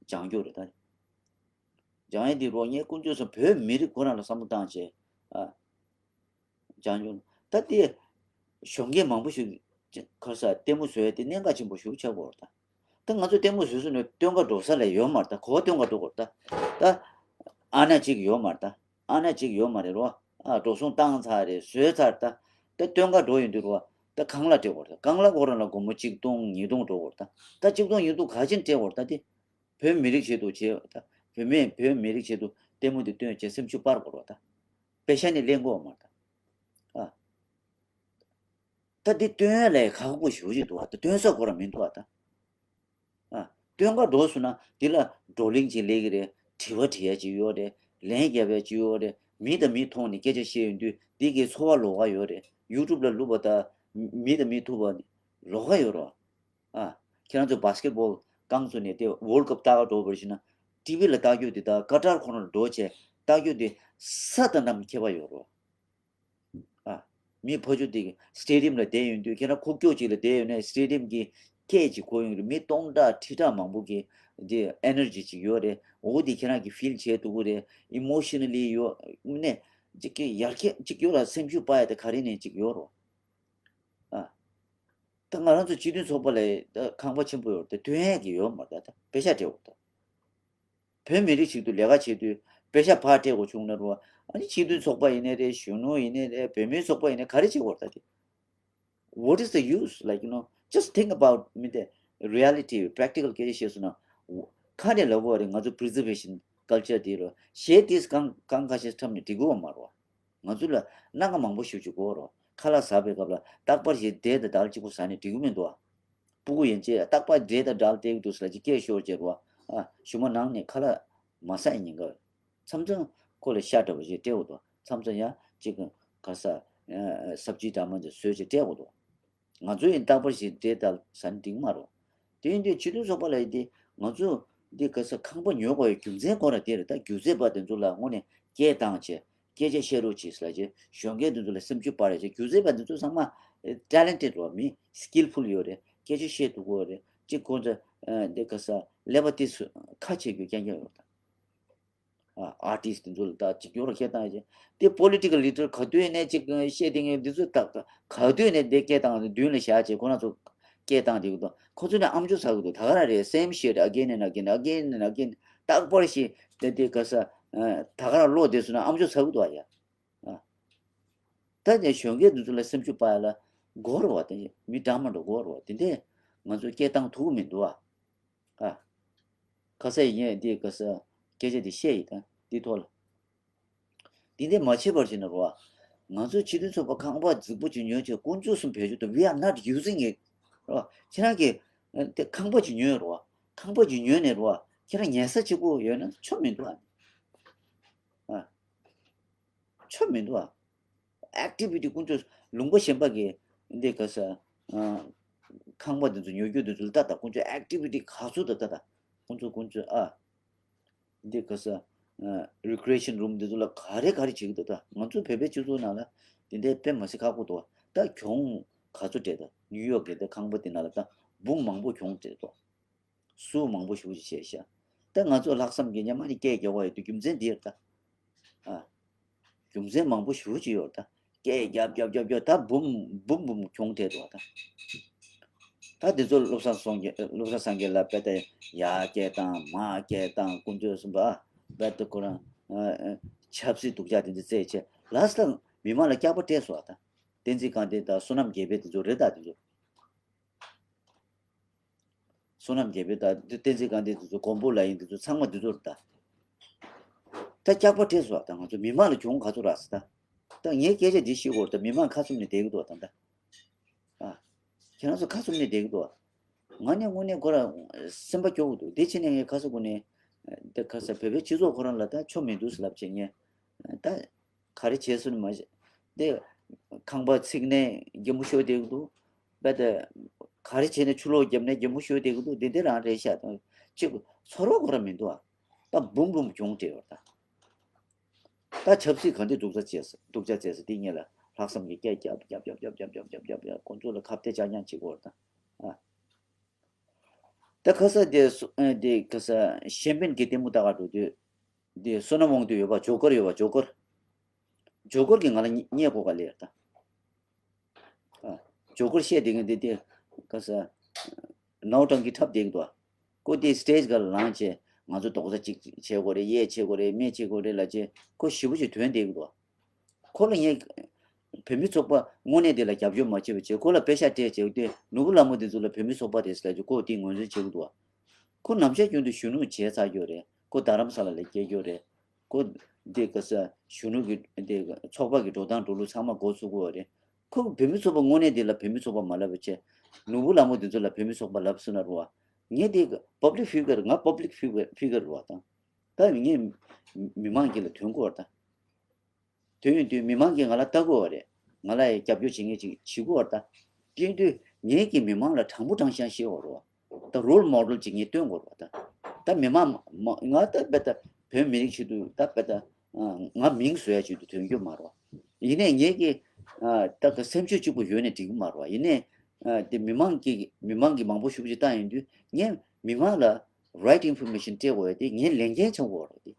སྦྱང་རྒྱུ་རེད་ད། སྦྱང་ཡག་འདི་རོ། ངས་དཀོན་མཆོག་གསུམ་བོད་མི་རིགས་ཁོ་རང་ལ་བསམ་བློ་བཏང་བྱས། ཨ། སྦྱང་རྒྱུ། ད་དེ་གཞོན་སྐྱེས་མང་པོ་ཞིག་ག་རེ་ཟ་ལྟད་མོ་བཟོ་ཡག་དེ་གནད་འགག་ཆེན་པོ་ཞེ་པོ་ཆགས་ཀྱི་ཡོད་རེད་ད། ད་ང་ཚོ་ལྟད་མོ་བཟོས་སོང་ནས་སྟོན་ཁ་འགྲོ་ས་ལ་ཡོད་མ་རེད་ད། ག་པར་སྟོན་ཁ་འགྲོ་དགོས་རེད་ད། ད་ཨ་ན་གཅིག་ཡོད་མ་རེད་ད། ཨ་ན་གཅིག་ཡོད་མ་རེད་རོ། ཨ། འགྲོ་སོང་བཏང་ཚར་རེད། བཟོས་ཚར་ད། ད་སྟོན་ཁ་འགྲོ་ཡོང་དུས་རོ། ད་ཁང་གླ་སྤྲད་དགོས་རེད་ད། ཁང་གླ་ཁོ་རང་ལ་སྒོར་མོ་གཅིག་སྟོང་ཉིས་སྟོང་འགྲོ་དགོས་རེད་ད། ད་གཅིག་སྟོང་ཉིས་སྟོང་ག་ཅིག་སྤྲད་དགོས་རེད་ད་དེ། བོད་མི་རིགས་ཆེད་དུ་བྱས་ད། བོད་མི་བོད་མི་རིགས་ཆེད་དུ་ལྟད་མོ་འདི་སྟོན་བྱས་སེམས་ཤུགས་སྤར་དགོས་རེད་ད། པེ་ཤ་ནི་ལེན་དགོས་མ་རེད་ད། ཨ། ད་འདི་སྟོན་ཡག་ལ་ཁག་པོ་ཞེ་པོ་ཅིག་འདུག་ཨ། ད་སྟོན་ས་ཁོ་རང་མི་འདུག་ཨ་ད། ཨ། སྟོན་ཁ་འགྲོ་སོང་ན་འདི་ལ་བགྲོ་གླེང་ཅིག་སླེབས་ཀྱི་རེད། དྲི་བ་དྲི་ཡག་ཅིག་ཡོད་རེད། ལན་རྒྱབ་ཡག་ཅིག་ཡོད་རེད། མི་དང་མི་མཐོང་ནས་སྐད་ཆ་བཤད་ཡོང་དུས་འདི་གི་ཚོར་བ་ལོགས་ཀ་ཡོད་རེད། ཡུ་ཊུབ་ལ་བླུགས་པ་དང་མི་དང་མི་ཐུག་པ་ལོགས་ཀ་ཡོད་རེད། ཨ། ཁྱེད་རང་ཚོ་བྷ་སི་ཀེ་ཊི་བྷོལ་རྐང་བཙུགས་ནས་དེ་ཝོལ་ཌི་ཀབ་ལྟ་ག་འགྲོ་བར་ཞིག་ན་ཊི་ཝི་ལ་ལྟ་རྒྱུ་དེ་དང་ཀ་ཏར་ཁོ་ནར་འགྲོ་བྱས་ལྟ་རྒྱུ་དེ་ས་དང་གནམ་ཁྱད་པར་ཡོད་རེད། ཨ། མི་ཕ་ཆུ་དེ་སི་ཊེ་ཌི་ཡམ་ལ་བསྡད་ཡོང་དུས་ཁྱེད་རང་ཁུག་ཀྱོག་ཅིག་ལ་བསྡད་ཡོང་ནས་སི་ཊེ་ཌི་ཡམ་གྱི་སྐད་ཅིག་གོ་ཡོང་རེད། མི་སྟོང་ཕྲག་ཁྲི་ཕྲག་མང་པོ་གི་དེ་ཨེ་ནར་ཇི་ཅིག་ཡོད་རེད། འོ་དེ་ཁྱེད་རང་གིས་ཕིལ་བྱས་ཐུབ་ཀྱི་རེད། ཨི་མོ་ཤ་ན་ལི་ཡོད་ནས་ཅིག་གི་ཡར་རྒྱས་ཅིག་ཡོད་ར། སེམས་ཤུགས་སྤར་ཡག་དེ་ག་རེ་ནས་ཅིག་ཡོད་རོ། ཨ། ད་ང་རང་ཚོ་སྤྱི་མཐུན་ཚོགས་པ་ལ་ད་ཁང་པ་ཆེན་པོ་ཡོད་རེད། ད་སྟོན་ཡག་གི་ཡོད་མ་རེད། ད་པེ་ཤ་སྤྲད་དགོས་ད། བོད་མི་རིགས་ཞིག་ཏུ་ལས་ཀ་བྱེད་དུས་པེ་ཤ་ཕར་སྤྲད་དགོས་བྱུང་ན་རོ། ཨ་ནི་སྤྱི་མཐུན་ཚོགས་པ་ཡིན་ནའི་རེད། གཞོན་ནུ་ཡིན་ནའི་རེད། བུད་མེད་ཚོགས་པ་ཡིན་ནའི་ག་རེ་བྱེད་དགོས་རེད་ད་དེ། What is the use? Like, you know, just think about མི་དེ་རི་ཡ་ལི་ཊི་པེ་རེག་ཊི་ཀལ་སྐད་ཆ་བཤད་སོང་ན། ཁ་ནས་ལབ་དགོས་རེད། ང་ཚོ་པི་རི་ཛར་ཝེ་ཤན་ཀལ་ཅར་དེ་རོ། གཞས་དེ་གང་གང་ཁ་ཤས་འཁྲབ་ནས་འགྲིག་གི་ཡོད་མ་རེད་བ། ང་ཚོ་ལ་སྣ་ཁ་མང་པོ་ཞེ་པོ་ཅིག་དགོས་རེད་བ། ཁ་ལག་ཟ་བའི་སྐབས་ལ་རྟག་པར་ཞིག་འབྲས་དང་དལ་གཅིག་པོ་ཟ་ནས་འགྲིག་གི་མི་འདུག་བ། སྤུ་གུ་ཡན་ཆད་རྟག་པར་འབྲས་དང་དལ་སྟེར་གྱི་འདུག་ཟེར་ལ་ཅིག་སྐད་ཤོར་བྱས་རོ། ཨ། ཞུ་མ་ནང་ནས་ཁ་ལག་མ་ཟ་ཡི་ཉིན་འགའ། མཚམས་མཚམས་ཁོ་ལ་ཤ་འདྲ་བོ་ཞིག་སྤྲད་དགོས་འདུག། མཚམས་མཚམས་ཡང་ཅིག་ག་ས། ཨ། སབ་ཇི་འདྲ་མོ་ཅིག་བཟོས་ཅིག་སྤྲད་དགོས་འདུག། ང་ཚོ་ཡིན་རྟག་པར་ཞིག་འབྲས་དང་ཟ་ན་འགྲིག་མ་རེད། དེ་ཡིན་དུས་སྤྱི་མཐུན་ཚོགས་པ་ལ་ཡིན་ཏེ་ང་ཚོ་འདི་ག་ས་ཁང་པ་ཉོ་དགོས་ཡ་རྒྱུ་མཚན་ཁོ་རང་དེ་རེད། ད་སྒྱུ་རྩལ་པ་དེ་ཚོ་ལ་དངོས་གནས་སྐད་བཏང་བྱས་སྐད་ཆ་བཤད་རོགས་གྱིས་ཟེར་ལ་བྱས། གཞོན་སྐྱེས་དེ་ཚོ་ལ་སེམས་ཤུགས་སྤར་ཡ་བྱས། སྒྱུ་རྩལ་པ་དེ་ཚོ་ཚང་མ་ཊེ་ལེན་ཊེཌ་རེད་བ། མི་སི་ཀིལ་ཕུལ་ཡོད་རེད། སྐད་ཆ་བཤད་ཐུབ་ཀྱི་ཡོད་རེད། གཅིག་ཁོང་ཚོ་འདི་ག་ས་ཀླད་པ་དེ་ཚོ་ཁ་ཕྱེ་རྒྱུ་རྐྱང་རྐྱང་ཡོད་རེད། ཨ། ཨར་ཊིསི་དེ་ཚོ་ལ་ད་ཅིག་ཡོད་ར་སྐད་བཏང་ཡ་བྱས། དེ་པོ་ལི་ཊི་ཀལ་ལི་ཌར་ག་དུས་ནས་ཅིག་བཤད་དེ་ངས་འདི་ཚོ་ད་ག་དུས་ནས་དེ་སྐད་བཏང་མདུན་ལ་བཞག་བྱས་ཁོ་རང་ཚོ་སྐད་བཏང་དེ་གི་འདུག། ཁོ་ཚོ་ནས་ཨམ་ཅོག་ཟ་གི་འདུག། ད་ག་རང་རེད། same shit again and again, again and again. རྟག་པར་ཞིག་དེ་དེ་ག་ས་ད་ག་རང་ལོག་བསྡད་སོང་ན་ཨམ་ཅོག་ཟ་གི་འདུག་ཨ་ཡ། ཨ། ད་ནས་གཞོན་སྐྱེས་འདི་ཚོ་ལ་སེམས་ཤུགས་སྤར་ཡ་ལ་དགོས་རེད་བ། དེ་མི་འདྲ་མི་འདྲ་དགོས་རེད་བ། དེ་འདྲས་ང་ཚོས་སྐད་བཏང་ཐུབ་ཀྱི་མི་འདུག་ཨ། ཨ། ཁ་ས་ཡིན་ཡང་འདི་ག་ས་སྐད་ཆ་འདི་བཤད་ཡི་ད་འདི་ཐོག་ལ། འདི་འདྲས་མ་བྱེད་པར་བྱས་ན་རེད་བ། ང་ཚོ་སྤྱི་མཐུན་ཚོགས་པ་ཁང་པ་རྫིག་པོ་ཅིག་ཉོས་བྱས་དཀོན་མཆོག་གསུམ་བེད་སྤྱོད་དུ། We are not using it. རེད་བ། ཁྱེད་རང་གིས་དེ་ཁང་པ་ཅིག་ཉོས་རེད་བ། ཁང་པ་ཅིག་ཉོས་ནས་རེད་བ། ཁྱེད་རང་ཉལ་ས་གཅིག་པོ་ཡོད་ན་ཆོ་མི་འདུག་ཨ། ཨ། ཆོ་མི་འདུག་ཨ། ཨེག་ཊི་བི་ཊི་དཀོན་མཆོག་ལུང་པ་གཞན་པ་གི་འདི་ག་ས། ཨ། ཁང་པ་འདི་ཚོ་ཉོ་རྒྱུ་འདི་ཚོ་ལ་ལྟ་དང་། དཀོན་མཆོག་ཨེག་ཊི་བི་ཊི་ག་ཚོད་དང་ལྟ་དང་། དཀོན་མཆོག་དཀོན་མཆོག་ཨ། འདི་ག་ས། ཨ། རི་ཀི་རི་ཨེ་ཤན་རུམ་འདི་ཚོ་ལ་ག་རེ་ག་རེ་བྱེད་ཀྱི་འདུག་ད། ང་ཚོ་བོད་པའི་སྤྱི་ཚོགས་ནང་ལ་འདི་འདྲའི་དཔེ་མ་སྲིད་ཁག་པོ་འདུག་ཨ། ད་གྱོང་ ག་ཚོད་སྤྲད་ད། ནིའུ་ཡོག་གི་ད་ཁང་པ་དེ་ནང་ལ་ད་འབུམ་མང་པོ་གྱོང་སྤྲད་དོ། སུ་མང་པོ་ཞེ་པོ་ཅིག་བྱས་ཤག་ད་ང་ཚོ་ལྷག་བསམ་གྱིས་ཉམས་ནས་སྐད་རྒྱག་པ་ཡོད་དུས་རྒྱུ་མཚན་འདི་རེད་ད། ཨ། རྒྱུ་མཚན་མང་པོ་ཞེ་པོ་ཅིག་ཡོད་རེད་ད། སྐད་རྒྱབ་རྒྱབ་རྒྱབ་རྒྱབ་ད་འབུམ་འབུམ་འབུམ་གྱོང་སྤྲད་འདུག་ད། ད་འདི་ཚོ་བློ་བཟང་སངས་རྒྱས་བློ་བཟང་སངས་རྒྱས་ལ་དཔེ་ད་ཡར་སྐད་བཏང་མར་སྐད་བཏང་དཀོན་མཆོག་གསུམ་པ་དཔེ་ད་ཁོ་རང་ཆབ་སྲིད་སྡུག་ཅག་དེ་ཚོ་རྩད་བྱས། ལ་སྟག་མི་མང་ལ་སྐྱག་པ་སྤྲད་སོང་ད། བསྟན་འཛིན་དགའ་ལྡན་དང་བསོད་ནམས་རྒྱལ་པོ་དེ་ཚོ་རེད་ད། དེ་ཚོ། བསོད་ནམས་རྒྱལ་པོ་དང་བསྟན་འཛིན་དགའ་ལྡན་དེ་ཚོ། མགོན་པོ་ལ་ཡིན་དེ་ཚོ། ཚང་མ་དེ་ཚོ་རེད་ད། ད་སྐྱག་པ་སྤྲད་སོང་ད། ང་ཚོ་མི་མང་ལ་གྱོང་ག་ཚོད་རག་སོང་ད། ད་ངས་སྐད་ཆ་འདི་བཤད་དགོས་རེད་ད། མི་མང་ཁ་བཙུམ་ནས་བསྡད་ཀྱི་འདུག་ད་ད། ཨ། ཁྱེད་རང་ཚོ་ཁ་བཙུམ་ནས་བསྡད་ཀྱི་འདུག་ང་ནས་དངོས་གནས་ཁོ་རང་སེམས་པ་སྐྱོ་གི་འདུག་དེ་བྱས་ནས་ངས་ཁ་སང་དགོང་ནས་ད་ཁ་སང་བོད་པའི་སྤྱི་ཚོགས་ཁོ་རང་ལ་ད་ཆོ་མི་འདུག་ལབ་བྱས། ངས་ད་ག་རེ་བྱས་སོང་མ་ཤེས། དེ་ཁང་པ་ཚིག་ནས་རྒན་མོ་ཤོར་བསྡད་ཀྱི་འདུག་དཔེ་དེ་ག་རེ་བྱས་ནས་ཆུ་ལོག་བརྒྱབ་ནས་རྒན་མོ་ཤོར་བསྡད་ཀྱི་འདུག་འདི་འདི་རང་རེད་ཤག་དང་གཅིག་ཚོར་བ་ཁོ་རང་མི་འདུག་ཨ། ད་འབུམ་འབུམ་གྱོང་སྤྲད་ཡོད་ད། ད་ཆབ་སྲིད་ག་འདྲ་སྡུག་ཅག་བྱས་སོང་སྡུག་ཅག་བྱས་སོང་དེ་ངེད་ལ་ལྷག་བསམ་གྱི་སྐད་རྒྱབ་རྒྱབ་རྒྱབ་རྒྱབ་རྒྱབ་རྒྱབ་རྒྱབ་རྒྱབ་རྒྱབ་ཁོང་ཚོ་ལ་ཁ་གཏད་བཅག་མཁན་བྱེད་དགོས་རེད་ད། ཨ། ད་ཁ་སང་དེ་སུ་ཨ་དེ་ཁ་སང་གཤན་པན་གྱི་ལྟད་མོ་ལྟ་ག་འགྲོ་དུས། དེ་བསོད་ནམས་དབང་འདུས་ཡོད་པ་ཇོ་ཀར་ཡོད་པ་ཇོ་ཀར། ཇོ་ཀར་གྱིས་ང་ལ་བརྙས་བརྐོ་ག་སླེབས་ཡོད་ད། ཨ། ཇོ་ཀར་བཤད་བསྡད་མཁན་དེ་དེ་ཁ་སང་ནའོ་ཀྲང་གིས་འཁྲབ་བསྡད་ཀྱི་འདུག་ཨ། ཁོ་དེ་སི་ཊེ་ཇི་སྒང་ལ་ལངས་བྱས་ང་ཚོ་རྡོག་རྩ་གཅིག་བྱེད་དགོས་རེད། གཡས་བྱེད་དགོས་རེད། མེ་བྱེད་དགོས་རེད་ལབ་བྱས་ཁོ་ཞེ་པོ་ཅིག་དོན་བསྡད་ཀྱི་འདུག་ཨ། ཁོ་ལ་ངས་བོད་མི་ཚོགས་པ་དངོས་གནས་དེ་ལ་རྒྱབ་སྐྱོར་མ་བྱས་པ་བྱས། ཁོ་ལ་པེ་ཤག་སྤྲད་བྱས་དེ་ནོར་བུ་ལྷ་མོ་དེ་ཚོ་ལ་བོད་མི་ཚོགས་པ་རེད་ཟེར་ལབ་བྱས་ཁོ་དེ་ངོས་འཛིན་བྱེད་ཀྱི་འདུག་ཨ། ཁོ་ནམ་ཞག་རྒྱུན་དུ་གཞོན་ནུ་བྱས་ཚར་ཡོད་རེད། ཁོ་རྡ་རམ་ས་ལ་ལ་སྐྱེས་ཡོད་རེད། ཁོ་འདི་ག་ས་གཞོན་ནུ་གི་འདི་ཚོགས་པ་གི་འགྲོ་སྟངས་འགྲོ་ལུགས་ཚང་མ་མགོ་ཚོས་ཀྱི་ཡོད་རེད། ཁོ་བོད་མི་ཚོགས་པ་དངོས་གནས་འདི་ལ་བོད་མི་ཚོགས་པ་མ་ལབ་པ་བྱས། ནོར་བུ་ལྷ་མོ་འདི་ཚོ་ལ་བོད་མི་ཚོགས་པ་ལབ་སོང་ན་རེད་བ། ངས་འདི་པབ་ལིག་ཕི་གར། ང་པབ་ལིག་ཕི་གར་ཕི་གར་རེད་བ་དང་། ད་ངས་མི་མང་གི་ལ་དོན་གོ་བ་དང་། དེ་ཡིན་དུས་མི་མང་གིས་ང་ལ་ལྟ་དགོས་པ་རེད། ང་ལ་ཡང་རྒྱབ་སྐྱོར་བྱེད་མཁན་ཅིག་བྱེད་དགོས་པ་རེད་ད། དེ་ཡིན་དུས་ངེད་ཀྱིས་མི་མང་ལ་དྲང་པོ་དྲང་བཞག་བཤད་དགོས་རེད་བ། ད་རོལ་མོ་ཌེལ་ཅིག་ངས་སྟོན་དགོས་རེད་བ་ད། ད་མི་མང་མ་ང་ད་དཔེ་ད་བོད་མི་རིགས་ཆེད་དུ་ད་དཔེ་ད་ང་མིང་བཟོ་ཡ་ཆེད་དུ་དོན་རྒྱུ་མ་རེད་བ། ཡིན་ནའི་ངེད་ཀྱིས་ད་ག་སེམས་ཤུགས་གཅིག་པུ་ཡོད་ནས་འགྲིག་གི་མ་རེད་བ། ཡིན་ནའི་དེ་མི་མང་གིས་མི་མང་གིས་མང་པོ་ཞེ་པོ་ཅིག་བཏང་ཡོང་དུས་ངས་མི་མང་ལ་རའིཊ་ཨིན་ཕོར་མེ་ཤན་སྤྲད་དགོས་ཡ་དེ་ངའི་ལས་འགན་ཆགས་དགོས་རེད་དེ།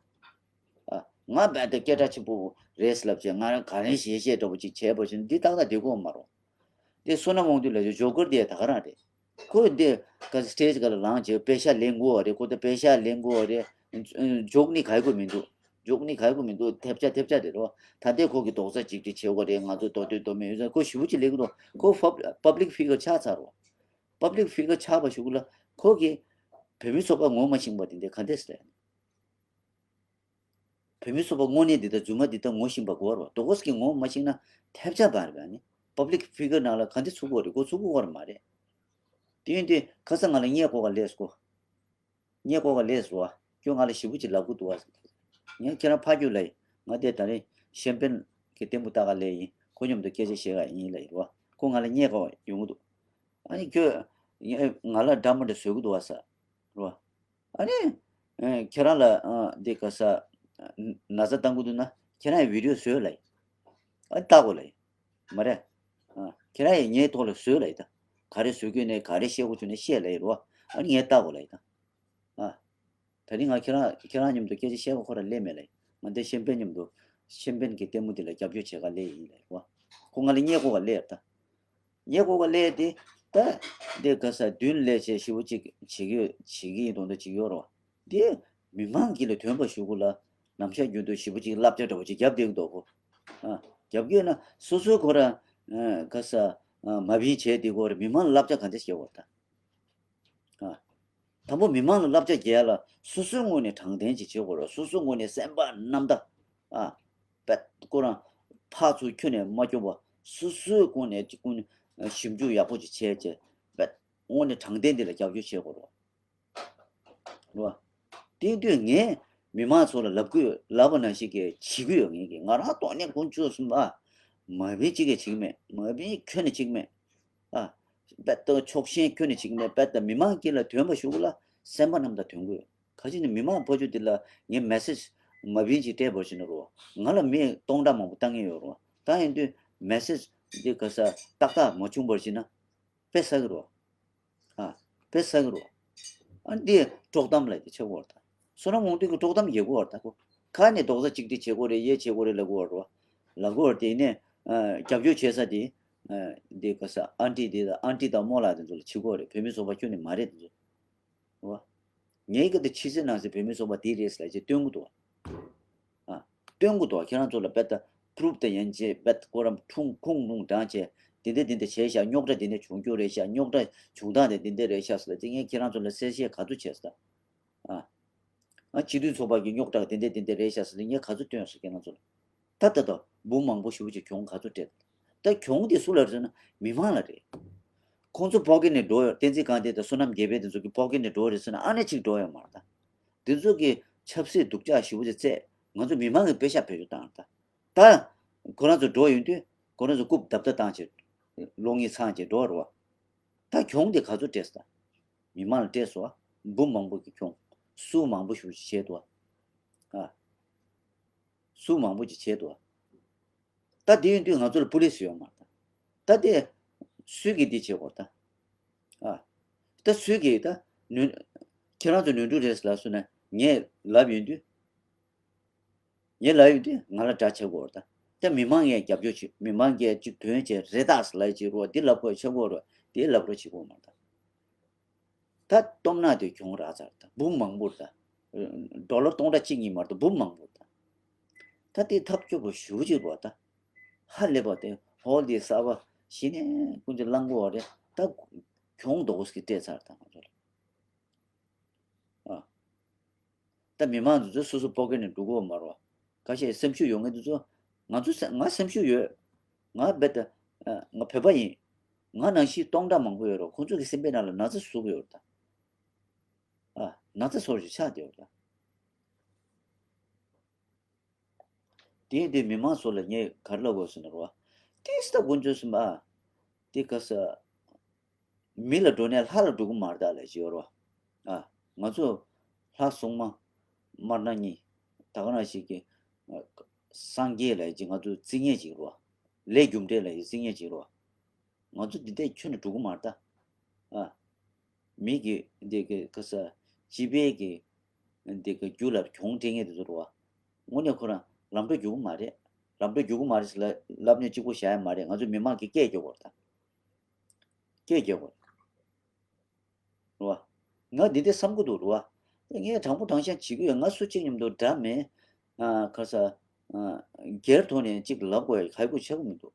ཨ། ང་རྦད་དེ་སྐད་གྲགས་ཆེན་པོ་རེད་ལབ་བྱས་ང་རང་ག་རེ་བཤད་བཤད་འདྲ་པོ་ཅིག་བྱས་པ་བཞིན་འདི་ཏག་ཏག་བསྡད་ཀྱི་ཡོད་མ་རེད། དེ་བསོད་ནམས་དབང་འདུས་ལབ་ཅིག་ཇོ་ཀར་དེ་ད་ག་རང་རེད། ཁོས་འདི་ག་སི་ཊེ་ཇི་སྒང་ལ་ལངས་བྱས་པེ་ཤག་ལེན་དགོས་པ་རེད། ཁོ་ད་པེ་ཤག་ལེན་དགོས་པ་རེད། འཇོག་ནི་ག་ཡི་གོ་མི་འདུག་འཇོག་ནི་ག་ཡི་གོ་མི་འདུག་ཐེབས་ཆག་ཐེབས་ཆག་རེད་རོ། ད་ལྟའི་ཁོ་གི་རྡོག་རྩ་གཅིག་སྒྲིལ་བྱེད་དགོས་རེད། ང་ཚོ་མདོ་སྟོད་མདོ་སྨད་ཡོད་ཚད་ཁོ་ཞེ་པོ་ཅིག་ལེན་གྱི་འདུག་ཁོ་པབ་ལིག་ཕི་གར་ཆགས་ཚར་རོ། པབ་ལིག་ཕི་གར་ཆགས་པ་ཞིག་ལ་ཁོ་གིས་བོད་མི་ཚོགས་པ་ངོ་མ་ཤེས་པ་དེ་འདྲ་ག་འདྲས་རེད། བོད་མི་ཚོགས་པ་དངོས་གནས་འདི་དང་རྫུན་མ་འདི་དག་ངོ་ཤེས་པ་དགོས་རེད་བ། རྡོག་རྩ་གཅིག་ངོ་མ་ཤེས་ན་ཐེབས་ཆག་བར་བ་ནི་པབ་ལིག་ཕི་གར་ནང་ལ་ག་འདྲ་ཚུད་དགོས་རེད། ཁོ་ཚུད་དགོས་རེད་མ་རེད། དེ་ཡིན་དུས་ཁ་སང་ང་ལ་བརྙས་བརྐོ་ག་སླེབས་སོང་། བརྙས་བརྐོ་ག་སླེབས་སོང་བ། ཁྱོད་ང་ལ་ཞེ་པོ་ཅིག་ལབ་ཀྱི་འདུག་བ། ངས་ཁྱེད་རང་ཕར་རྒྱུགས་ལབ་ཡིན། ང་དེ་ད་རིང་གཤན་པན་གྱི་ལྟད་མོ་ལྟ་ག་སླེབས་ཡིན། ཁོ་མཉམ་དུ་སྐད་ཆ་བཤད་ག་ཡིན་ལབ་ཡིན་རོ། ཁོ་ང་ལ་བརྙས་བརྐོ་ཡོང་གི་འདུག་ཨ་ནི་ཁྱོད་ང་ལ་འདྲ་མི་འདྲ་བཟོ་གི་འདུག་བ་ས་རོ། ཨ་ནི། ཨ། ཁྱེད་རང་ལ་ཨ་འདི་ག་ས་ན་ཚ་བཏང་གི་འདུག་ན་ཁྱེད་རང་ཡང་བི་ཌིའོ་བཟོས་ལབ་ཡིན། ཨ་ནི་ལྟ་དགོས་ལབ་ཡིན། མ་རེད། ཨ། ཁྱེད་རང་ཡང་ངའི་ཐོག་ལ་བཟོས་ལབ་ཡིན་ད། ག་རེ་བཟོ་རྒྱུ་ནས་ག་རེ་བཤད་དགོས་བྱུང་ནས་བཤད་ལབ་ཡིན་རོ། ཨ་ནི་ངས་ལྟ་དགོས་ལབ་ཡིན་ད། ཨ། ད་ནི་ང་ཁྱེད་རང་ཁྱེད་རང་མཉམ་དུ་སྐད་ཆ་བཤད་པ་ཁོ་རང་སླེབས་མེད་ལབ་ཡིན། ང་འདི་གཤན་པན་མཉམ་དུ་གཤན་པན་གྱི་ལྟད་མོ་འདི་ལ་རྒྱབ་སྐྱོར་བྱེད་ག་སླེབས་ཡིན་ལབ་ཡིན་རོ། ཁོ་ང་ལ་བརྙས་བརྐོ་ག་སླེབས་ད། ངས་གོ་བ་ལས་དེ་ད་འདི་ག་ས་མདུན་ལས་བྱེད་ཞེ་པོ་ཅིག་བྱེད་ཀྱི་ཡོད་བྱེད་ཀྱི་ཡིན་མདོག་མདོག་ཅིག་ཡོད་རེད་བ། འདི་མི་མང་གི་ལ་དོན་པ་ཞུ་གི་ལ་ནམ་ཞག་རྒྱུན་དུ་ཞེ་པོ་ཅིག་བསླབ་བྱ་འདྲ་པོ་ཅིག་རྒྱབ་བསྡད་ཀྱི་འདུག་གོ། ཨ། རྒྱབ་ཀྱི་ཡོད་ན་སོ་སོའི་ཁོ་རང་ཨ་ག་ས་ཨ་མ་བིན་བྱས་བསྡད་ཀྱི་ཡོད་རེད། མི་མང་ལ་བསླབ་བྱ་ག་འདྲ་བྱེད་དགོས་རེད་ད། ཨ། དང་པོ་མི་མང་ལ་བསླབ་བྱ་རྒྱག་ཡ་ལ་སོ་སོའི་ངོས་ནས་དྲང་བདེན་ཅིག་བྱེད་དགོས་རེད། སོ་སོའི་ངོས་ནས་སེམས་པ་རྣམ་དག་ཨ། པད་ཁོ་རང་ཕར་ཚུར་ཁྱོན་ནས་མ་སྐྱོར་བ་སོ་སོའི་ངོས་ནས་ཅིག་ཀུན་ཞིབ་འཇུག་ཡག་པོ་ཅིག་བྱས་བྱས་པད་དངོས་གནས་དྲང་བདེན་འདི་ལ་རྒྱབ་སྐྱོར་བྱེད་དགོས་རེད། རེད་བ། དེ་དུས་ངས་མི་མང་ཚོ་ལ་ལབ་ཀྱི་ཡོད། ལབ་པ་ནང་བཞིན་གྱི་བྱེད་ཀྱི་ཡོད། ངས་ཀྱི་ང་རང་ཏོག་ནས་དཀོན་མཆོག་གསུམ་ཨ། མ་བིན་གཅིག་གིས་བྱེད་ཀྱི་མེད། མ་བིན་ཁྱོན་ནས་བྱེད་ཀྱི་མེད། ཨ། པད་དང་ཕྱོགས་ཞེན་ཁྱོན་ནས་བྱེད་ཀྱི་མེད། པད་དང་མི་མང་གི་ལ་དོན་པ་ཞུ་གི་ལ་སེམས་པ་རྣམ་དག་དོན་གྱི་ཡོད། ག་ཅི་ནི་མི་མང་ཕོ་ཆུ་འདི་ལ་ངས་མེ་སེཇ་མ་བིན་ཅིག་སྤྲད་པར་ཞུ་ན་རོ། ང་ལ་མི་སྟོང་ཕྲག་མང་པོ་བཏང་གི་ཡོད་རོ། ད་ཡིན་དུས་མེ་སེཇ་ འདི་ག་ས་ཏག་ཏག་མ་བྱུང་བར་བྱེད་ན་དཔེ་བསགས་རོ། ཨ། དཔེ་བསགས་རོ། ཨ་འདི་དཀྲོག་གཏམ་ལ་དེ་ཆེ་བོར་ད། བསོད་ནམས་དབང་འདུས་ཀྱི་དཀྲོག་གཏམ་ཡག་པོ་བར་ད་ཁོ། ཁ་ནས་རྡོག་རྩ་གཅིག་སྒྲིལ་བྱེད་དགོས་རེད། གཡས་བྱེད་དགོས་རེད་ལབ་དགོས་བར་རོ། ལབ་དགོས་བར་དེ་ནས་རྒྱབ་སྐྱོར་བྱེད་ས་དེ། འདི་ག་ས་ཨན་ཏི་དེ་དང་ཨན་ཏི་དང་རྨོ་ལགས་དེ་ཚོ་ལ་བྱེད་དགོས་རེད། བོད་མི་ཚོགས་པ་ཁྱོན་ནས་མ་རེད་དེ་ཚོ། རོ། ངའི་སྐད་དུ་ཕྱི་གསལ་ནང་གསལ་བོད་མི་ཚོགས་པ་དེ་རེད་ཟེར་ལབ་བྱས་སྟོན་གི་འདུག་ཨ། སྟོན་གི་འདུག་ཁྱེད་རང་ཚོ་ལ་རྦད་དེ་པུ་རུབ་དང་ཡན་ཆད་རྦད་དེ་ཁོ་རང་འཁྲུངས་ཁུངས་ལུང་དྲངས་བྱས་དེ་འདྲ་དེ་འདྲ་བྱས་ཤག་རྙོག་དྲ་དེ་འདྲ་བྱུང་རྒྱུ་རེད་ཤག་རྙོག་དྲ་བྱུང་སྟངས་དེ་འདི་འདྲ་རེད་ཤག་ཟེར་ལབ་བྱས་ངས་ཁྱེད་རང་ཚོ་ལ་གསལ་བཤད་ག་ཚོད་བྱས་ཟེར། ཨ། ཨ་སྤྱི་མཐུན་ཚོགས་པ་གི་རྙོག་དྲ་དེ་འདྲ་དེ་འདྲ་རེད་ཤག་ཟེར་ལབ་བྱས་ངས་ག་ཚོད་སྟོན་ཟེར་ཁྱེད་རང་ཚོ་ལ། ད་ལྟ་དང་འབུམ་མང་པོ་ཞེ་པོ་ཅིག་གྱོང་ག་ཚོད་སྤྲད། ད་གྱོང་དེ་སུ་ལ་རེད་ཟེར་ན་མི་མང་ལ་རེད། ཁོང་ཚོ་ཕོ་སྐྱེས་ནས་འགྲོ་ཡོད། བསྟན་འཛིན་སྒང་སྟེང་དང་བསོད་ནམས་རྒྱལ་འཕེལ་དེ་ཚོ་གི་ཕོ་སྐྱེས་ནས་འགྲོ་རེད་ཟེར་ན་ཨ་ནེ་གཅིག་འགྲོ་ཡོད་མ་རེད་ད། དེ་ཚོ་གི་ཆབ་སྲིད་སྡུག་ཅག་ཞེ་པོ་ཅིག་བཙལ། ང་ཚོ་མི་མང་གི་པེ་ཤག་བེད་སྤྱོད་བཏང་རེད་ད། ད་ཁོ་རང་ཚོ་འགྲོ་ཡོང་དུས་ཁོ་རང་ཚོ་རྐུབ་བརྡབ་ལྟ་བཏང་བྱས་གློག་བརྙན་ཚང་བྱས་འགྲོ་བ་རེད་བ། ད་གྱོང་དེ་ག་ཚོད་སྤྲད་སོང་ད། མི་མང་ལ་སྤྲད་སོང་བ། འབུམ་མང་པོ་གི་གྱོང་། སུ་མང་པོ་ཞེ་པོ་ཅིག་བྱས་འདུག་བ། ཨ། སུ་མང་པོ་ཅིག་བྱས་འདུག་བ། ད་དེ་ཡིན་དུས་ང་ཚོ་ལ་པུ་ལིས་ཡོད་མ་རེད་ད། ད་དེ་སུས་ཀྱིས་འདི་བྱེད་དགོས་ད། ཨ། ད་སུས་ཀྱིས་ད་ནོར། ཁྱེད་རང་ཚོ་ནོར་འཁྲུལ་རེད་ལབ་སོང་ན་ངས་ལབ་ཡོང་དུས། ངས་ལབ་ཡོང་དུས་ང་ལ་དགྲ་བྱེད་དགོས་རེད་ད། ད་མི་མང་ངས་རྒྱབ་སྐྱོར་བྱེད། མི་མང་གིས་ཅིག་དོན་བྱས་རེད་ད་ལབ་ཅིག་རོ། འདི་ལབ་དགོས་ཆགས་དགོས་རོ། དེ་ལབ་རོགས་བྱེད་དགོས་མ་རེད་ད། ད་སྟོབས་ན་དེ་གྱོང་རག་ཚར་ད། འབུམ་མང་པོ་རེད་ད། ཌོ་ལར་སྟོང་ཕྲག་གཅིག་གཉིས་མ་གཏོགས་འབུམ་མང་པོ་རེད་ད། ད་དེ་ཐབས་སྐྱོ་པོ་ཞེ་པོ་ཅིག་རེད་བ་ད། ཧ་ལས་པ་དེ་ཧོལ་དེ་གསར་པ་གཞི་ནས་ཀུན་གྱིས་བླང་དགོས་བ་རེད་ད། གྱོང་རྡོག་ཟེར་སྤྲད་ཚར་ད་ང་ཚོ་ལ། ཨ། ད་མི་མང་དེ་ཚོ་སོ་སོ་ཕོ་སྐྱེས་ནས་འགྲོ་གི་ཡོད་མ་རེད་བ། ཁ་ཤས་སེམས་ཤུགས་ཡོད་མཁན་དེ་ཚོ། ང་ཚོ་སེ་ང་སེམས་ཤུགས་ཡོད། ང་རྦད་དེ། ཨ། ང་བོད་པ་ཡིན། ང་ནང་བཞིན་སྟོང་ཕྲག་མང་པོ་ཡོད་རེད། ཁོང་ཚོ་གི་སེམས་པའི་ནང་ལ་ན་ཚ་བཟོ་གི་ཡོད་རེད་ད། ཨ། ན་ཚ་བཟོ་ཞིག་ཆགས་བསྡད་ཡོད་རེད་ད། དེ་ཡིན་དུས་མི་མང་ཚོ་ལ་ངས་ག་རེ་ལབ་དགོས་ཟེར་ན་རེད་བ། ཏིས་ད་དཀོན་མཆོག་གསུམ་ཨ། དེ་ག་ས། མི་ལ་འགྲོ་ནས་ལྷ་ལ་འགྲོ་གི་མ་རེད་ད་ལབ་ཀྱི་ཡོད་རེད་བ། ཨ། ང་ཚོ་ལྷ་སྲུང་མ་དམར་ནག་གཉིས་ད་ག་ནང་བཞིན་གྱི་སངས་རྒྱས་ལབ་ཀྱི་ང་ཚོ་རྩིས་ངེས་ཅིག་རེད་བ། ལས་རྒྱུ་འབྲས་ལབ་ཀྱི་རྩིས་ངེས་ཅིག་རེད་བ། ང་ཚོ་འདི་འདྲས་ཁྱོན་ནས་འགྲོ་གི་མ་རེད་ད། ཨ། མི་གི་འདི་གི་ག་ས་སྤྱི་པའི་གི་འདི་གི་རྒྱུ་ལ་གྱོང་སྤྲད་མཁན་དེ་ཚོ་རེད་བ། དངོས་གནས་ཁོ་རང་ལམ་འགྲོ་རྒྱུག་གི་མ་རེད། ལམ་འགྲོ་རྒྱུག་གི་མ་རེད་ཟེར་ལབ་ནས་གཅིག་པོ་བཞག་ཡ་མ་རེད། ང་ཚོ་མི་མང་གི་སྐད་རྒྱག་དགོས་རེད་ད། སྐད་རྒྱག་དགོས་རེད་བ། ང་འདི་འདྲས་བསམ་གི་འདུག་རེད་བ། ངས་དྲང་པོ་དྲང་བཞག་བྱེད་ཀྱི་ཡོད། ང་སུ་གཅིག་མཉམ་དུ་འདྲ་མེད། ཨ། ག་ས། ཨ། སྒེར་ཐོག་ནས་གཅིག་ལབ་དགོས་ཡ་ག་ཡོད་ཆགས་ཀྱི་མི་འདུག་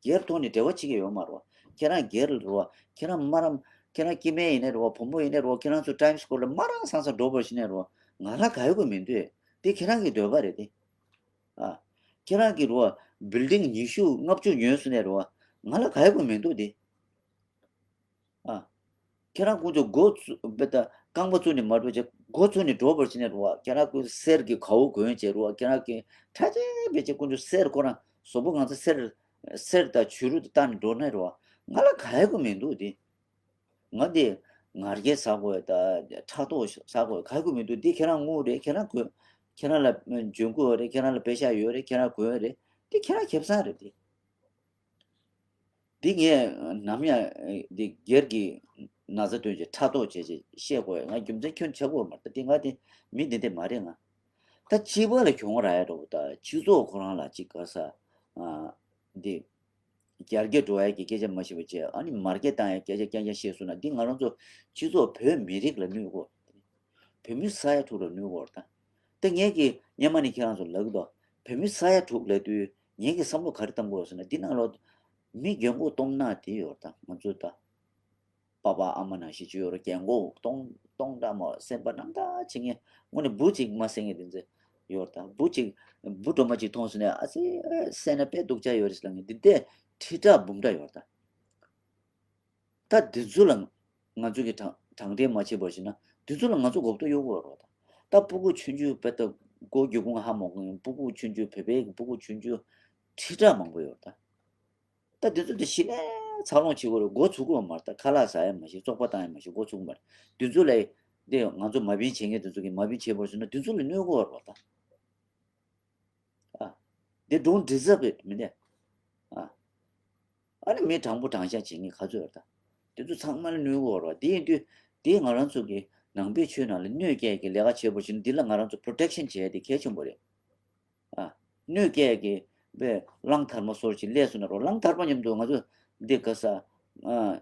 སྒེར་ཐོག་ནས་འབྲེལ་བ་བྱེད་ཀྱི་ཡོད་མ་རེད་བ། ཁྱེད་རང་སྒེར་ལ་རེད་བ། ཁྱེད་རང་མ་རམ། ཁྱེད་རང་སྐྱེ་དམན་ཡིན་ནའི་རེད་བ། བུ་མོ་ཡིན་ནའི་རེད་བ། ཁྱེད་རང་ཚོ་ཊའིམ་སི་སྐོར་ལ་མ་རང་སང་སང་འགྲོ་བར་ཤི་ནའི་རེད་བ། ང་ལ་ག་ཡོད་གི་མི་འདུག་དེ་ཁྱེད་རང་གི་འདོད་པ་རེད་དེ། ཨ། ཁྱེད་རང་གི་རེད་བ། བིལ་ཌིང་ཉི་ཤུ་ལྔ་བཅུ་ཉོས་སོང་ནའི་རེད་བ། ང་ལ་ག་ཡོད་གི་མི་འདུག་དེ། ཨ། ཁྱེད་རང་ཀུན་ཚོ་མགོ་བཙུགས་བེ་ད་རྐང་པ་བཙུགས་ནས་མ་འགྲོ་བྱས་མགོ་བཙུགས་ནས་འགྲོ་བར་བྱས་ནས་རེད་བ། ཁྱེད་རང་ཀུན་གསེར་གྱི་གའུ་གོན་བྱས་རེད་བ། ཁྱེད་རང་གི་ཁྲ་ཆེ་བེ་ཆེ་ཀུན་ཚོ་གསེར་ཁོ་རང་གཟུགས་པོ་ང་ཚོ་གསེར་གསེར་དང་བྱུ་རུ་དང་བཏགས་ནས་འགྲོ་ནས་རེད་བ། ང་ལ་ག་ཡོད་གི་མི་འདུག་དེ། ང་དེ་ང་རྒྱལ་ཟ་དགོས་ད་ཕྲག་དོག་ཟ་དགོས་ག་ཡོད་གི་མི་འདུག་དེ་ཁྱེད་རང་དངུལ་རེད། ཁྱེད་རང་གོན། ཁྱེད་རང་ལ་འཇོན་གོ་རེད། ཁྱེད་རང་ལ་པེ་ཤ་ཡོད་རེད། ཁྱེད་རང་གོན་རེད། དེ་ཁྱེད་རང་ཁེ་བཟང་རེད་དེ། འདི་ངས་ནམ་ཡང་འདི་སྒེར་གྱི་ན་ཚ་སྟོན་བྱས་ཕྲག་དོག་བྱས་བྱས་བཤད་དགོས་ཡ་ང་རྒྱུ་མཚན་ཁྱོན་ཆགས་དགོས་མ་རེད། ད་འདི་ང་དེ་མི་འདི་འདྲ་མ་རེད་ང་། ད་སྤྱི་པ་ལ་གྱོང་རག་ཡ་འགྲོ་བ་ད་སྤྱི་ཚོགས་ཁོ་རང་ལ་ཅིག་ག་ས་འདི་རྒྱ་སྐྱེད་འགྲོ་ཡ་གི་སྐད་ཆ་མ་བཤད་པ་བྱས་ཨ་ནི་མར་སྐྱེད་བཏང་ཡ་སྐད་ཆ་རྐྱང་རྐྱང་བཤད་སོང་ན་འདི་ང་རང་ཚོ་སྤྱི་ཚོགས་བོད་མི་རིགས་ལ་གནོད་གོ། བོད་མི་ས་ཡ་དྲུག་ལ་གནོད་གོ་ད། ད་ངས་ཀྱི་སྔོན་མ་ནས་ཁྱེད་རང་ཚོ་ལབ་ཀྱི་འདུག་བོད་མི་ས་ཡ་དྲུག་ལབ་དུས་ངས་ཀྱི་བསམ་བློ་ག་རེ་བཏང་དགོས་ཟེར་ན་འདི་ནང་ལོགས་མི་རྒན་གོག་སྟོང་ནག་དེ་ཡོད་རེད་ད། ང་ཚོ་ད་པ་ཕ་ཨ་མ་ནང་བཞིན་ཅིག་ཡོད་རེད། རྒན་གོག་སྟོང་སྟོང་འདྲ་མོ་སེམས་པ་རྣམ་དག་བྱེད་མཁན་དངོས་གནས་བུ་གཅིག་མ་བསད་མཁན་དེ་ཚོ་ཡོད་རེད་ད། བུ་གཅིག་བུ་སྒྲོལ་མ་གཅིག་མཐོང་སོང་ནས་ཨ་ཙི་བསད་ན་དཔེ་སྡུག་ཅག་ཡོད་རེད་ཟེར་ལབ་མཁན་འདི་འདྲས་ཁྲི་ཕྲག་འབུམ་ཕྲག་ཡོད་རེད་ད། ད་འདི་ཚོ་ལ་ང་ཚོ་གི་དྲང་དྲང་བདེན་མ་བྱས་པར་བྱས་ན་འདི་ཚོ་ལ་ང་ཚོ་གོ་རྟོགས་ཡོད་དགོས་རེད་ད། ད་སྤུ་གུ་ཆུང་ཆུང་དཔེ་ད་མགོ་སྒེའུ་ཁུང་ཧ་མ་གོ་མཁན་སྤུ་གུ་ཆུང་ཆུང་བོད་པའི་གི་སྤུ་གུ་ཆུང་ཆུང་ཁྲི་ཕྲག་མང་པོ་ཡོད་རེད་ད། ད་འདི་ཚོ་ད་གཞི་ནས་འཚར་ལོངས་བྱེད་དགོས་རེད། འགོ་ཚུགས་དགོས་མ་རེད་ད། ཁ་ལག་ཟ་ཡ་མ་ཤེས། བཙོག་པ་བཏང་ཡ་མ་ཤེས། འགོ་ཚུགས་མ་རེད། འདི་ཚོ་ལ་འདི་ང་ཚོ་མ་བིན་བྱེད་མཁན་འདི་ཚོ་གི་མ་བིན་བྱེད་པར་བྱས་ན་འདི་ཚོ་ལ་གནོད་དགོས་རེད་ད། ཨ། They don't deserve it མི་འདི། ཨ། ཨ་ནི་མི་དྲང་པོ་དྲང་བཞག་བྱེད་མཁན་ག་ཚོད་ཡོད་ད། དེ་ཚོ་ཚང་མ་ལ་གནོད་གི་ཡོད་རེད་བ། དེ་ཡིན་དུས་དེ་ང་རང་ཚོ་གི་ནང་པའི་ཆོས་ནང་ལ་གནོད་སྐྱེལ་གྱི་ལས་ཀ་བྱེད་པ་བྱུང་ན་འདི་ལ་ང་རང་ཚོ་པོ་རོ་ཊེག་ཤན་བྱེད་ཡ་དེ་གལ་ཆེན་པོ་རེད། ཨ། གནོད་སྐྱེལ་གྱི་བས་གླང་དར་མ་སོར་ཅིག་སླེབས་སོང་ན་རོ། གླང་དར་མ་མཉམ་དུ་ང་ཚོ་འདི་ག་ས། ཨ།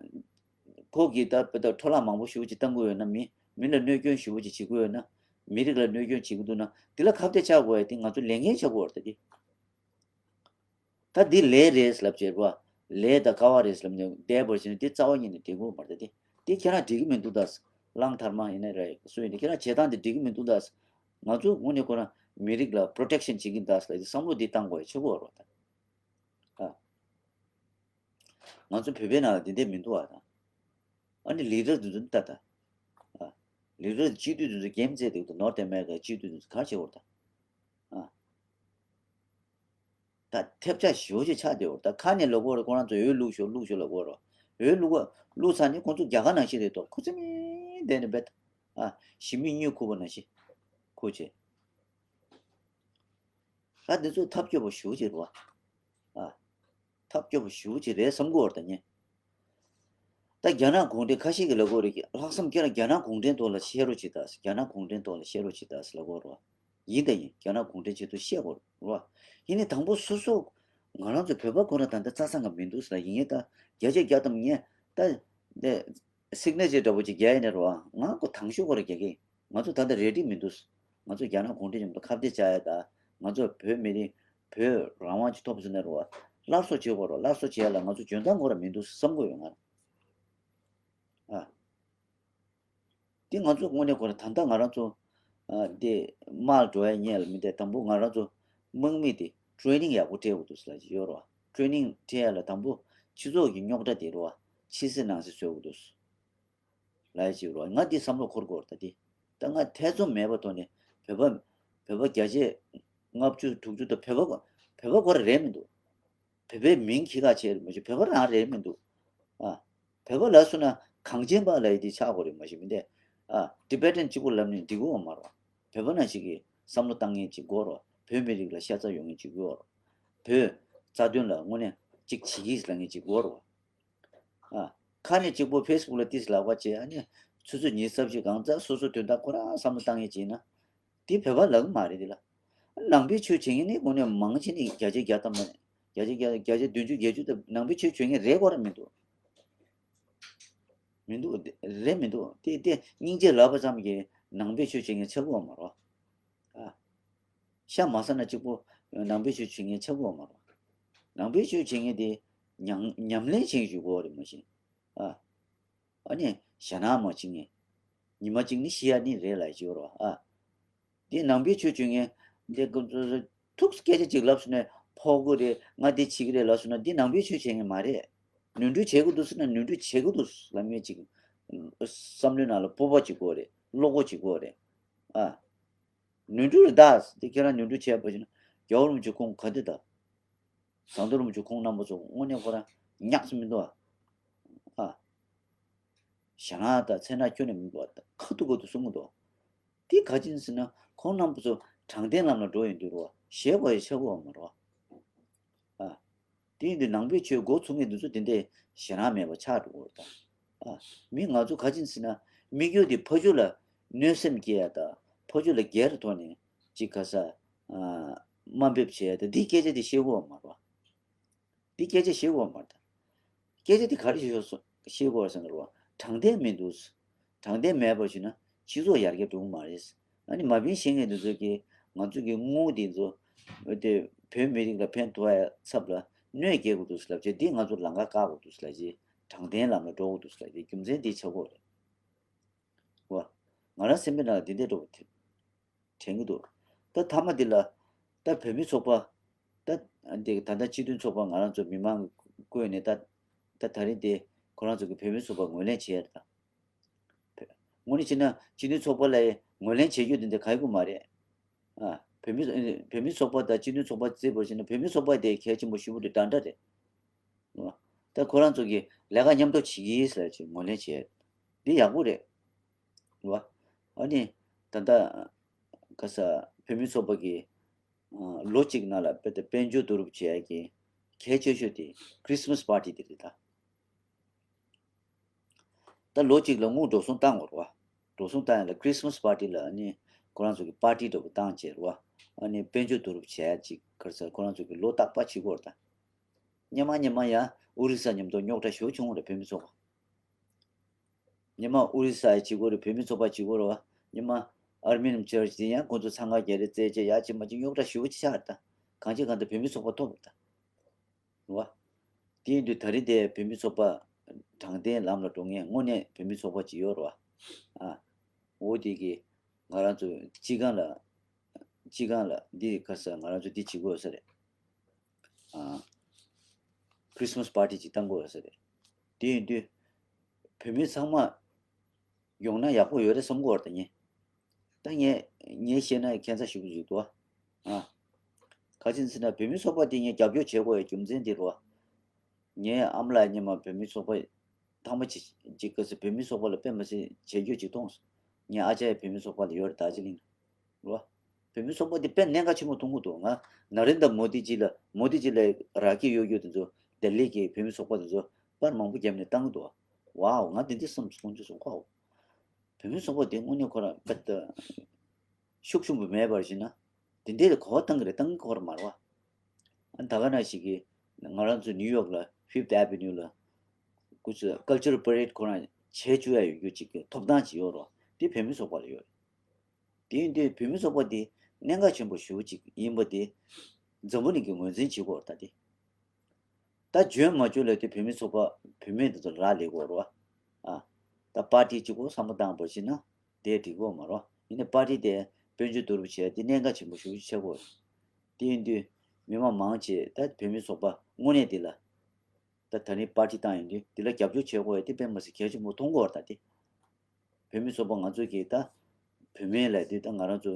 ཁོ་གིས་ད་བོད་ད་འཕྲོ་བརླག་མང་པོ་ཞེ་པོ་ཅིག་བཏང་གི་ཡོད་ན། མི་མི་ལ་གནོད་སྐྱོན་ཞེ་པོ་ཅིག་བྱེད་ཀྱི་ཡོད་ན། མི་རིགས་ལ་གནོད་སྐྱོན་བྱེད་ཀྱི་འདུག་ན་འདི་ལ་ཁ་གཏད་བཅག་དགོས་ཡ་དེ་ང་ཚོ་ལས་འགན་ཆགས་ཀྱི་ཡོད་རེད་ད་དེ། ད་འདི་ལས་རེད་ལབ་བྱས་རོ། ལས་དང་ཀ་བ་རེད་ལབ་ནས་བསྡད་པར་བྱས་ན་དེ་རྩ་བ་ཉིད་ནས་འགྲིག་གི་མ་རེད་དེ། དེ་ཁྱེད་རང་འགྲིག་གི་མི་འདུག་ད། གླང་དར་མ་ཡིན་ནའི་རེད། སུ་ཡིན་ནའི་ཁྱེད་རང་བྱེད་སྟངས་དེ་འགྲིག་གི་མི་འདུག་ད། ང་ཚོ་དངོས་གནས་ཁོ་རང་མི་རིགས་ལ་པོ་རོ་ཊེག་ཤན་བྱེད་ཀྱི་ཡིན་ད་ཟེར་ལབ་དེ་བསམ་བློ་འདི་བཏང་དགོས་ཡ་ཆེ་བོ་རེད་ད། ཨ། ང་ཚོ་བོད་པའི་ནང་ལ་འདི་འདྲ་མི་འདུག་ཨ་ད། ཨ་ནི་ལི་ཌར་འདི་ཚོ་ནི་ལྟ་ད། ཨ། ལི་ཌར་སྤྱི་འཐུས་འདི་ཚོ་འགན་བཙལ་བསྡད་འདུག་ནོར་ཐ་མེ་རི་ཀའི་སྤྱི་འཐུས་འདི་ཚོ་ག་རེ་བྱེད་འོར་ད། ཨ། ད་ཐེབས་ཆག་ཞེ་པོ་ཅིག་ཆགས་བསྡད་འོར་ད། ཁ་ནས་ལབ་ཀྱི་ཡོད་རེད། ཁོ་རང་ཚོ་འོས་བླུགས་ཤོག་བླུགས་ཤོག་ལབ་ཀྱི་ཡོད་རེད། འོས་བླུགས་བླུགས་ཚར་ནས་ཁོང་ཚོ་རྒྱ་གར་ནང་བཞིན་རེད་དོ། ཁོ་ཚོ་མི་བསྡད་ནས་བེད། ཨ། ཞི་མི་དངུལ་ཁུག་པ་ནང་བཞིན་ཁུག་བྱས། ད་འདི་ཚོ་ཐབས་སྐྱོ་པོ་ཞེ་པོ་ཅིག་རེད་བ། ཨ། ཐབས་སྐྱོ་པོ་ཞེ་པོ་ཅིག་རེད་བསམ་གྱི་ཡོད་རེད་ད་ངས། ད་རྒྱ་ནག་གུང་ཁྲན་ཁ་ཤས་ཀྱིས་ལབ་ཀྱི་ཡོད་རེད། ལྷག་བསམ་ཁྱེད་རང་རྒྱ་ནག་གུང་ཁྲན་ཐོག་ལ་བཤད་རོགས་བྱེད་ད་ཟེར། རྒྱ་ནག་གུང་ཁྲན་ཐོག་ལ་བཤད་རོགས་བྱེད་ད་ཟེར་ལབ་ཀྱི་ཡོད་རེད་བ། ཡིན་ད་ཡིན། རྒྱ་ནག་གུང་ཁྲན་ཆེད་དུ་བཤད་དགོས་རེད་བ། ཡིན་ནའི་དང་པོ་སོ་སོ་ང་རང་ཚོ་བོད་པ་ཁོ་རང་ད་ལྟ་རྩ་ཚང་ག་མི་འདུག་ཟེར་ན། ཡིན་ངེས་ད་བརྒྱ་ཆ་བརྒྱ་ཐམ་ངས་ད་འདི་སིག་ནེ་ཅར་འདྲ་པོ་ཅིག་རྒྱག་ཡིན་ནའི་རེད་བ། ང་ཁོ་དང་ཤོས་ཁོ་རང་རྒྱག་གི་ཡིན། ང་ཚོ་ད་ལྟ་རེ་ཌི་མི་འདུག་ང་ཚོ་རྒྱ་ནག་གུང་ཁྲན་མཉམ་དུ་ཁ་གཏད་བཅག་ཡ་ད། ང་ཚོ་བོད་མི་རིགས་བོད་རང་དབང་ཅིག་ཐོབ་ཟེར་ནའི་རེད་བ། སླར་གསོ་བྱེད་དགོས་རེད། སླར་གསོ་བྱེད་ཡ་ལ་ང་ཚོ་འཇོན་ཐང་ཁོ་རང་མི་འདུག་བསམ་གྱི་ཡོད་ང་རང་། ཨ། འདི་ང་ཚོ་དངོས་གནས་ཁོ་རང་ད་ལྟ་ང་རང་ཚོ་ཨ་འདི་དམག་འགྲོ་ཡ་ཉེ་ལ་མི་འདི་དང་པོ་ང་རང་ཚོ་དམག་མི་འདི་ཊེ་ནིང་ཡག་པོ་སྤྲད་དགོས་འདུག་ཟེར་ལབ་ཀྱི་ཡོད་རེད་བ། ཊེ་ནིང་སྤྲད་ཡ་ལ་དང་པོ་སྤྱི་ཚོགས་ཀྱི་རྙོག་དྲ་འདི་རེད་བ། ཕྱི་གསལ་ནང་གསལ་བཟོ་དགོས་འདུག་ལབ་ཡ་ཅིག་རེད་བ། ང་འདི་བསམ་བློ་འཁོར་གྱི་ཡོད་རེད་ད་འདི། ད་ང་ཐེ་ཚོམ་མེད་པའི་ཐོག་ནས་བོད་པ་བོད་པ་བརྒྱ་ཆ་ལྔ་བཅུ་དྲུག་ཅུ་ད་བོད་པ་བོད་པ་ཁོ་རང་རེད་མི་འདུག་བོད་པའི་མིང་གི་ཁ་ཆེ་རེད་མ་གཞི་བོད་པ་རང་རེད་མི་འདུག་ཨ། བོད་པ་ལབ་སོང་ན་གངས་ཅན་པ་ལབ་ཡ་དེ་ཆགས་དགོས་རེད་མ་གཞི་མི་འདུག་ཨ། ཊི་བེ་ཊན་གཅིག་པོ་ལབ་ནས་འགྲིག་གི་ཡོད་མ་རེད། བོད་པ་ནང་བཞིན་གྱི་བསམ་བློ་བཏང་མཁན་ཅིག་དགོས་རེད། བོད་མི་རིགས་ལ་ཤ་ཚ་ཡོད་མཁན་ཅིག་དགོས་རེད། བོད་རྩ་དོན་ལ་དངོས་གནས་ཅིག་བྱེད་ཀྱི་ལབ་མཁན་ཅིག་དགོས་རེད། ཨ། ཁ་ནས་གཅིག་པོ་ཕེ་སི་བུག་ལ་ཏིས་ལབ་པ་བྱས། ཨ་ནི་ཆུ་ཚོད་ཉི་ཤུ་རྩ་བཞི་གང་ཙམ་སོ་སོ་དོན་དག་ཁོ་རང་བསམ་བློ་བཏང་མཁན་ཅིག་ཡིན་ན། དེ་བོད་པ་ལབ་ཀྱི་མ་རེད་དེ་ལ། ནང་པའི་ཆོས་བྱེད་མཁན་ནི་དངོས་གནས་མང་ཆེ་ནི་བརྒྱ་ཆ་བརྒྱ་ཐམ་པ་ནས་བརྒྱ་ཆ་བརྒྱ་བརྒྱ་ཆ་བདུན་ཅུ་བརྒྱད་ཅུ་དེ་ནང་པའི་ཆོས་བྱེད་མཁན་རེད་ཁོ་རང་མི་འདུག་མི་འདུག་རེད་མི་འདུག་དེ་དེ་སྙིང་རྗེ་ལབ་པ་ཙམ་གྱིས་ནང་པའི་ཆོས་བྱེད་མཁན་ཆགས་ཀྱི་ཡོད་མ་རེད། ཨ། ཤ་མ་ཟ་ན་གཅིག་པོ་ནང་པའི་ཆོས་བྱེད་མཁན་ཆགས་ཀྱི་ཡོད་མ་རེད། ནང་པའི་ཆོས་བྱེད་མཁན་དེ་ཉམས་ཉམས་ལེན་བྱེད་དགོས་རེད་མ་གཞི། ཨ། ཨ་ནི་ཞེད་སྣང་མ་བྱེད་མཁན། ཉི་མ་གཅིག་ནི་ཤི་ཡ་ནི་རེད་ལབ་ཀྱི་ཡོད་རེད་བ། ཨ། དེ་ནང་པའི་ཆོས་བྱེད་མཁན་དེ་ཐུགས་སྐད་ཆ་གཅིག་ལབ་སོང་ན་ཕོག་གི་རེད། ང་དེ་བྱེད་ཀྱི་རེད་ལབ་སོང་ན་དེ་ནང་པའི་ཆོས་བྱེད་མཁན་མ་རེད། ནོར་འཁྲུལ་བྱེད་དགོས་འདུག་ཟེར་ན་ནོར་འཁྲུལ་བྱེད་དགོས་འདུག་ལབ་མཁན་ཅིག་བསམ་བློའི་ནང་ལ་སྤོབས་པ་ཅིག་དགོས་རེད། བློ་ཁོག་ཅིག་དགོས་རེད། ཨ། ནོར་འཁྲུལ་རེད་ད། དེ་ཁྱེད་རང་ནོར་འཁྲུལ་བྱས་པ་ཡིན་ན་རྒྱལ་བ་རིན་པོ་ཆེ་ཁོང་ག་འདྲ་ད། ཟམ་གདོང་རིན་པོ་ཆེ་ཁོང་རྣམ་པ་ཚོ་དངོས་གནས་ཁོ་རང་ཉག་ཙམ་མི་འདུག་ཨ། ཨ། ཞེད་སྣང་དང་མཚན་ན་ཁྱོན་ནས་མི་འདུག་ཨ། ཁ་ཐུག་ཁ་ཐུག་གསུང་གི་འདུག་དེ་ག་ཅི་ཡིན་ཟེར་ན་ཁོང་རྣམ་པ་ཚོ་དྲང་བདེན་ལམ་ལ་འགྲོ་ཡོང་དུས་རེད་བ། ཞེད་དགོས་ཡ་ཆགས་ཀྱི་ཡོད་མ་རེད་བ། ཨ། དེ་ཡིན་དུས་ནང་པའི་ཆོས་འགོ་ཚུགས་མཁན་འདི་ཚོ་དེ་འདྲའི་ཞེད་སྣང་མེད་པ་ཆགས་འགྲོ་གི་རེད་ད། ཨ། མི་ང་ཚོ་ག་ཅི་ཡིན་ཟེར་ན་དམིགས་ཡུལ་དེ་ཕ་ཆོས་ལ་གནོད་སེམས་སྐྱེ་ཡ་ད། ཕ་ཆོས་ལ་སྒེར་ཐོག་ནས་ཅིག་ག་ས། ཨ། དམའ་འབེབས་བྱེད་ཡ་ད། འདི་སྐད་ཆ་དེ་བཤད་དགོས་པ་མ་རེད་བ། འདི་སྐད་ཆ་བཤད་དགོས་པ་མ་རེད་ད། སྐད་ཆ་དེ་ག་རེ་བཤད་དགོས་ཟེར་ན་རེད་བ། དྲང་བདེན་མི་འདུག་དྲང་བདེན་མེད་པ་བྱུང་ན་སྤྱི་ཚོགས་ཡར་རྒྱས་འགྲོ་གི་མ་རེད། ཨ་ནི་མ་ཕན་ཤེས་མཁན་འདི་ཚོ་གིས་ང་ཚོ་གི་དངུལ་འདི་ཚོ་དེ་བོད་མི་རིགས་ལ་ཕན་ཐོགས་ཡ་ཚབ་ལ་གནོད་སྐྱེལ་དགོས་འདུག་ཟེར་ལབ་བྱས། འདི་ང་ཚོ་ལམ་ཁ་བཀག་དགོས་འདུག་ཟེར་ལབ་བྱས། དྲང་བདེན་ལམ་ལ་འགྲོ་དགོས་འདུག་ཟེར་ལབ་བྱས། རྒྱུ་མཚན་འདི་ཆགས་ཀྱི་ཡོད་རེད་བ། ང་རང་སེམས་པའི་ནང་ལ་འདི་འདྲ་འདྲ་པོ་དེ་དྲན་གྱི་འདུག་ད་མཐའ་མ་འདི་ལ་ད་བོད་མི་ཚོགས་པ། ད་འདི་ད་ལྟ་སྤྱི་མཐུན་ཚོགས་པ་ང་རང་ཚོ་མི་མང་གིས་བསྐོས་ནས་ད་ད་ད་རིང་དེ་ཁོ་རང་ཚོ་གི་བོད་མི་ཚོགས་པ་ངོས་ལེན་བྱས་ཡོད་རེད་ད། དངོས་གནས་བྱས་ན་སྤྱི་མཐུན་ཚོགས་པ་ལ་ངོས་ལེན་བྱེད་རྒྱུ་དེ་འདྲ་ག་ཡི་གུ་མ་རེད། ཨ། བོད་མི་བོད་མི་ཚོགས་པ་དང་སྤྱི་མཐུན་ཚོགས་པ་བརྩིས་པར་བྱས་ན་བོད་མི་ཚོགས་པ་དེ་གལ་ཆེན་པོ་ཞེ་པོ་དེ་འདྲ་འདྲ་རེད། ད་ཁོ་རང་ཚོ་གིས་ལས་ཀ་མཉམ་དུ་བྱེད་ཀྱི་ཟེར་ཅིག་ངོས་ལེན་བྱས། འདི་ཡག་པོ་རེད། རེད་བ། ཨ་ནི་ད་ལྟ་ག་ས་བོད་མི་ཚོགས་པ་གིས་ལོ་གཅིག་ནང་ལ་དཔེ་དེ་དཔལ་འབྱོར་བསྡུ་རུབ་བྱེད་ཡ་གི་ གལ་ཆེ་ཤོས་དེ་Christmas party དེ་རེད་ད། ད་ལོ་གཅིག་ལ་དངུལ་འགྲོ་སོང་བཏང་དགོས་རེད་བ། འགྲོ་སོང་བཏང་ཡ་ལ་Christmas party ལ་ཨ་ནི་ཁོ་རང་ཚོ་གི་པར་ཊི་འདྲ་པོ་བཏང་བྱས་རེད་བ། ཨ་ནི་དཔལ་འབྱོར་བསྡུ་རུབ་བྱས་ཡ་ཅིག་ག་རེ་ཟེར་ཁོ་རང་ཚོ་གི་ལོ་རྟག་པར་བྱེད་ཀྱི་ཡོད་རེད་ད། སྔོན་མ་སྔོན་མ་ཡ་ཨོ་རི་ས་མཉམ་དུ་རྙོག་དྲ་ཞེ་པོ་བྱུང་བ་རེད་བོད་མི་ཚོགས་པ། སྔོན་མ་ཨོ་རི་ས་ཡ་བྱེད་ཀྱི་ཡོད་རེད་བོད་མི་ཚོགས་པ་བྱེད་ཀྱི་ཡོད་རེད་བ། སྔོན་མ་ཨར་མི་ནམ་ཅར་ཆི་དེ་ཡང་ཁོ་ཚོ་འཚང་ཁ་རྒྱག་རེས་རྩེད་ཆས་ཡ་ཅིག་མ་ཅིག་རྙོག་དྲ་ཞེ་པོ་ཅིག་ཆགས་རེད་ད། གང་ཅི་གང་ལྟར་བོད་མི་ཚོགས་པ་ཐོབ་རེད་ད། རེད་བ། དེ་ཡིན་དུས་ད་རིང་དེ་བོད་མི་ཚོགས་པ་དྲང་བདེན་ལམ་ལ་འགྲོ་མཁན་དངོས་གནས་བོད་མི་ཚོགས་པ་ཅིག་ཡོད་རེད་བ། ཨ། འོ་དེ་གི་ང་རང་ཚོ་སྤྱི་ཁང་ལ་སྤྱི་ཁང་ལ་འདི་ག་ས་ང་རང་ཚོ་འདི་བྱེད་དགོས་ས་རེད། ཨ། Christmas party ཅིག་བཏང་དགོས་ས་རེད། དེ་ཡིན་དུས་བོད་མི་ཚང་མ་ཡོང་ན་ཡག་པོ་ཡོད་རེད་བསམ་གྱི་ཡོད་རེད་ད་ངས། ད་ངས་ངས་བཤད་ན་ཁྱད་མཚར་ཞིག་འཇུག་འདུག་ཨ། ག་ཅི་ཟེར་ན་བོད་མི་ཚོགས་པ་དེ་ངས་རྒྱབ་སྐྱོར་བྱེད་དགོས་ཡའི་རྒྱུ་མཚན་དེ་རེད་བ། ངའི་ཨ་མ་ལགས་སྔོན་མ་བོད་མི་ཚོགས་པ་ཐེངས་མ་གཅིག་གཅིག་ག་ཚོད་བོད་མི་ཚོགས་པ་ལ་དཔེ་མི་སྲིད་བྱེད་རྒྱུ་གཅིག་མཐོང་སོང་། ངའི་ཨ་ཅག་ཡང་བོད་མི་ཚོགས་པ་ལ་ཡོད་རེད་རྡོ་རྗེ་གླིང་ལ། རེད་བ། བོད་མི་ཚོགས་པ་དེ་དཔེ་གནད་འགག་ཆེན་པོ་མཐོང་གི་འདུག་ང་ན་རེན་དྲ་མོ་དི་ཇི་ལ་མོ་དི་ཇི་ལ་རག་གི་ཡོད་རྒྱུ་དེ་ཚོ་ལྡི་ལི་གི་བོད་མི་ཚོགས་པ་དེ་ཚོ་པར་མང་པོ་བརྒྱབ་ནས་བཏང་གི་འདུག་ཝའོ་ང་དེ་འདྲ་བསམ་སོང་ཚུལ་སོང་ཁོ། བོད་མི་ཚོགས་པ་དེ་དངོས་གནས་ཁོ་རང་དཔེ་ད་ཤུགས་ཆེན་པོ་མེད་པར་བྱས་ན་དེ་འདྲའི་གོ་བ་བཏང་གི་རེད་བཏང་གི་ཁོ་རང་མ་རེད་བ། ཨ་ད་ག་ནང་བཞིན་གི་ང་རང་ཚོ་ནིའུ་ཡོག་ལ་Fifth Avenue ལ་སྐུ་ཚོས་Cultural Parade ཁོ་རང་བྱེད་བཅུག་ཡ་ཡོད་རྒྱུ་ཅིག་གི་ཐོབ་ཐང་ཅིག་ཡོད་རེད་བ། དེ་བོད་མི་ཚོགས་པ་ལ་ཡོད་རེད། དེ་ཡིན་དུས་བོད་མི་ཚོགས་པ་དེ་གནད་འགག་ཆེན་པོ་ཞེ་པོ་ཅིག་ཡིན་པ་དེ་འཛམ་བུ་གླིང་གིས་ངོས་འཛིན་བྱེད་དགོས་རེད་ད་དེ། ད་འཇོན་མ་འཇོན་ལབ་དུས་བོད་མི་ཚོགས་པ་བུད་མེད་འདི་ཚོ་ལ་རག་ལས་དགོས་རེད་བ། ཨ། ད་པར་ཊི་གཅིག་པོ་བསམ་བློ་བཏང་བར་བྱས་ན་དེ་འགྲིག་གི་མ་རེད་བ། ཡིན་ནའི་པར་ཊི་དེ་དཔལ་འབྱོར་བསྡུ་རུབ་བྱས་དེ་གནད་འགག་ཆེན་པོ་ཞེ་པོ་ཅིག་ཆགས་ཀྱི་ཡོད་རེད། དེ་ཡིན་དུས་མི་མང་མང་ཆེ་ད་བོད་མི་ཚོགས་པ་དངོས་གནས་དེ་ལ་ད་ད་རིང་པར་ཊི་བཏང་ཡོང་དུས་དེ་ལ་རྒྱབ་སྐྱོར་བྱེད་དགོས་ཡ་དེ་དཔེ་མི་སྲིད་གལ་ཆེན་པོ་མཐོང་གི་ཡོད་རེད་ད་དེ། བོད་མི་ཚོགས་པ་ང་ཚོ་གིས་ད་བུད་མེད་ལབ་དུས་ད་ང་རང་ཚོ་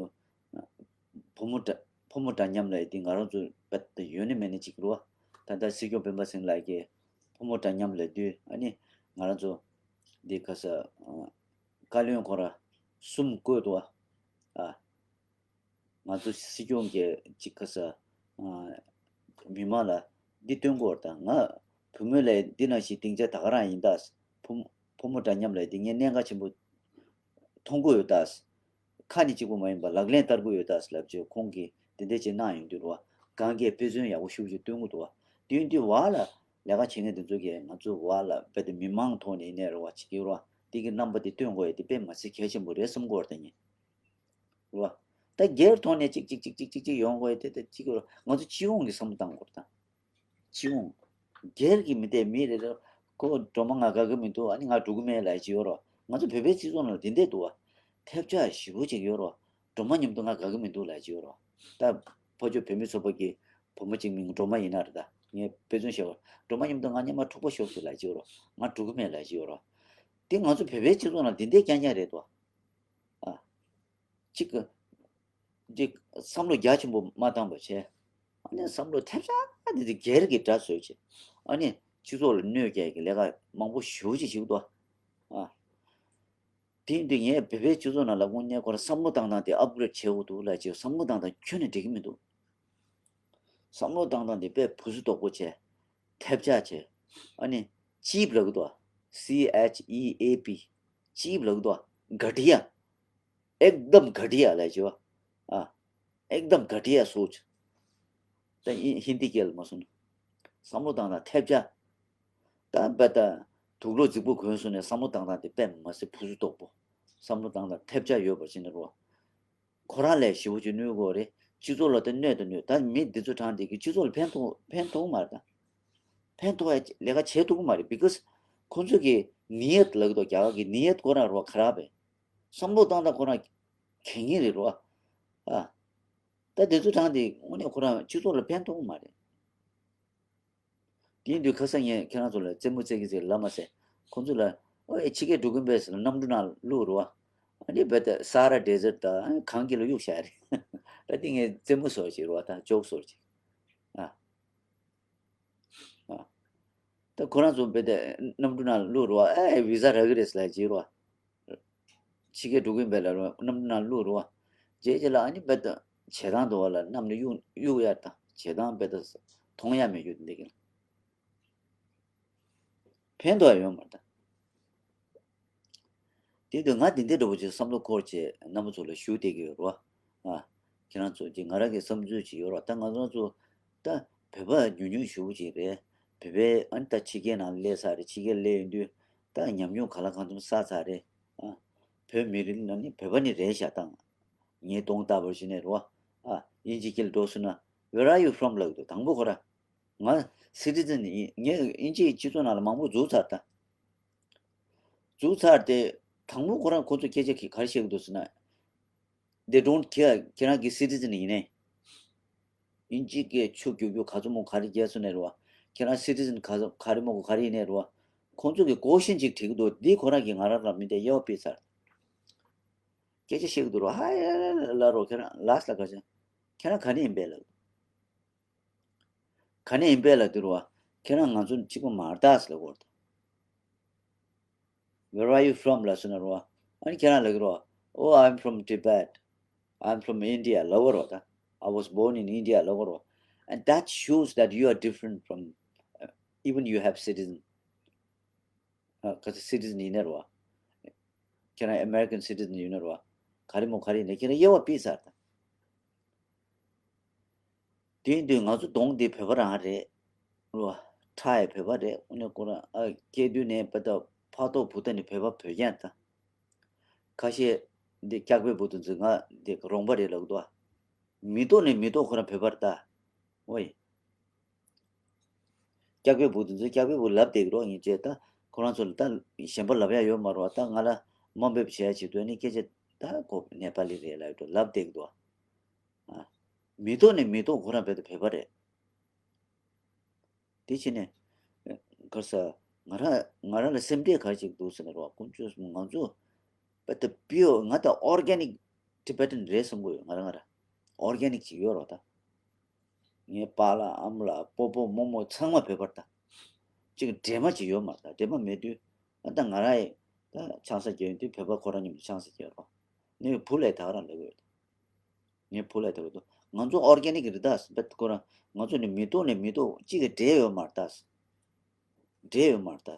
ཕོ་མོ་འདྲ་ཕོ་མོ་འདྲ་མཉམ་ལབ་དུས་ང་རང་ཚོ་བད་ཡོད་ནི་མེད་ནི་ཅིག་རེད་བ། ད་ལྟ་སྲིད་སྐྱོང་སྤེན་པ་སེང་ལགས་ཀྱིས་ཕོ་མོ་འདྲ་མཉམ་ལབ་དུས་ཨ་ནི་ང་རང་ཚོ་འདི་ག་ས་བཀའ་བློན་ཁོ་ར་གསུམ་བསྐོས་འདུག་བ། ཨ། ང་ཚོ་སྲིད་སྐྱོང་གིས་ཅིག་ག་ས་ཨ་མི་མང་ལ་འདི་སྟོན་དགོས་རེད་ད། ང་བུ་མོ་ལ་འདི་ནང་བཞིན་སྡིངས་ཆ་ད་ག་རང་ཡིན་ད། ཕོ་མོ་ཕོ་མོ་འདྲ་མཉམ་ལ་འདི་ངས་གནད་འགག་ཆེན་པོ་མཐོང་གི་ཡོད་ད། ཁ་ནས་གཅིག་པོ་མ་ཡིན་པར་ལག་ལེན་བསྟར་གི་ཡོད་ད་ལབ་བྱས་ཁོང་གིས་དེ་འདྲ་ཅིག་གནང་ཡོང་དུས་རེད་བ། གང་གས་དཔེ་མཚོན་ཡག་པོ་ཞེ་པོ་ཅིག་སྟོན་གི་འདུག་བ། དེ་ཡིན་དུས་བར་ལ་ལས་ཀ་བྱེད་མཁན་དེ་ཚོ་གིས་ང་ཚོ་བར་ལ་རྦད་དེ་མི་མང་ཐོག་ནས་ཡིན་ནའི་རེད་བ་བྱེད་ཀྱི་ཡོད་རེད་བ། དེ་གི་རྣམ་པ་དེ་སྟོན་དགོས་ཡ་དེ་དཔེ་མི་སྲིད་གལ་ཆེན་པོ་རེད་བསམ་གི་ཡོད་རེད་ད་ངས། རེད་བ། ད་སྒེར་ཐོག་ནས་གཅིག་གཅིག་གཅིག་གཅིག་གཅིག་གཅིག་ཡོང་དགོས་དེ་དེ་གཅིག་ང་ཚོ་སྤྱི་ཡོངས་ཀྱི་བསམ་བློ་བཏང་དགོས་དང་། སྤྱི་ཡོངས། སྒེར་གྱི་མི་དེ་མི་རེ་རེ་ཁོ་སྒྲོལ་མ་ང་དགའ་གི་མི་འདུག་ཨ་ནི་ང་འགྲོ་གི་མེད་ལབ་ཅིག་ཡོད་རོ། ང་ཚོ་བོད་པའི་སྤྱི་ཚོགས་ནང་ལ་དེ་འདྲས་འདུག་བ། ཐེབས་ཆག་ཞེ་པོ་ཅིག་ཡོད་རོ། སྒྲོལ་མ་མཉམ་དུ་ང་དགའ་གི་མི་འདུག་ལབ་ཅིག་ཡོད་རོ། ད་ཕ་ཇོ་བོད་མི་ཚོགས་པ་གི་བུ་མོ་གཅིག་མིང་སྒྲོལ་མ་ཡིན་ན་རེད་ད། ངས་དཔེ་མཚོན་བཤད་པ། སྒྲོལ་མ་མཉམ་དུ་ང་སྔོན་མ་འཁྲུག་པ་ཤོར་སོང་ལབ་ཅིག་ཡོད་རོ། ང་འགྲོ་གི་མེད་ལབ་ཅིག་ཡོད་རོ། དེ་ང་ཚོ་བོད་པའི་སྤྱི་ཚོགས་ནང་དེ་འདྲས་རྐྱང་རྐྱང་རེད་དོ། ཨ། གཅིག་གཅིག་བསམ་བློ་རྒྱ་ཆེན་པོ་མ་བཏང་བ་བྱས། ཨ་ནི་བསམ་བློ་ཐེབས་ཆག་འདི་འདི་སྒེར་གྱི་དགྲ་བཟོས་བྱས། ཨ་ནི་སྤྱི་ཚོགས་ལ་གནོད་སྐྱེལ་གྱི་ལས་ཀ་མང་པོ་ཞེ་པོ་ཅིག་བྱེད་ཀྱི་འདུག་ཨ། དེ་ཡིན་དུས་ངས་བོད་པའི་སྤྱི་ཚོགས་ནང་ལ་དངོས་གནས་ཁོ་རང་བསམ་བློ་བཏང་སྟངས་དེ་ཨབ་གྷི་རེ་ཌི་བྱེད་དགོས་འདུག་ལབ་ཅིག་བསམ་བློ་བཏང་སྟངས་ཁྱོན་ནས་འགྲིག་གི་མི་འདུག་བསམ་བློ་བཏང་སྟངས་དེ་དཔེ་བུ་སུ་དོག་པོ་བྱས། ཐེབས་ཆག་བྱས། ཨ་ནི་ཅིབ་ལབ་ཀྱི་འདུག་ཨ། སི་ཨེཆ་ཨི་ཨེ་པི། ཅིབ་ལབ་ཀྱི་འདུག་ཨ། ག་ཏི་ཡ། ཨེག་དམ་ག་ཏི་ཡ་ལབ་ཅིག་བ། ཨ། ཨེག་དམ་ག་ཏི་ཡ་སོ་ཅིག་ད་ཧི་ཧིན་དི་སྐད་ལ་མ་སོང་ན། བསམ་བློ་བཏང་སྟངས་ཐེབས་ཆག་ད་བད་ད་དུག་ལོག་རྫིག་པོ་གོན་སོང་ནས་བསམ་བློ་བཏང་སྟངས་དེ་དཔེ་མ་སྲིད་བུ་སུ་དོག་པོ། བསམ་བློ་བཏང་སྟངས་ཐེབས་ཆག་ཡོད་པ་ཅིག་ནི་རོ། ཁོ་རང་ལས་ཞེ་པོ་ཅིག་གནོད་གོ་རེད། སྤྱི་ཚོགས་ལ་ད་གནོད་དང་གནོད་ད་མི་འདི་ཚོ་གྲངས་འདི་གི་སྤྱི་ཚོགས་ལ་ཕན་ཐོགས་ཕན་ཐོགས་མ་རེད་ད། ཕན་ཐོགས་ཡ་ལས་ཀ་བྱེད་ཐུབ་ཀྱི་མ་རེད། because ཁོང་ཚོ་གི་ནི་ཡད་ལབ་ཀྱི་འདུག་རྒྱ་གར་གི་ནི་ཡད་ཁོ་རང་རོ་ཁ་རག་པས། བསམ་བློ་བཏང་སྟངས་ཁོ་རང་གད་སྙིགས་རེད་རོ། ཨ། ད་འདི་ཚོ་གྲངས་འདི་དངོས་གནས་ཁོ་རང་སྤྱི་ཚོགས་ལ་ཕན་ཐོགས་ཀྱི་མ་རེད། དེ་ཡིན་དུས་ཁ་སང་ངས་ཁྱེད་རང་ཚོ་ལ་རྩེད་མོ་རྩེ་གི་རྩེ་ལབ་མ་ཟད། ཁོང་ཚོ་ལ་ཨོ་ཨེ་ཕྱི་རྒྱལ་འགྲོ་གིན་པས་ཟེར་ལ་གནམ་གྲུ་ནང་བླུགས་རོ། ཨ་ནི་རྦད་དེ་སཱ་ཧ་ར་ཌེ་ཟར་ཊི་དང་གངས་དཀྱིལ་ལ་གཡུགས་བཞག་རེད། ད་དེ་ངས་རྩེད་མོ་བཟོ་ཅིག་རོ་དང་ཇོག་བཟོ་ཅིག་ཨ། ཨ། ད་ཁོ་རང་ཚོ་རྦད་དེ་གནམ་གྲུ་ནང་བླུགས་རོ། ཨེ་བི་ཟ་རག་གི་རེད་ཟེར་ལབ་ཅིག་རོ། ཕྱི་རྒྱལ་འགྲོ་གིན་པས་ལ་རོ་གནམ་གྲུ་ནང་བླུགས་རོ། རྗེས་རྗེས་ལ་ཨ་ནི་རྦད་དེ་བྱེ་ཐང་དུ་བ་ལ་གནམ་ནས་གཡུག་གཡུག་ཡ་དང་བྱེ་ཐང་རྦད་དེ་ མཐོང་ཡ་མེད་རྒྱུ་འདི་གི་ཕན་ཐོགས་ཡོད་མ་རེད་ད། དེ་དུས་ང་དེ་འདྲ་འདྲ་པོ་ཅིག་བསམ་བློ་འཁོར་བྱས་རྣམ་པ་ཚོ་ལ་ཞུ་བསྡད་ཀྱི་ཡོད་རེད་བ། ཨ། ཁྱེད་རང་ཚོ་ཅིག་ང་རང་གི་བསམ་ཚུལ་ཅིག་ཡོད་རེད་བ། ད་ང་རང་ཚོ་ད་བོད་པ་ཉུང་ཉུང་ཞེ་པོ་ཅིག་རེད། བོད་པའི་ཨ་ནི་ད་ཕྱི་རྒྱལ་ནང་སླེབས་ཚར་རེད། ཕྱི་རྒྱལ་སླེབས་ཡོང་དུས་ད་ཉམས་མྱོང་ག་ལ་གང་འཚམ་བསགས་ཚར་རེད། ཨ། བོད་མི་རིགས་ནང་ནི་བོད་པ་ནི་རེད་ཤག་ད་ངས་གདོང་ལྟ་བུར་བྱས་ནས་རེད་བ། ཨ། དབྱིན་ཇི་སྐད་ལ་འགྲོ་སོང་ན། Where are you from? ལབ་ཀྱི་འདུག། དང་པོ་ཁོ་རང་ང་citizen ཡིན། ངས་དབྱིན་ཇིའི་སྤྱི་ཚོགས་ནང་ལ་མང་པོ་འཛུལ་ཚར་ད། འཛུལ་ཚར་ཏེ། དང་པོ་ཁོ་རང་ཁོ་ཚོ་སྐད་ཆ་གི་ག་རེ་བཤད་ཀྱི་འདུག་ཟེར་ན། They don't care. ཁྱེད་རང་གི་citizen ཡིན་ནའི། དབྱིན་ཇི་སྐད་ཆུ་རྒྱུག་རྒྱུག་ག་ཚོད་མོ་ག་རེ་རྒྱལ་སོང་ནའི་རེད་བ། ཁྱེད་རང་citizen ག་ཚོད་ག་རེ་མོ་ག་རེ་ཡིན་ནའི་རེད་བ། ཁོང་ཚོ་གི་question ཅིག་དྲིས་ཀྱི་འདུག། འདི་ཁོ་རང་གིས་ང་རང་ལ་མི་འདྲ་དབྱེ་བ་ཕྱེ་ཚར། སྐད་ཆ་བཤད་ཀྱི་འདུག་རོ། ཧ་ཡ་ལ་རོ། ཁྱེད་རང་last ལ་ག་ཚོད། ཁྱེད་རང་ག་ནས་ཡིན་པས་ལབ། ག་ནས་ཡིན་པས་ལབ་དུས་རོ། ཁྱེད་རང་ང་ཚོ་གཅིག་པ་མ་རེད་ཟེར་ལབ་ཀྱི་ཡོད་རེད། Where are you from? ལབ་སོང་ན་རོ། ཨ་ནི་ཁྱེད་རང་ལབ་ཀྱི་རོ། Oh, I'm from Tibet. I'm from India. ལབ་ཀྱི་རོ་ད། I was born in India. ལབ་ཀྱི་རོ། And that shows that you are different from, uh, even you have citizen. ཨ། ག་ཚོད་citizen ཡིན་ནའི་རོ། ཁྱེད་རང་American citizen ཡིན་ནའི་རོ། ག་རེ་མོ་ག་རེ་ཡིན་ནའི་ཁྱེད་རང་དབྱེ་བ་ཕྱེ་ཚར་ད། དེ་ཡིན་དུས་ང་ཚོ་གདོང་འདི་བོད་པ་རང་རེད། རོ། ཁྲག་ཡི་བོད་པ་རེད། དངོས་གནས་ཁོ་རང་ཨ་སྐྱེས་དུས་ནས་བོད་ད་ཕ་ཐོག་བུ་ད་ནི་བོད་པ་བོད་རྒྱལ་ད། ཁ་ཤས་འདི་སྐྱག་པའི་བུ་དང་འཛིན་ང་འདི་རོང་པ་རེད་ལབ་འདུག། མི་ཐོག་ནས་མི་ཐོག་ཁོ་རང་བོད་པ་རེད་ད། ཨོ་ཡ། སྐྱག་པའི་བུ་དེ་ཚོས་སྐྱག་པའི་བུ་ལབ་བསྡད་ཀྱི་རོ། ཡིན་ཅེས་ད་ཁོ་རང་ཚོ་ལ་ད་གཞན་པ་ལབ་ཡ་ཡོད་མ་རེད་བ། ད་ང་ལ་དམའ་འབེབས་བྱེད་ཡ་ཆེད་དུ་ནི་སྐད་ཆ་ད་ཁོ་ནེ་པ་ལི་རེད་ལབ་འགྲོ་ལབ་བསྡད་ཀྱི་འདུག། ཨ། མི་ཐོག་ནས་མི་ཐོག་ཁོ་རང་བོད་དུ་བོད་པ་རེད། དེ་ཕྱིན་ནས་ག་ས་ང་རང་ང་རང་ལ་སེམས་ཁྲལ་ག་རེ་ཅིག་འདུག་ཟེར་ན་རོ། དཀོན་མཆོག་གསུམ། ང་ཚོ་བོད་དུ་བིའོ་ང་ད་organic Tibetan རེད་བསམ་གྱི་ཡོད། ང་རང་ང་རང་organic ཅིག་ཡོད་རོ་ད། ངའི་པཱ་ལགས་ཨ་མ་ལགས་སྤོ་བོ་རྨོ་མོ་ཚང་མ་བོད་པ་རེད་ད། གཅིག་འདྲེས་མ་ཅིག་ཡོད་མ་རེད་ད། འདྲེས་མ་མེད་དུས་ཨ་ད་ང་རང་ཡི་ད་ཆང་ས་རྒྱག་ཡོང་དུས་བོད་པ་ཁོ་རང་མཉམ་དུ་ཆང་ས་རྒྱག་རོགས། ངའི་བུ་ལས་ད་ག་རང་ལབ་ཡོད། ངའི་བུ་ལས་ད་ག་དུས་ང་ཚོ་organic རེད་ད་ཟེར་བས། ཁོ་རང་ང་ཚོ་ནི་མི་ཐོག་ནས་མི་ཐོག་གཅིག་གི་འདྲེས་ཡོད་མ་རེད་ད། འདྲེས་ཡོད་མ་རེད་ད།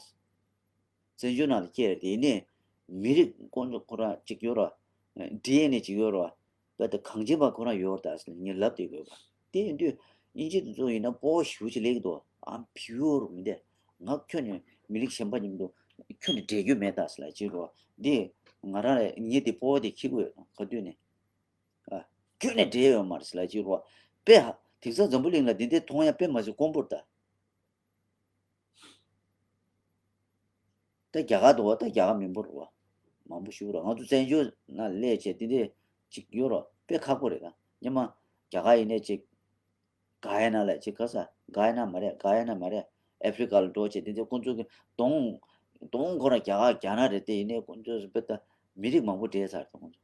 བཙན་བྱོལ་ནང་ལ་སྐྱེས་རེད་དེ་ནས་མི་རིགས་ཀུན་ཏུ་ཁོ་རང་གཅིག་ཡོད་ར། ཌི་ཨེན་ཨེ་གཅིག་ཡོད་ར། བས་ད་གངས་ཅན་པ་ཁོ་རང་ཡོད་རེད་ད་ཟེར་ངས་ལབ་བསྡད་དགོས་པ། དེ་ཡིན་དུས་དབྱིན་ཇི་དེ་ཚོ་ཡིན་ན་སྤོ་བོ་ཞེ་པོ་ཅིག་ལབ་ཀྱི་འདུག། I'm pure མི་འདྲ། ང་ཁྱོད་ནས་མི་རིགས་གཞན་པ་མཉམ་དུ་ཁྱོད་ནས་འདྲེས་རྒྱུ་མེད་ད་ཟེར་ལབ་ཅིག་རོ། འདི་ང་རང་ལ་ངས་དེ་སྤོ་བོ་དེ་འཁྱེར་གྱི་ཡོད་ག་དུས་ནས། ཨ། ཁྱོད་ནས་འདྲེས་ཡོད་མ་རེད་ཟེར་ལབ་ཅིག་རོ། དཔེ་ཧ་དེང་སང་འཛམ་བུ་གླིང་ལ་འདི་འདྲའི་མཐོང་ཡ་དཔེ་མ་སྲིད་དཀོན་པོ་རེད་ད། ད་རྒྱ་གར་འདུག་བ། ད་རྒྱ་གར་མི་འབོར་བ་མང་པོ་ཞིག་ར། ང་ཚོ་བཙན་བྱོལ་ནང་སླེབས་བྱས་དེ་འདྲས་ཅིག་ཡོད་ར། དཔེ་ཁག་པོ་རེད་ད། སྔོན་མ་རྒྱ་གར་ཡིན་ནའི་ཅིག་ག་ཡ་ན་ལ་ཅིག་ག་ས་ག་ཡ་ན་མ་རེད། ག་ཡ་ན་མ་རེད། ཨ་ཧྥི་རི་ཀ་ལ་འགྲོ་བྱས་དེ་འདྲས་ཁོང་ཚོ་གི་གདོང་གདོང་ཁོ་ར་རྒྱ་གར་རྒྱ་ནག་རེད། དེ་ཡིན་ནའི་ཁོང་ཚོ་དཔེ་ད་མི་རིགས་མང་པོ་འདྲེས་ཚར་ད་ཁོང་ཚོ།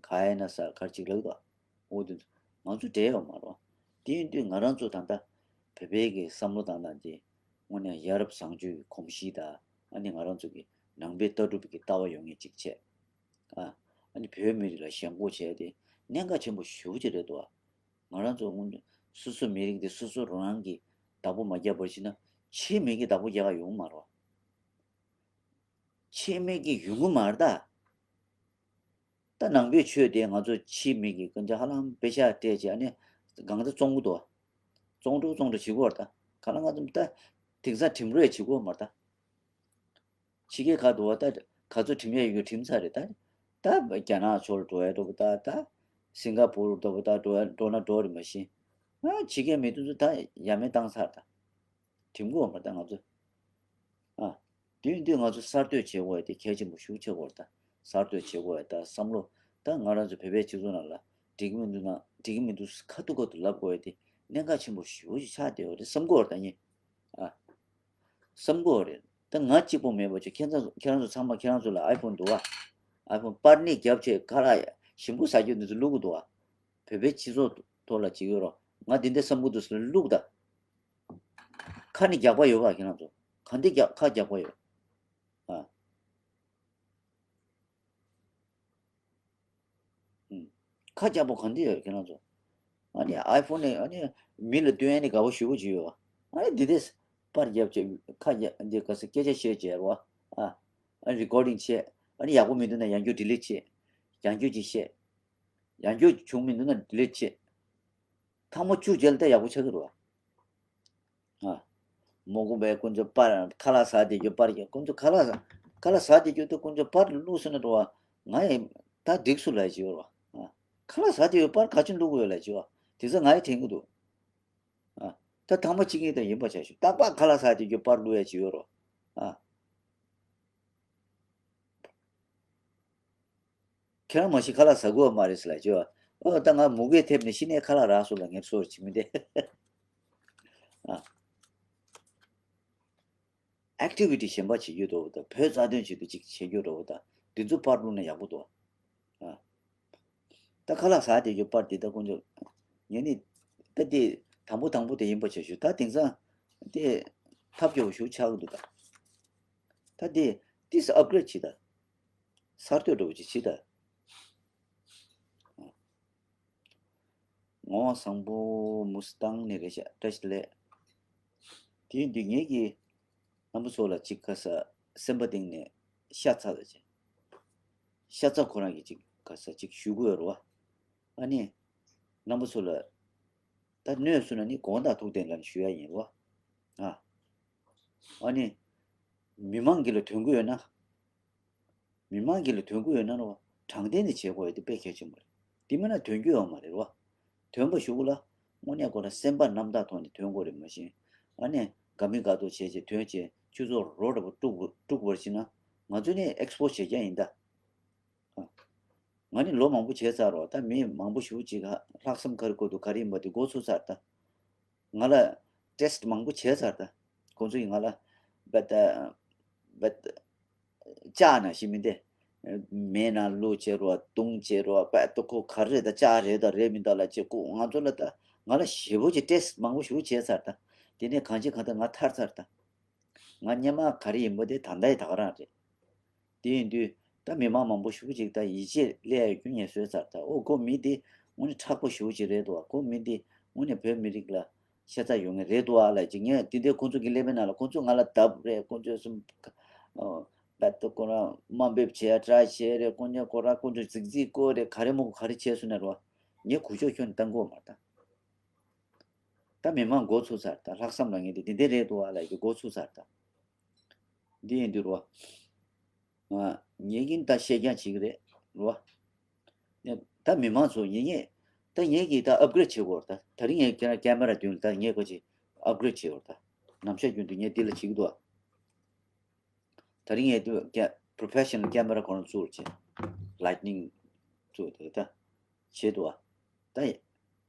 ག་ཡ་ན་ས་གར་ཅིག་ལབ་དོ། འོ་དེ་ཚོ་ང་ཚོ་འདྲེས་ཡོད་མ་རེད། དེ་ཡིན་དུས་ང་རང་ཚོ་ད་ལྟ་བོད་པའི་གི་བསམ་བློ་བཏང་སྟངས་དེ་དངོས་གནས་ཡ་རབས་བཟང་སྤྱོད་ཀྱི་གོམས་གཤིས་དང་ཨ་ནི་ང་རང་ཚོ་གི་ནང་པའི་ལྟ་གྲུབ་ཀྱི་ལྟ་བ་ཡོད་མཁན་ཅིག་བྱས། ཨ། ཨ་ནི་བོད་མི་རིགས་ལ་ཞེན་ཁོག་བྱས་ཏེ་གནད་འགག་ཆེན་པོ་ཞེ་པོ་ཅིག་རེད་དོ། ང་རང་ཚོ་སྔོན་སོ་སོ་མི་རིགས་དེ་སོ་སོ་རང་རང་གིས་བདག་པོ་མ་རྒྱབ་པར་བྱས་ན་ཕྱིའི་མི་གིས་བདག་པོ་རྒྱག་ག་ཡོང་མ་རེད། ཕྱིའི་མི་གིས་ཡོང་གི་མ་རེད་ད། ད་ནང་པའི་ཆོས་དེ་ང་ཚོ་ཕྱིའི་མི་གིས་སྐད་ཆ་ཧ་ལམ་དཔེ་ཆ་སྤྲད་བྱས་ཨ་ནི་གང་ལྟར་བཙོང་གི་འདུག། བཙོང་འགྲོ་བཙོང་འགྲོ་བྱེད་ཀྱི་ཡོད་རེད་ད། ག་ལ་ང་ཚོ་ད་དེང་སང་ཁྲིམས་རེ་བྱེད་ཀྱི་ཡོད་མ་རེད་ད། ཕྱི་རྒྱལ་ཁག་ཏུ་བ་ད་ག་ཚོད་ཁྲིམས་ཡས་ཡོད་ཁྲིམས་ཚར་རེད་ད། ད་རྒྱ་ནག་ཕྱོགས་ལ་འགྲོ་ཡས་འགྲོ་པ་ད་ད། སིང་ག་པུར་འགྲོ་པ་ད་འགྲོ་ཡ་འགྲོ་ན་འགྲོ་རེད་མ་གཞི། ཨ་ཕྱི་རྒྱལ་མི་དེ་ཚོ་ད་ཡ་མེད་བཏང་ཚར་ད། ཁྲིམས་དགོས་མ་ད་ང་ཚོ། ཨ། དུས་དུས་ང་ཚོ་གསར་གཏོད་བྱེད་དགོས་ཡ་དེ་གལ་ཆེན་པོ་ཞེ་པོ་ཆགས་ཀྱི་ཡོད་རེད་ད། གསར་གཏོད་བྱེད་དགོས་ཡ་ད་བསམ་བློ་ད་ང་རང་ཚོ་བོད་པའི་སྤྱི་ཚོགས་ནང་ལ་འགྲིག་གི་མི་འདུག་ན་འགྲིག་གི་མི་འདུག་ཁ་ཐུག་ཁ་ཐུག་ལབ་དགོས་ཡ་དེ་གནད་འགག་ཆེན་པོ་ཞེ་པོ་ཞིག་ཆགས་བསྡད་ཡོད་རེད་བསམ་གྱི་ཡོད་རེད་ད་ངས། ཨ། བསམ་གྱི་ཡོད་རེད། ད་ང་གཅིག་པོ་མེད་པ་ཅིག་ཁྱེད་ཚོ་ཁྱེད་རང་ཚོ་ཚང་མ་ཁྱེད་རང་ཚོ་ལ་ཨའི་ཕོན་འདུག་བ། ཨའི་ཕོན་པར་ནི་རྒྱབ་བྱས་ཁ་ལག་ཞིམ་པོ་ཟ་རྒྱུ་འདི་ཚོ་བླུག་གི་འདུག་བ། བོད་པའི་སྤྱི་ཚོགས་ཐོག་ལ་ཅིག་ཡོད་རོགས། ང་འདི་འདྲ་བསམ་གྱི་འདུག་ཟེར་བླུག་ད། ཁ་ནི་རྒྱག་པ་ཡོད་པ་ཁྱེད་རང་ཚོ། ག་འདི་རྒྱག་ཁ་རྒྱག་པ་ཡོད། ཨ། ཨུམ། ཁ་རྒྱག་པ་ག་འདི་ཡོད་ཁྱེད་རང་ཚོ། ཨ་ནི་ཨའི་ཕོན་ནས་ཨ་ནི་མི་ལ་སྟོན་ཡ་ནི་དགའ་པོ་ཞེ་པོ་ཅིག་ཡོད། ཨ་ནི་འདི་འདྲས་པར་བརྒྱབ་བྱས་ཁ་རྒྱབ་འདི་ག་ས་སྐད་ཆ་བཤད་བྱས་རོ། ཨ་ཨ་རི་ཀོར་ཌིང་བྱས། ཨ་ནི་ཡག་པོ་མི་འདུག་ན་ཡང་བསྐྱར་ཌི་ལིཊ་བྱས། ཡང་བསྐྱར་ཅིག་བཤད། ཡང་བསྐྱར་བྱུང་མི་འདུག་ན་ཌི་ལིཊ་བྱས། ཐེངས་མ་བཅུ་རྗེས་ལ་ད་ཡག་པོ་ཆགས་ཀྱི་རེད་བ། ཨ། མོ་གུ་བའི་ཁོང་ཚོ་པར་ཁ་ལག་ཟ་བསྡད་རྒྱུ་པར་གྱི་ཁོང་ཚོ་ཁ་ལག་ཁ་ལག་ཟ་བསྡད་རྒྱུ་དེ་ཁོང་ཚོ་པར་བླུགས་སོང་ན་འགྲོ་བ། ང་ཡི་ད་འགྲིག་སོང་ལབ་ཀྱི་ཡོད་རེད་བ། ཨ། ཁ་ལག་ཟ་བསྡད་ཡོད་པར་ག་ཅི་བླུགས་དགོས་ལབ་ཀྱི་ཡོད། དེ་ཚོ་ང་ཡི་དྲན་གྱི་འདུག། ཨ། ད་ཐེངས་མ་གཅིག་གཉིས་དང་ཡིན་པ་བྱ་ཞུ་རྟག་པར་ཁ་ལག་ཟ་བསྡད་རྒྱུ་པར་བླུགས་ཡ་ཅིག་ཡོད་རེད་བ། ཨ། ཁྱེད་རང་མ་གཞི་ཁ་ལག་ཟ་དགོས་པ་མ་རེད་ཟེར་ལབ་ཀྱི་ཡོད། ཨོ་ད་ང་མུ་གེ་ཐེབས་ནས་ཤི་ནས་ཁ་ལག་རག་སོང་ལབ་ངས་སོ་ཅི་མི་འདེ། ཨ། ཨེག་ཊི་བི་ཊི་གཞན་པ་བྱེད་རྒྱུ་འགྲོ་བ་དང་བོད་རྩ་དོན་ཆེད་དུ་ཅིག་བྱེད་རྒྱུ་འགྲོ་བ་དང་འདི་ཚོ་པར་བླུགས་ན་ཡག་པོ་འདུག། ཨ། ད་ཁ་ལག་ཟ་བསྡད་རྒྱུ་པར་འདི་ད་ཁོང་ཚོ་ངས་ནི་ད་འདི་དང་པོ་དང་པོ་དེ་ཡིན་པ་བྱ་ཞུ་ད་དེང་སང་འདི་ཐབས་སྐྱོ་བོ་ཞིག་ཆགས་ཀྱི་འདུག་ད། ད་འདི་ཏིས་ཨབ་གྷི་རེ་ཌི་བྱེད་ད། གསར་གཏོད་འགྲོ་བ་ཅིག་བྱེད་ད། ངོ་བོ་བཟང་པོ་མུ་སི་ཏང་ནས་རེད་ཤག་བཀྲ་ཤིས་བདེ་ལེགས། དེ་ཡིན་དུས་ངེད་ཀྱིས་རྣམ་པ་ཚོ་ལ་ཅིག་ག་ས་སེམས་པ་གཏིང་ནས་ཤ་ཚ་ལ་བྱས། ཤ་ཚ་ཁོ་རང་གིས་ཅིག་ག་ས་ཅིག་ཞུ་དགོས་རེད་བ། ཨ་ནི། རྣམ་པ་ཚོ་ལ། ད་གནོད་སོང་ན་ནི་དགོངས་དག་ཐུགས་བདེན་ལ་ཞུ་ཡ་ཡིན་རེད་བ། ཨ། ཨ་ནི། མི་མང་གི་ལ་དོན་གུ་ཡོད་ན། མི་མང་གི་ལ་དོན་གུ་ཡོད་ན་རོ། དྲང་བདེན་ནས་བྱེད་དགོས་ཡ་དེ་དཔེ་གལ་ཆེན་པོ་རེད། དེ་མིན་ན་དོན་གུ་ཡོད་མ་རེད་རོ། དོན་པ་ཞུ་གུ་ལ། དངོས་གནས་ཁོ་རང་སེམས་པ་རྣམ་དག་ཐོག་ནས་དོན་དགོས་རེད་མ་གཞི། ཨ་ནི་དགའ་མི་དགའ་ཐོག་བྱས་བྱས་དོན་བྱས་སྤྱི་ཚོགས་རོ་འདྲ་པོ་དཀྲུག་དཀྲུག་པར་བྱེད་ན། ང་ཚོ་ནི་ཨེག་སི་པོ་སི་བྱེད་རྐྱང་ཡིན་ད། ང་ནི་ལོ་མང་པོ་བྱས་ཚར་རོ། ད་མི་མང་པོ་ཞུ་གཅིག་ལྷག་བསམ་ག་རེ་དགོས་འདུག་ག་རེ་ཡིན་པ་དེ་འགོ་ཚུགས་ཚར་ད། ང་ལ་ཊེ་སི་ཊི་མང་པོ་བྱས་ཚར་ད། ཁོང་ཚོ་ཡིས་ང་ལ་བད་བད་ལྕགས་ན་ཞིག་མིན་ཏེ། མེ་ནང་བླུགས་བྱེད་རོགས་བརྡུང་བྱེད་རོགས་བད་དུ་ཁོ་ག་རེ་ད་ལྕགས་རེད་ད་རེད་མིན་ད་ལ་བྱེད་ཁོ་ང་ཚོ་ལ་ད་ང་ལ་ཞེ་པོ་ཅིག་ཊེ་སི་ཊི་མང་པོ་ཞིག་བྱས་ཚར་ད། དེ་ནས་གང་ཅི་གང་ལྟར་ང་ཐར་ཚར་ད། ང་སྔོན་མ་ག་རེ་ཡིན་པ་དེ་ད་ལྟ་ཡི་ད་ག་རང་རེད། དེ་ཡིན་དུས་ད་མི་མང་མང་པོ་ཞེ་པོ་ཅིག་ད་ཡིད་ཆེས་སླེབས་ཡ་རྒྱུ་ངས་བཟོས་ཚར་ད། ཨོ་ཁོ་མི་དེ་དངོས་གནས་མཁྲེགས་པོ་ཞེ་པོ་ཅིག་རེད་འདུག་ཨ། ཁོ་མི་དེ་དངོས་གནས་བོད་མི་རིགས་ལ་ཤ་ཚ་ཡོད་མཁན་རེད་འདུག་ཨ་ལབ་ཅིག་ངས་དེ་འདྲའི་ཁོང་ཚོ་གི་ཀླད་པའི་ནང་ལ་ཁོང་ཚོ་ང་ལ་བརྡབ་རེད། ཁོང་ཚོས་སུམ་ཨོ་བད་དུ་ཁོ་རང་དམའ་འབེབས་བྱས་ཏྲ་བྱས་རེད། ཁོང་ཚོས་ཁོ་རང་ཁོང་ཚོས་རྫིག་རྫིག་བཀོད་རེད། ག་རེ་མོ་ག་རེ་བྱས་སོང་ན་རོ། ངས་གུ་ཅོག་ཁྱོན་བཏང་དགོས་མ་ད། ད་མི་མང་འགོ་ཚུགས་ཚར། ད་ལྷག་བསམ་ལ་ངེས་ཏེ་འདི་འདྲ་རེད་འདུག་ཨ་ལབ་ཀྱི་འགོ་ཚུགས་ཚར་ད། འདི་ཡིན་དུས་རོ། ང་ངེད་ཀྱིན་ད་བཤད་རྐྱང་བྱེད་ཀྱི་རེད་རོ། ནས་ད་མི་མང་ཚོ་ངེད་ངེད་ད་ངེད་ཀྱིས་ད་ཨབ་གྷི་རེ་ཌི་བྱེད་དགོས་རེད་ད། དེ་རིང་ངས་ཁྱེད་རང་ཀེ་མ་ར་མདུན་ལ་ད་ངས་གོ་ཅིག་ཨབ་གྷི་རེ་ཌི་བྱེད་དགོས་རེད་ད། ནམ་ཞག་རྒྱུན་དུ་ངས་འདི་ལ་བྱེད་ཀྱི་འདུག་ཨ། ད་རིང་ངས་དུ་ཀེ་པོ་རོ་ཕེ་ཤ་ནལ་ཀེ་མ་ར་ཁོ་རང་བཙུགས་བྱས། ལའིཊ་ནིང་བཙུགས་དེ་ད་བྱེད་འདུག་ཨ། ད་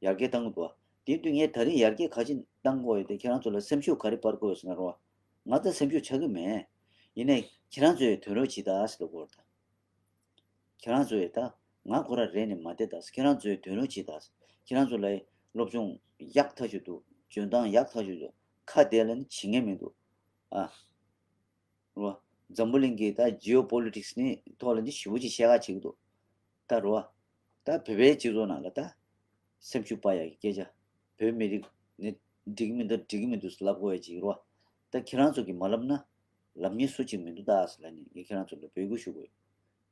ཡར་རྒྱས་བཏང་གི་འདུག་ཨ། དེ་དུས་ངས་ད་རིང་ཡར་རྒྱས་ག་ཅི་བཏང་དགོས་ཡོད་དེ་ཁྱེད་རང་ཚོ་ལ་སེམས་ཤུགས་ག་རེ་སྤར་དགོས་ཡོད་ཟེར་ན་རོ། ང་ད་སེམས་ཤུགས་ཆག་གི་མེད། ཡིན་ནའི་ཁྱེད་རང་ཚོས་དོན་རོགས་བྱེད་ད་ཟེར་ལབ་དགོས་རེད་ད། ཁྱེད་རང་ཚོས་ད་ང་ཁོ་ར་རེད་ནས་མ་བསྡད་ད། ཁྱེད་རང་ཚོས་དོན་རོགས་བྱེད་ད། ཁྱེད་རང་ཚོ་ལ་སློབ་སྦྱོང་ཡག་ཐག་ཆོད་འདུག། འཇོན་ཐང་ཡག་ཐག་ཆོད་འདུག། ཁ་བདེ་ལ་ནི་བྱེད་མཁན་མི་འདུག་ཨ། རོ། འཛམ་བུ་གླིང་གི་ད་ཇི་ཨོ་པོ་ལི་ཊིག་སི་ནི་ཐོག་ལ་འདི་ཞེ་པོ་ཅིག་བཤད་ག་བྱེད་ཀྱི་འདུག། ད་རོ། ད་བོད་པའི་སྤྱི་ཚོགས་ནང་ལ་ད་སེམས་ཤུགས་སྤར་ཡག་གི་སྐད་ཆ། བོད་མི་རིགས་ནི་འགྲིག་གི་མི་འདུག་འགྲིག་གི་མི་འདུག་ལབ་དགོས་ཡ་ཅིག་རོ། ད་ཁྱེད་རང་ཚོ་གིས་མ་ལབ་ན་ལབ་མཁན་སུ་གཅིག་མི་འདུག་ད་ཟེར་ལབ་ནས་ངས་ཁྱེད་རང་ཚོ་ལ་འབོད་སྐུལ་ཞུ་དགོས།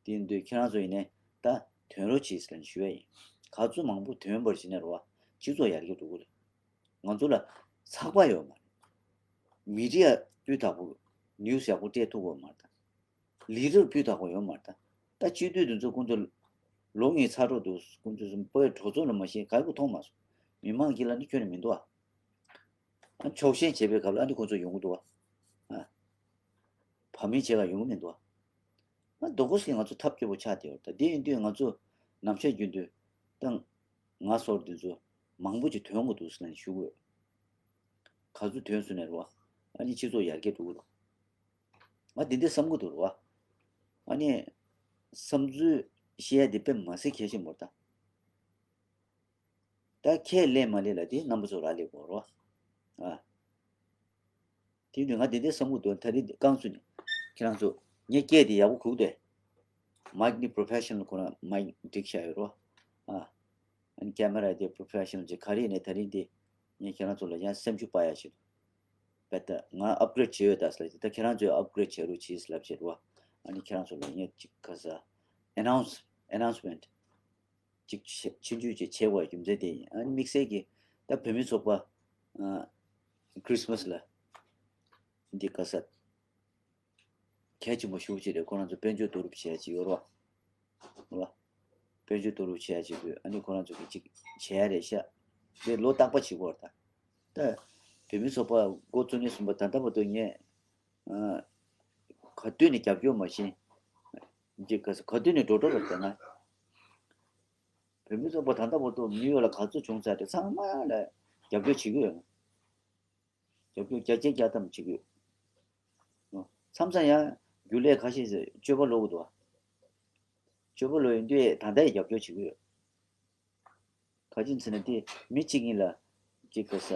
དེ་ཡིན་དུས་ཁྱེད་རང་ཚོ་ཡིན་ནའི་ད་དོན་རོགས་གྱིས་ཟེར་ནས་ཞུ་ཡ་ཡིན། ག་ཚོད་མང་པོ་དོན་པར་བྱེད་ནས་རོ། སྤྱི་ཚོགས་ཡར་རྒྱས་འགྲོ་གི་རེད། ང་ཚོ་ལ་ཚགས་པར་ཡོད་མ་རེད། མི་ཌི་ཡ་སྤུས་དག་པོ་ནིའུ་སི་ཡག་པོ་སྤྲད་ཐུབ་ཀྱི་ཡོད་མ་རེད་ད། ལས་རིགས་སྤུས་དག་པོ་ཡོད་མ་རེད་ད། ད་སྤྱི་འཐུས་དེ་ཚོ་ཁོང་ཚོ་ལོ་ལྔའི་ཚར་གྲབས་འདུག། ཁོང་ཚོ་བོད་གྲོས་ཚོགས་ལ་མ་ཤེས་ག་ཡག་པོ་མཐོང་མ་སོང་། མི་མང་གི་ལ་ནི་ཁྱོན་ནས་མི་འདུག་ཨ། ཨ་ཕྱོགས་ཞེན་བྱེད་པའི་སྐབས་ལ་ཨ་ནི་ཁོང་ཚོ་ཡོང་གི་འདུག་ཨ། ཨ། བ་མིན་བྱེད་ག་ཡོང་གི་མི་འདུག་ཨ། ཨ་རྡོ་སྐོར་ཞིག་ང་ཚོ་ཐབས་སྐྱོ་པོ་ཆགས་བསྡད་ཡོད་རེད་ད། དེ་ཡིན་དུས་ང་ཚོ་ནམ་ཞག་རྒྱུན་དུ་ཏང་ང་སོགས་འདི་ཚོ་མང་པོ་ཅིག་ཐོན་དགོས་འདུག་ཟེར་ནས་ཞུ་དགོས། ག་ཚོད་ཐོན་སོང་ནས་རེད་བ། ཨ་ནི་སྤྱི་ཚོགས་ཡར་རྒྱས་འགྲོ་གི་རེད། ང་འདི་འདྲ་བསམ་གྱི་འདུག་རེད་བ། ཨ་ནི་བསམ་ཚུལ་བཤད་ཡ་འདི་དཔེ་མ་སྲིད་གལ་ཆེན་པོ་རེད་ད། ད་ཁས་ལེན་མ་ལེན་ལ་དེ་རྣམ་པ་ཚོ་རག་ལས་དགོས་རོ། ཨ། དེ་དུས་ང་དེ་འདྲའི་བསམ་གྱི་འདུག། ད་རེས་རྐང་ཚུགས་ནས་ཁྱེད་རང་ཚོ་ངས་སྐད་དེ་ཡག་པོ་གོ་གི་འདུག། མའིག་ནི་པོ་རོ་ཕེ་ཤ་ནལ་ཁོ་ན་མའིག་སྒྲིག་བཞག་ཡོད་རོ། ཨ། ཨ་ནི་ཀེ་མ་ར་དེ་པོ་རོ་ཕེ་ཤ་ནལ་ཅིག་ག་རེ་ཡིན་ནའི་ད་རིང་དེ་ངས་ཁྱེད་རང་ཚོ་ལ་ཡང་སེམས་ཤུགས་སྤར་ཡ་ཞིག་རེད། ད་ང་ཨབ་གྷི་རེ་ཌི་བྱས་ཡོད་ད་ཟེར་ལབ་ཅིག་ད་ཁྱེད་རང་ཚོས་ཨབ་གྷི་རེ་ཌི་བྱེད་རོགས་གྱིས་ལབ་བྱས་རོགས། ཨ་ནི་ཁྱེད་རང་ཚོ་ལ་ངས་ཅིག་ག་ས་ཨེ་ནའུན་སི་ཨེ་ནའུན་སི་མེན་ཊི་ཅིག་བྱེད་ཆུང་ཆུང་ཅིག་བྱེད་དགོས་རྒྱུ་མཚན་དེ་ཡིན། ཨ་ནི་དམིགས་བསལ་གྱིས་ད་བོད་མི་ཚོགས་པ་ཨ་ཁྲིས་མ་སི་ལ་འདི་ག་ས་གལ་ཆེན་པོ་ཞེ་པོ་ཅིག་རེད། ཁོ་རང་ཚོ་དཔལ་འབྱོར་བསྡུ་རུབ་བྱེད་ཡ་ཅིག་ཡོད་རེད་བ། རེད་བ། དཔལ་འབྱོར་བསྡུ་རུབ་བྱེད་ཡ་ཅིག་དགོས། ཨ་ནི་ཁོ་རང་ཚོ་གིས་ཅིག་བྱེད་ཡ་རེད་ཤག་དེ་ལོ་རྟག་པ་བྱེད་དགོས་རེད་ད། ད་བོད་མི་ཚོགས་པ་འགོ་བཙུགས་ནས་བཟུང་བ་ད་ལྟ་བར་དུ་ངས་ཨ་ག་དུས་ནས་རྒྱབ་སྐྱོར་མ་བྱས། འདི་ག་ས་ག་དུས་ནས་འགྲོ་འགྲོ་རེད་ཟེར་ན། བོད་མི་ཚོགས་པ་ད་ལྟ་བར་དུ་ནིའུ་ཡོག་ལ་ག་ཚོད་བྱུང་ཚར་དེ་ཚང་མ་ལ་རྒྱབ་སྐྱོར་བྱེད་ཀྱི་ཡོད། རྒྱབ་སྐྱོར་བརྒྱ་ཆ་བརྒྱ་ཐམ་བྱེད་ཀྱི་ཡོད། མཚམས་མཚམས་ཡང་རྒྱུན་ལས་ཁ་ཤས་སྤྱོད་པ་ལོག་གི་འདུག་སྤྱོད་པ་ལོག་ཡོང་དུས་ད་ལྟ་ཡང་རྒྱབ་སྐྱོར་བྱེད་ཀྱི་ཡོད། ག་ཅི་ཟེར་ན་དེ་མི་གཅིག་གཉིས་ལ་ཅིག་ག་ས་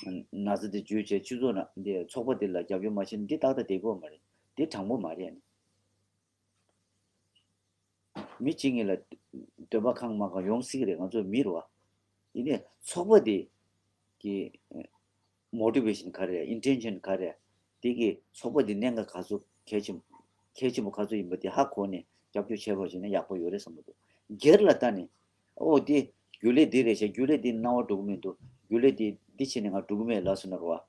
ན་ཚ་དེ་འཇུས་བྱས་སྤྱི་ཚོགས་ནང་འདི་ཚོགས་པ་དེ་ལ་རྒྱབ་སྐྱོར་མ་བྱས་ན་འདི་ཏག་ཏག་བསྡད་ཀྱི་ཡོད་མ་རེད། འདི་དྲང་པོ་མ་རེད་ཨ་ནི། མི་གཅིག་གཉིས་ལ་འདོད་པ་ཁེངས་མ་ཁེངས་ཡོང་སྲིད་ཀྱི་རེད། ང་ཚོ་མི་རེད་བ། ཡིན་ནའི་ཚོགས་པ་དེ་གི་མོ་ཊི་ཝེ་ཤན་ག་རེ་རེད། ཨིན་ཊེན་ཤན་ག་རེ་རེད། དེ་གི་ཚོགས་པ་དེ་གནད་འགག་ག་ཚོད་གལ་ཆེན་གལ་ཆེན་པོ་ག་ཚོད་ཡིན་པ་དེ་ཧ་གོ་ནས་རྒྱབ་སྐྱོར་བྱས་པ་བྱས་ན་ཡག་པོ་ཡོད་རེད་བསམ་གྱི་འདུག་སྒེར་ལ་ལྟ་ནས་ཨོ་དེ་རྒྱུན་ལས་འདི་རེད་ཤག་རྒྱུན་ལས་འདི་སྣང་བ་འགྲོ་གི་མི་འདུག་རྒྱུན་ལས་འདི་འདི་བྱས་ནས་ང་འགྲོ་གི་མེད་ལབ་སོང་ན་རེད་བ།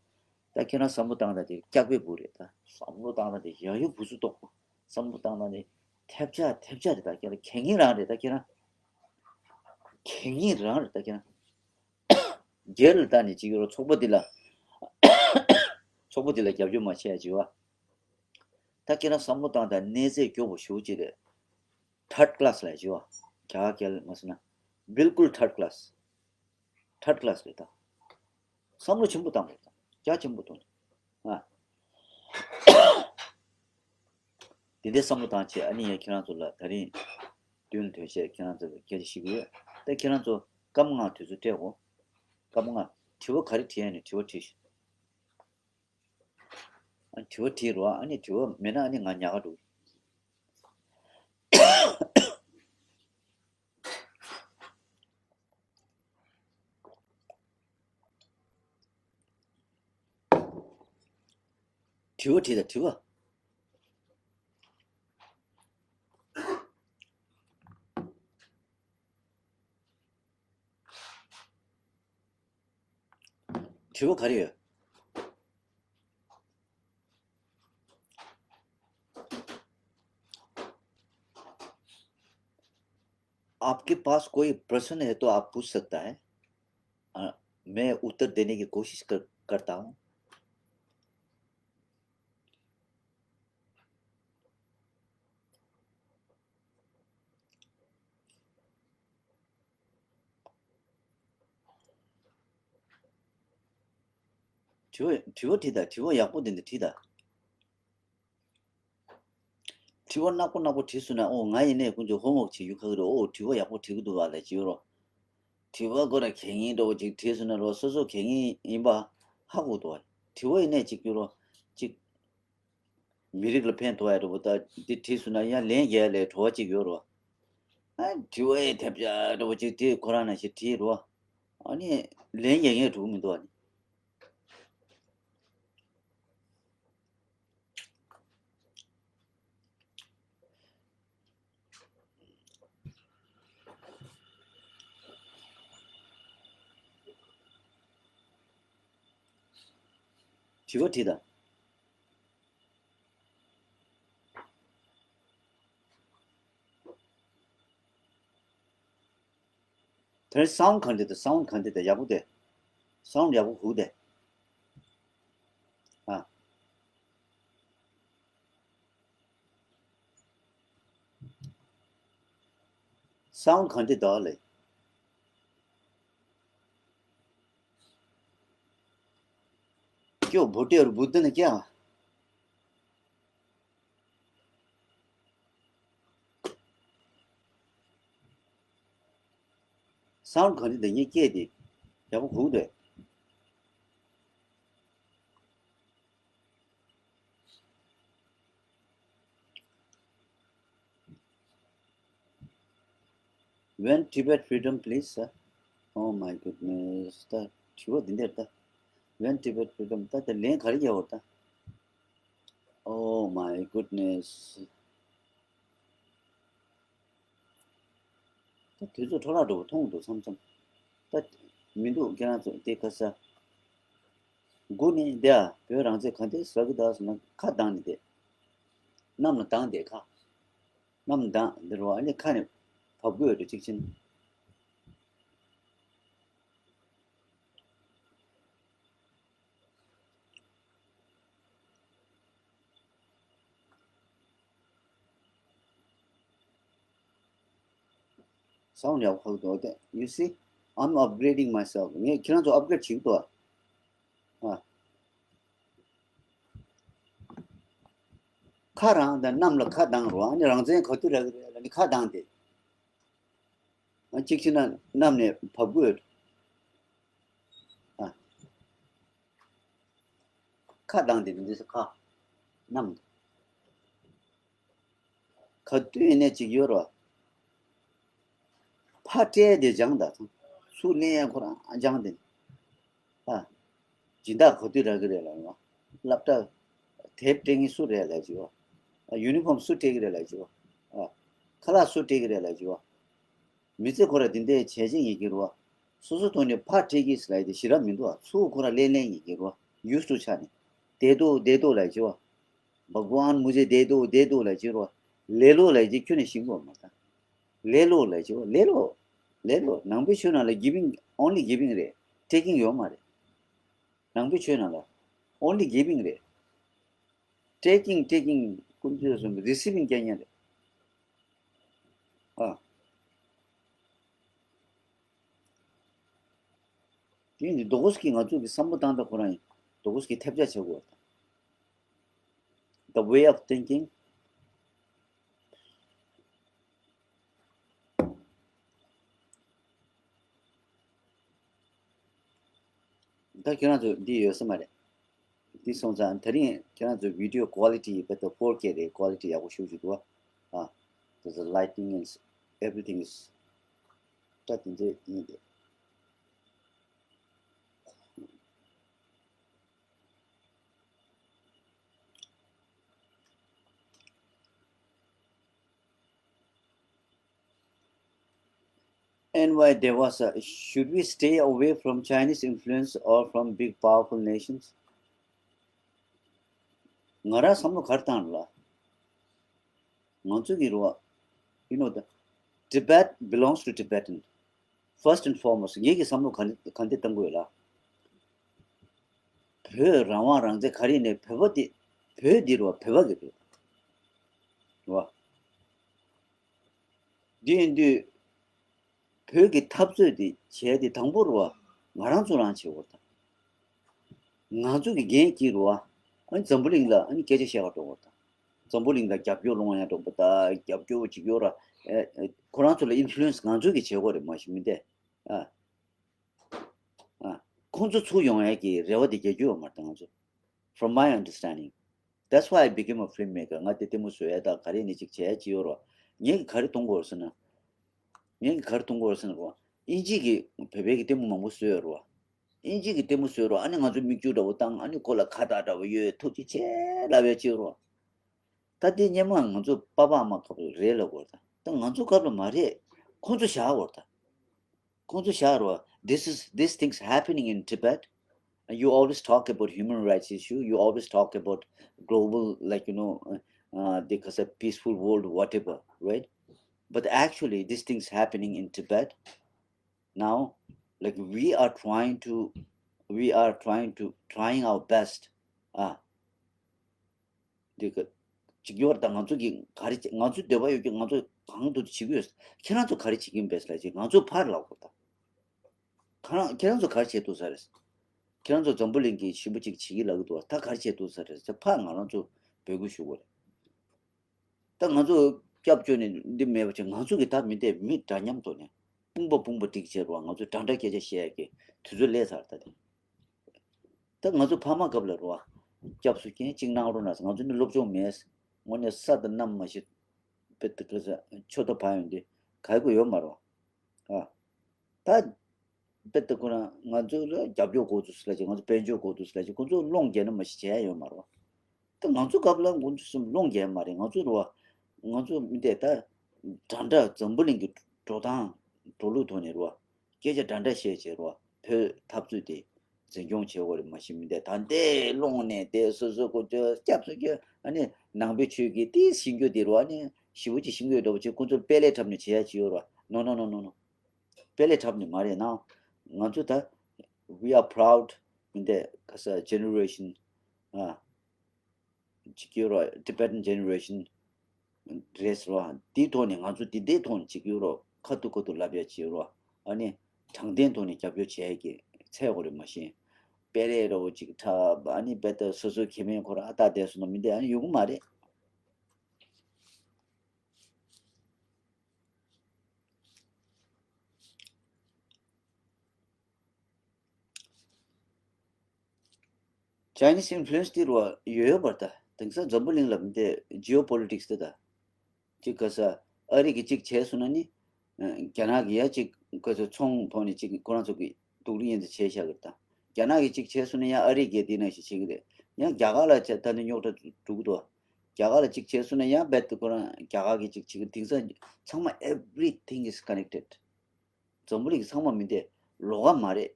ད་ཁྱེད་རང་བསམ་བློ་བཏང་ན་དེ་སྐྱག་པའི་སྦུག་རེད། ད་བསམ་བློ་བཏང་ན་དེ་ཡ་ཡོ་བུ་སུ་ཏོག་པོ། བསམ་བློ་བཏང་ན་དེ་ཐེབས་ཆག་ཐེབས་ཆག་རེད། ད་ཁྱེད་རང་གད་སྙིགས་རང་རེད། ད་ཁྱེད་རང་གད་སྙིགས་རང་རེད། ད་ཁྱེད་རང་སྒེར་ལ་ལྟ་ནས་ཅིག་ཡོད་རོགས། ཚོགས་པ་འདི་ལ་ཚོགས་པ་འདི་ལ་རྒྱབ་སྐྱོར་མ་བྱས་ཡ་ཅིག་བ། ད་ཁྱེད་རང་བསམ་བློ་བཏང་དང་གནས་ཚད་སྐྱོ་པོ་ཞེ་པོ་ཅིག་རེད། ཐར་ཌི་ཀ་ལ་སི་ལ་ཅིག་བ། རྒྱ་གར་སྐད་ལ་མ་སོང་ན་བྷིལ་ཀུལ་ཐར་ཌི་ཀ་ལ་སི། ཐར་ཌི་ཀ་ལ་སི་རེད་ད། བསམ་བློ་ཆེན་པོ་བཏང་དགོས་ད། རྒྱ་ཆེན་པོ་གཏོང་དགོས། ཨ། དེ་འདྲའི་བསམ་བློ་བཏང་བྱས། ཨ་ནི་ཡང་ཁྱེད་རང་ཚོ་ལ་ད་རིང་མདུན་ལ་ཐོན་བྱས་ཁྱེད་རང་ཚོ་ལ་སྐད་ཆ་ཞུ་གི་ཡོད། ད་ཁྱེད་རང་ཚོ་སྐར་མ་ལྔ་དུས་ཚོད་སྤྲད་དགོས། སྐར་མ་ལྔ། དྲི་བ་ག་རེ་དྲི་ཡ་ཡིན་ན་དྲི་བ་དྲིས་ཤོག་ཨ་དྲི་བ་དྲིས་རོགས། ཨ་ནི་དྲི་བ་མེད་ན་ཨ་ནི་ང་ཉག་ག་འགྲོ། དྲི་བ་དྲིས་དང་དྲི་བ། དྲི་བ་ག་རེ་ཡོད། आपके पास कोई प्रश्न है तो आप पूछ सकता है। अ, मैं उत्तर देने की कोशिश कर, करता हूँ। དྲི་བ་དྲི་བ་དྲིས་དང་། དྲི་བ་ཡག་པོ་དེ་འདྲ་དྲིས་དང་། དྲི་བ་ནག་པོ་ནག་པོ་དྲིས་སོང་ན། ཨོ་ང་ཡིན་ནའི་དཀོན་མཆོག་ཧོམ་ཝོག་བྱེད་རྒྱུ་ཁག་རེད། ཨོ་དྲི་བ་ཡག་པོ་དྲི་གི་འདུག་བ་ལབ་བྱེད་རོགས། དྲི་བ་ཁོ་རང་གད་སྙིགས་འདྲ་བོ་ཅིག་དྲིས་སོང་ན་རོགས། སོ་སོ་གད་སྙིགས་ཡིན་པ་ཧ་གོ་འདུག་བ། དྲི་བ་ཡིན་ནའི་ཅིག་རྒྱུ་རོགས་ཅིག་མི་རིགས་ལ་ཕན་ཐོགས་ཡ་འདྲ་བོ་ད་འདི་དྲིས་སོང་ན་ཡང་ལན་རྒྱག་ཡ་ལས་བྲོ་བ་ཅིག་ཡོད་རོགས། ཨ་དྲི་བ་ཡི་ཐེབས་ཆག་འདྲ་བོ་ཅིག་དེ་ཁོ་རང་ནང་བཞིན་དྲིས་རོགས། ཨ་ནི་ལན་རྒྱག་མཁན་འགྲོ་གི་མི་འདུག་ཨ་ནི། དྲི་བ་དྲིས་དང་། དེར་སའུན་ག་འདྲ་དང་། སའུན་ག་འདྲ་དང་། ཡག་པོ་དེ། སའུན་ཡག་པོ་ཧུག་དེ། ཨ། སའུན་ག་འདྲ་དང་ལེ། ཀྱོ་བོ་ཏེ་རུ་བུ་དེ་ནི་ཀྱང་། སའུན་ག་འདྲ་དང་། ངའི་སྐད་དེ་ཡག་པོ་གོ་གི་འདུག When Tibet freedom, please, sir. Oh my goodness. ད་དྲི་བ་འདི་འདྲ་ད། When Tibet freedom. ད་ད་ལན་ག་རེ་རྒྱག་འོ་ད། Oh my goodness. ད་དུས་ཚོད་འཕྲོ་བརླག་འགྲོ་གི་མཐོང་འདུག་མཚམས་མཚམས། ད་མི་འདུག་ཁྱེད་རང་ཚོ་དེ་ཁ་ས། དགུ་ནས་འདི་ཨ་བོད་རང་བཙན་ག་འདྲས་ཟ་གི་ད་ཟེར་ན་ཁ་གདངས་ནས་བསྡད། གནམ་ལ་གདངས་བསྡད་ཁ། གནམ་གདངས་འདི་རུ་ཨ་ནི་ཁ་ནས་བབས་དགོས་འདུག་གཅིག་ཕྱིན། Sound ཡག་པོ་ཧ་གོ་འདུག You see, I'm upgrading myself. ངས་ཁྱེད་རང་ཚོ་upgrade བྱེད་ཀྱི་འདུག་ཨ། ཁ་རང་དང་གནམ་ལ་ཁ་གདངས་རོགས་ཨ་ནི་རང་བཙན་ག་དུས་རག་གི་རེད་ལ་ནི་ཁ་གདངས་ཏེ། ཨ་གཅིག་བྱས་ན་གནམ་ནས་བབས་དགོས། ཨ། ཁ་གདངས་ཏེ་འདི་ཚོ་ཁ། གནམ། ག་དུས་ཡིན་ནས་ཅིག་ཡོད་རོ། ཕ་སྤྲད་དེ་སྦྱངས་ད་ཚང་། སུ་ལེན་ཡང་ཁོ་རང་སྦྱངས་ཏེ། ཨ། སྦྱིན་བདག་ག་དུས་རག་གི་རེད་ལ་ཡོང་། སློབ་གྲྭ། དེབ་སྤྲད་མཁན་སུ་རེད་ལ་ཅིག་ཨ། ཡུ་ནི་ཕོམ་སུ་སྤྲད་གི་རེད་ལ་ཅིག་ཨ། ཁ་ལག་སུ་སྤྲད་གི་རེད་ལ་ཅིག་མི་ཚེ་ཁོ་ར་འདི་འདྲའི་བྱས་རྗེས་ཡིན་གྱི་རོ། སོ་སོ་ཐོག་ནས་ཕར་སྤྲད་ཀྱི་ཟེར་ལ་དེ་ཞེ་དྲག་མི་འདུག་ཨ། ཚུར་ཁོ་ར་ལེན་ལེན་ཡིན་གྱི་རོ། ཡུས་ཏུ་ཆ་ནས། བདེ་སྡུག་བདེ་སྡུག་ལ་བྱེད་བ། བ་གོ་ཨན་མུ་ཇེ་བདེ་སྡུག་བདེ་སྡུག་ལ་བྱེད་རོ། ལེ་ལོ་ལ་བྱེད་ཁྱོན་ནས་ཤིང་གོ་མ་ད། ལེ་ལོ་ལ་བྱེད་བ་ལེ་ལོ། ལེ་ལོ་ནང་པའི་ཆོས་ནང་ལ་giving, only giving རེད། taking ཡོད་མ་རེད། ནང་པའི་ཆོས་ནང་ལ་only giving རེད། taking, taking ཀུན་སྤྱོད་གསུམ་receiving རྐྱང་རྐྱང་རེད། ཨ། དེ་ནི་དོ་གོས་ཀྱི་ང་ཚོ་གི་བསམ་བློ་བཏང་སྟངས་ཁོ་རང་ཡིན། དོ་གོས་ཀྱི་ཐེབས་ཆག་བྱེད་དགོས། The way of thinking. ད་ཁྱེད་རང་ཚོ་འདི་ཡོད་ས་མ་རེད། འདི་སོང་ཙང་དེ་རིང་ཁྱེད་རང་ཚོ་video quality བེད་ད་four K རེད། quality ཡག་པོ་ཞེ་པོ་ཅིག་འདུག་ཨ། The lighting and everything is ད་དེ་འདྲ་ཡིན་ཏེ། N Y Devasa, should we stay away from Chinese influence or from big powerful nations? ང་རང་བསམ་བློ་ག་རེ་བཏང་ལ། ང་ཚོ་གི་རོ། You know, the Tibet belongs to Tibetan. First and foremost, ངེད་ཀྱི་བསམ་བློ་ག་འདི་ག་འདི་བཏང་དགོས་ལ། བོད་རང་དབང་རང་བཙན་ག་རེ་ནས་བོད་པ་འདི། བོད་འདི་རོ་བོད་པ་གི་རེད། རོ། འདི་ཡིན་དུས། བོད་ཀྱི་འཐབ་རྩོད་འདི་བྱས་ཏེ་དང་པོ་རུ་བ་ང་རང་ཚོ་རང་བྱེད་དགོས་དང་། ང་ཚོ་གི་འགན་འཁྱེར་རུ་བ། ཨ་ནི་འཛམ་བུ་གླིང་ལ་ཨ་ནི་སྐད་ཆ་བཤད་ག་འགྲོ་དགོས་དང་། འཛམ་བུ་གླིང་ལ་རྒྱབ་སྐྱོར་སློང་ཡ་འགྲོ་དགོས་དང་། རྒྱབ་སྐྱོར་བྱེད་རྒྱུ་ར། ཨེ་ཨེ་ཁོ་རང་ཚོ་ལ་ཨིན་ཕུ་ལུ་ཨེན་སི་ང་ཚོ་གི་བྱེད་དགོས་རེད་མ་གཞི་མི་འདས། ཨ། ཨ། ཁོང་ཚོ་ཚུར་ཡོང་ཡ་གི་རེ་བ་དེ་རྒྱག་རྒྱུ་ཡོད་མ་རེད་ང་ཚོ། From my understanding. That's why I became a filmmaker. ང་དེ་ལྟད་མོ་བཟོ་ཡ་དང་ག་རེ་ནི་ཅིག་བྱས་ཅི་ཡོད་རོ། ངས་ག་རེ་གཏོང་དགོས་རེད་ཟེར་ན། ངས་ག་རེ་གཏོང་དགོས་རེད་ཟེར་ན་རོ། ཨིན་ཇི་གི་བོད་པའི་གི་ལྟད་མོ་མང་པོ་བཟོས་ཡོད་རོ། ཨིན་ཇི་གི་ལྟད་མོ་བཟོས་རོ། ཨ་ནི་ང་ཚོ་མིག་ཆུ་འདྲ་བོ་བཏང་། ཨ་ནི་ཁོ་ལ་ཁ་བཏགས་འདྲ་བོ་ཡོད། ཐུགས་རྗེ་ཆེ་ལབ་ཡ་ཅི་ཡོད་རོ། ད་དེ་སྔོན་མ་ང་ཚོ་པ་ཕ་ཨ་མ་སྐབས་ལ་རེད་ལབ་དགོས་རེད་ད། ད་ང་ཚོ་སྐབས་ལ་མ་རེད། ཁོང་ཚོ་བཞག་དགོས་རེད་ད། ཁོང་ཚོ་བཞག་རོགས། This is, these things happening in Tibet. You always talk about human rights issue. You always talk about global, like, you know, uh, uh, the peaceful world, whatever, right? But actually, these things happening in Tibet now, like, we are trying to, we are trying to, trying our best. Uh, འདི་ག་ཅིག་ཡོད་རེད་ད། ང་ཚོ་གི་ག་རེ་བྱེད། ང་ཚོ་འདོད་པ་ཡོད་ཀྱི། ང་ཚོ་གང་ཐུབ་ཐུབ་བྱེད་ཀྱི་ཡོད། ཁྱེད་རང་ཚོ་ག་རེ་བྱེད་ཀྱི་ཡིན་པས་ལབ་ཅིག་ང་ཚོ་ཕར་ལབ་དགོས་ད། ཁ་རང་ཁྱེད་རང་ཚོ་ག་རེ་བྱེད་ཐུབ་ས་རེད། ཁྱེད་རང་ཚོ་འཛམ་བུ་གླིང་གི་ཞེ་པོ་ཅིག་བྱེད་ཀྱི་ལབ་ཀྱི་འདུག་ད་ག་རེ་བྱེད་ཐུབ་ས་རེད་ཟེར་ཕར་ང་རང་ཚོ་འབོད་སྐུལ་ཞུ་དགོས་རེད། ད་ང་ཚོ་སྐྱབས་བཅོལ་ནས་འདི་མེད་པ་བྱས། ང་ཚོ་གི་ད་མི་འདས་མི་འདྲ་མཉམ་ཐོག་ནས་དཔུང་པ་དཔུང་པ་སྒྲིག་བྱས་རོགས། ང་ཚོ་འདྲ་འདྲ་སྐད་ཆ་བཤད་ཡ་གི་དུས་ཚོད་སླེབས་ཚར་ད་དེ། ད་ང་ཚོ་ཕ་མ་སྐབས་ལ་རོ། སྐྱབས་སུ་མཁྱེན་གཅིག་གནང་རོགས་གནང་ཟེར། ང་ཚོ་ནི་སློབ་སྦྱོང་མེད། དངོས་གནས་ས་དང་གནམ་མ་ཤེས། པེ་ཏི་ཀ་ས་ཆོ་ད་བ་ཡོང་དེ་ག་གི་ཡོད་མ་རོ། ཨ། ད་ དཔེ་ལྟ་ཁོ་རང་ང་ཚོ་ལ་རྒྱབ་སྐྱོར་དགོས་འདུག་ཟེར་ལབ་ཅིག་ང་ཚོ་དཔལ་འབྱོར་དགོས་འདུག་ཟེར་ལབ་ཅིག་ཁོ་ཚོ་སློང་རྒྱག་ན་མ་གཞི་བྱེད་ཡ་ཡོད་མ་རེད་བ། ད་ང་ཚོ་སྐབས་ལ་ང་ཚོ་སུ་སློང་རྒྱག་མ་རེད། ང་ཚོ་རེད་བ། ང་ཚོ་མི་འདས་ད་འདྲ་འདྲ་འཛམ་བུ་གླིང་གི་འགྲོ་སྟངས་འགྲོ་ལུགས་ཐོག་ནས་རེད་བ། སྐད་ཆ་འདྲ་འདྲ་བཤད་བྱས་རེད་བ། བོད་འཐབ་རྩོད་དེ་འཛིན་སྐྱོང་བྱེད་དགོས་རེད། མ་གཞི་མི་འདས་ད་འདས་སློང་ནས་དེ་སོ་སོ་ཁོ་ཚོ་སྐྱབས་སུ་སྐྱོ་ཨ་ནི་ནང་པའི་ཆོས་ཀྱི་དེ་ཤིང་རྒྱུ་དེ་རེད་བ། ཨ་ནི་ཞི་བོ་ཅིག་ཤིང་རྒྱུ་འདྲ་བོ་ཅིག་ཁོ་ཚོར་དཔེ་ལས་འཁྲབ་ནས་བྱེད་ཡ་ཅིག་ཡོད་རེད་བ། ནོ་ནོ་ནོ་ནོ་ནོ། དཔེ་ལས་འཁྲབ་ནི་མ་རེད་ན། ང་ཚོ་ད་we are proud མི་འདས་ག་ས་generation ཨ་ཅིག་ཡོད་ར། Tibetan generation རེད་ཟེར་བ། དེའི་ཐོག་ནས་ང་ཚོ་དེ་འདྲའི་ཐོག་ནས་ཅིག་ཡོད་ར། ཁ་ཐུག་ཁ་ཐུག་ལབ་ཡ་ཅིག་ཡོད་ར། ཨ་ནི་དྲང་བདེན་ཐོག་ནས་རྒྱབ་སྐྱོར་བྱས་ཀྱི་ཚད་གོ་རེད། མ་གཞི་དཔེ་ལས་ར་བོ་ཅིག་འཁྲབ་ཨ་ནི་དཔེ་ད་སོ་སོའི་ཁེ་ཕན་ཁོ་ར་ཨ་ད་བསྡད་སོང་ན་མི་འདས་ཨ་ནི་ཡོང་གི་མ་རེད། Chinese influence དེ་རུ་ཡོད་པར་ད་དེང་སང་འཛམ་བུ་གླིང་ལ་མི་དེ་geopolitics དེ་ད་ཅིག་ག་ས་ཨ་རི་གི་ཅིག་བྱས་སོང་ན་ནི་རྒྱ་ནག་གི་ཡ་ཅིག་ག་ས་ཚོང་ཐོག་ནས་ཅིག་ཁོ་རང་ཚོ་གི་སྡུག་རུ་ཡིན་ཚེ་བྱས་བཞག་གི་ད་རྒྱ་ནག་གི་ཅིག་བྱས་སོང་ན་ཡང་ཨ་རི་གི་དེ་ནང་ཞིག་བྱེད་གི་རེད། ཡང་རྒྱ་གར་ལ་བྱས་ད་ནི་རྙོག་དྲ་འགྲོ་གི་འདུག་རྒྱ་གར་ལ་ཅིག་བྱས་སོང་ན་ཡང་རྦད་དེ་ཁོ་རང་རྒྱ་གར་གི་ཅིག་བྱེད་གི་དེང་སང་ཚང་མ་everything is connected། འཛམ་བུ་གླིང་ཚང་མ་མི་འདས་ལོགས་ཀ་མ་རེད།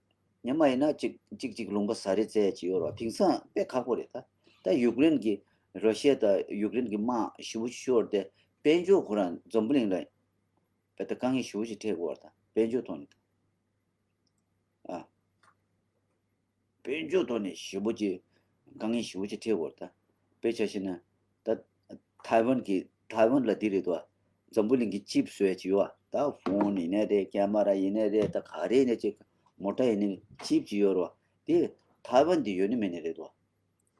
ཉི་མ་ཡིན་ན་གཅིག་གཅིག་གཅིག་ལུང་པ་ཟ་རེ་བཙལ་ཡ་ཅིག་ཡོད་རེད་བ། དེང་སང་དཔེ་ཁག་པོ་རེད་ད། ད་ཡུཀ་རེན་གྱི་ར་ཤི་ཡ་དང་ཡུཀ་རེན་གྱི་དམག་ཞེ་པོ་ཅིག་ཤོར་ཏེ་དཔལ་འབྱོར་ཁོ་རང་འཛམ་བུ་གླིང་ལ་དཔེ་ད་དཀའ་ངལ་ཞེ་པོ་ཅིག་འཕྲད་ཀྱི་ཡོད་རེད་ད། དཔལ་འབྱོར་ཐོག་ནས་ད། ཨ། དཔལ་འབྱོར་ཐོག་ནས་ཞེ་པོ་ཅིག་དཀའ་ངལ་ཞེ་པོ་ཅིག་འཕྲད་ཀྱི་ཡོད་རེད་ད། དཔེ་ཆ་བཞག་ན་ད་ཐའེ་ཝན་གྱི་ཐའེ་ཝན་ལ་འདི་རེད་དོ། འཛམ་བུ་གླིང་གི་ཅིབ་བཟོ་ཡ་ཅིག་ཡོད་ཨ། ད་ཕོན་ཡིན་ནའི་རེད། ཀེ་མ་ར་ཡིན་ནའི་རེད། ད་ག་རེ་ཡིན་ནའི་ཅིག་མོ་ཊ་ཡིན་ནའི་ཅིབ་ཅིག་ཡོད་རེད་བ། དེ་ཐའེ་ཝན་འདི་ཡོད་ནི་མེད་ནི་རེད་དོ།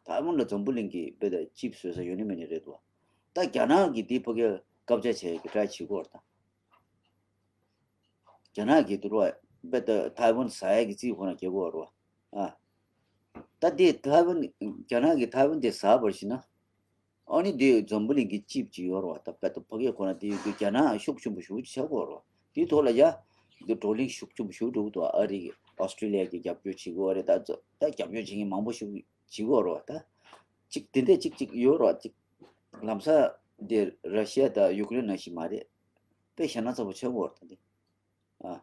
ཐའེ་ཝན་ལ་འཛམ་བུ་གླིང་གི་དཔེ་ད་ཅིབ་བཟོ་ས་ཡོད་ནི་མེད་ནི་རེད་དོ། ད་རྒྱ་ནག་གིས་འདི་ཕ་གིར་བཀབ་ཆ་བྱེད་ཀྱི་ཊ་རའེ་བྱེད་ཀྱི་ཡོད་རེད་ད། རྒྱ་ནག་གིས་དེ་རུ་དཔེ་ད་ཐའེ་ཝན་ཟ་ཡ་གི་རྩིས་ཁོ་ན་རྒྱག་གི་ཡོད་རེད་བ། ཨ། ད་དེ་ཐའེ་ཝན་རྒྱ་ནག་གིས་ཐའེ་ཝན་དེ་ཟ་བར་བྱས་ན། ཨ་ནི་དེ་འཛམ་བུ་གླིང་གི་ཅིབ་ཅིག་ཡོད་རེད་བ། ད་དཔེ་ད་ཕ་གིར་ཁོ་ན་དེ་ཡོད་དུས་རྒྱ་ནག་ཤུགས་ཆེན་པོ་ཞེ་པོ་ཅིག་ཆགས་ཀྱི་ཡོད་རེད་བ། དེའི་ཐོག་ལ་ཡ་དེ་བགྲོ་གླེང་ཤུགས་ཆེན་པོ་ཞེ་པོ་འགྲོ་གི་འདུག་ཨ་རི་གིས་ཨོ་སི་ཊེ་ལི་ཡ་གིས་རྒྱབ་སྐྱོར་བྱེད་ཀྱི་ཡོད་རེད། ད་ད་རྒྱབ་སྐྱོར་བྱེད་མཁན་མང་པོ་ཞིག་བྱེད་ཀྱི་ཡོད་རེད་བ། ད་ཅིག་དེ་འདྲས་ཅིག་ཅིག་ཡོད་རེད་བ། ཅིག་ལམ་སང་དེ་ར་ཤི་ཡ་དང་ཡུཀ་རེན་ནང་བཞིན་མ་རེད། དཔེ་ཞེ་ན་ཚ་པོ་ཆགས་ཀྱི་ཡོད་རེད་ད་དེ། ཨ།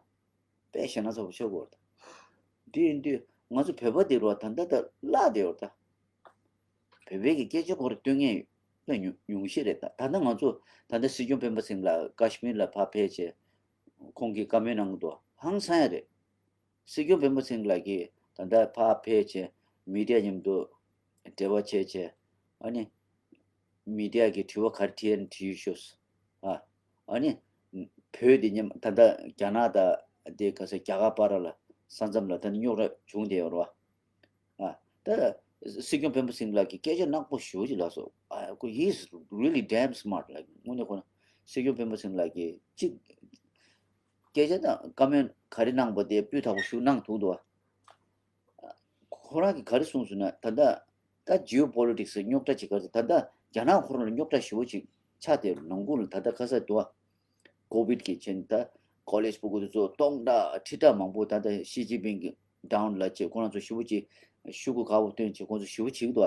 དཔེ་ཞེ་ན་ཚ་པོ་ཆགས་ཀྱི་ཡོད་རེད་ད། དེ་ཡིན་དུས་ང་ཚོ་བོད་པ་དེ་རུ་ད་ལྟ་ད་བརླག་བསྡད་ཡོད་རེད་ད། བོད་པའི་གི་སྐད་ཆ་ཁོ་རང་སྟོན་མཁན་དཔེ་ཉུང་ཉུང་ཤས་རེད་ད། ད་ལྟ་ང་ཚོ་ད་ལྟ་སྲིད་སྐྱོང་སྤེན་པ་ཚེ་རིང་ལགས་ཀ་ཤི་མིར་ལ་ཕར་ཕེབས་བྱས་ཁོང་གིས་བཀའ་མོལ་གནང་གི་འདུག་ཧང་སང་ཡ་རེད། སྲིད་སྐྱོང་སྤེན་པ་ཚེ་རིང་ལགས་ཀྱིས་ད་ལྟ་ཕར་ཕེབས་བྱས་མི་ཌི་ཡ་མཉམ་དུ་འབྲེལ་བ་བྱས་བྱས་ཨ་ནི་མི་ཌི་ཡ་གི་དྲི་བ་ག་རེ་དྲིས་ཡ་ནི་དྲི་ཤོག་ཨ། ཨ་ནི་བོད་དེ་མཉམ་ད་ལྟ་རྒྱ་ནག་དང་དེ་ག་ས་རྒྱ་གར་བར་ལ་ས་མཚམས་ལ་ད་ནི་རྙོག་དྲ་བྱུང་བསྡད་ཡོད་རེད་བ། ཨ། ད་སྲིད་སྐྱོང་སྤེན་པ་ཚེ་རིང་ལགས་ཀྱིས་སྐད་ཆ་ནག་པོ་ཞེ་པོ་ཅིག་ལབ་སོང་། ཨ་ཁོ་he's really damn smart ལགས། དངོས་གནས་ཁོ་ན་སྲིད་སྐྱོང་སྤེན་པ་ཚེ་རིང་ལགས་ཀྱིས་གཅིག་སྐད་ཆ་དང་བཀའ་མོལ་ག་རེ་གནང་པ་དེ་སྤུས་དག་པོ་ཞིག་གནང་ཐུབ་འདུག་བ། ཁོ་རང་གིས་ག་རེ་གསུངས་སོང་ན་ད་ལྟ་ད་geopolitics རྙོག་དྲ་ཅིག་ག་རེ་ད་ལྟ་རྒྱ་ནག་ཁོ་རང་ལ་རྙོག་དྲ་ཞེ་པོ་ཅིག་ཆགས་བསྡད་ཡོད་རེད། ནང་ཁུལ་ལ་ད་ལྟ་ག་ས་འདུག་བ། ཀོ་བིད་ཀྱི་ཆེད་ད་ཀོ་ལེཇ་ཕྲུ་གུ་དེ་ཚོ་སྟོང་ཕྲག་ཁྲི་ཕྲག་མང་པོ་ད་ལྟ་ཞི་ཅིན་ཕིང་གི་ཌའུན་ལ་བྱས་ཁོ་རང་ཚོ་ཞེ་པོ་ཅིག་ཤོག་གུ་དཀར་པོ་སྟོན་བྱས་ཁོང་ཚོ་ཞེ་པོ་བྱེད་ཀྱི་འདུག་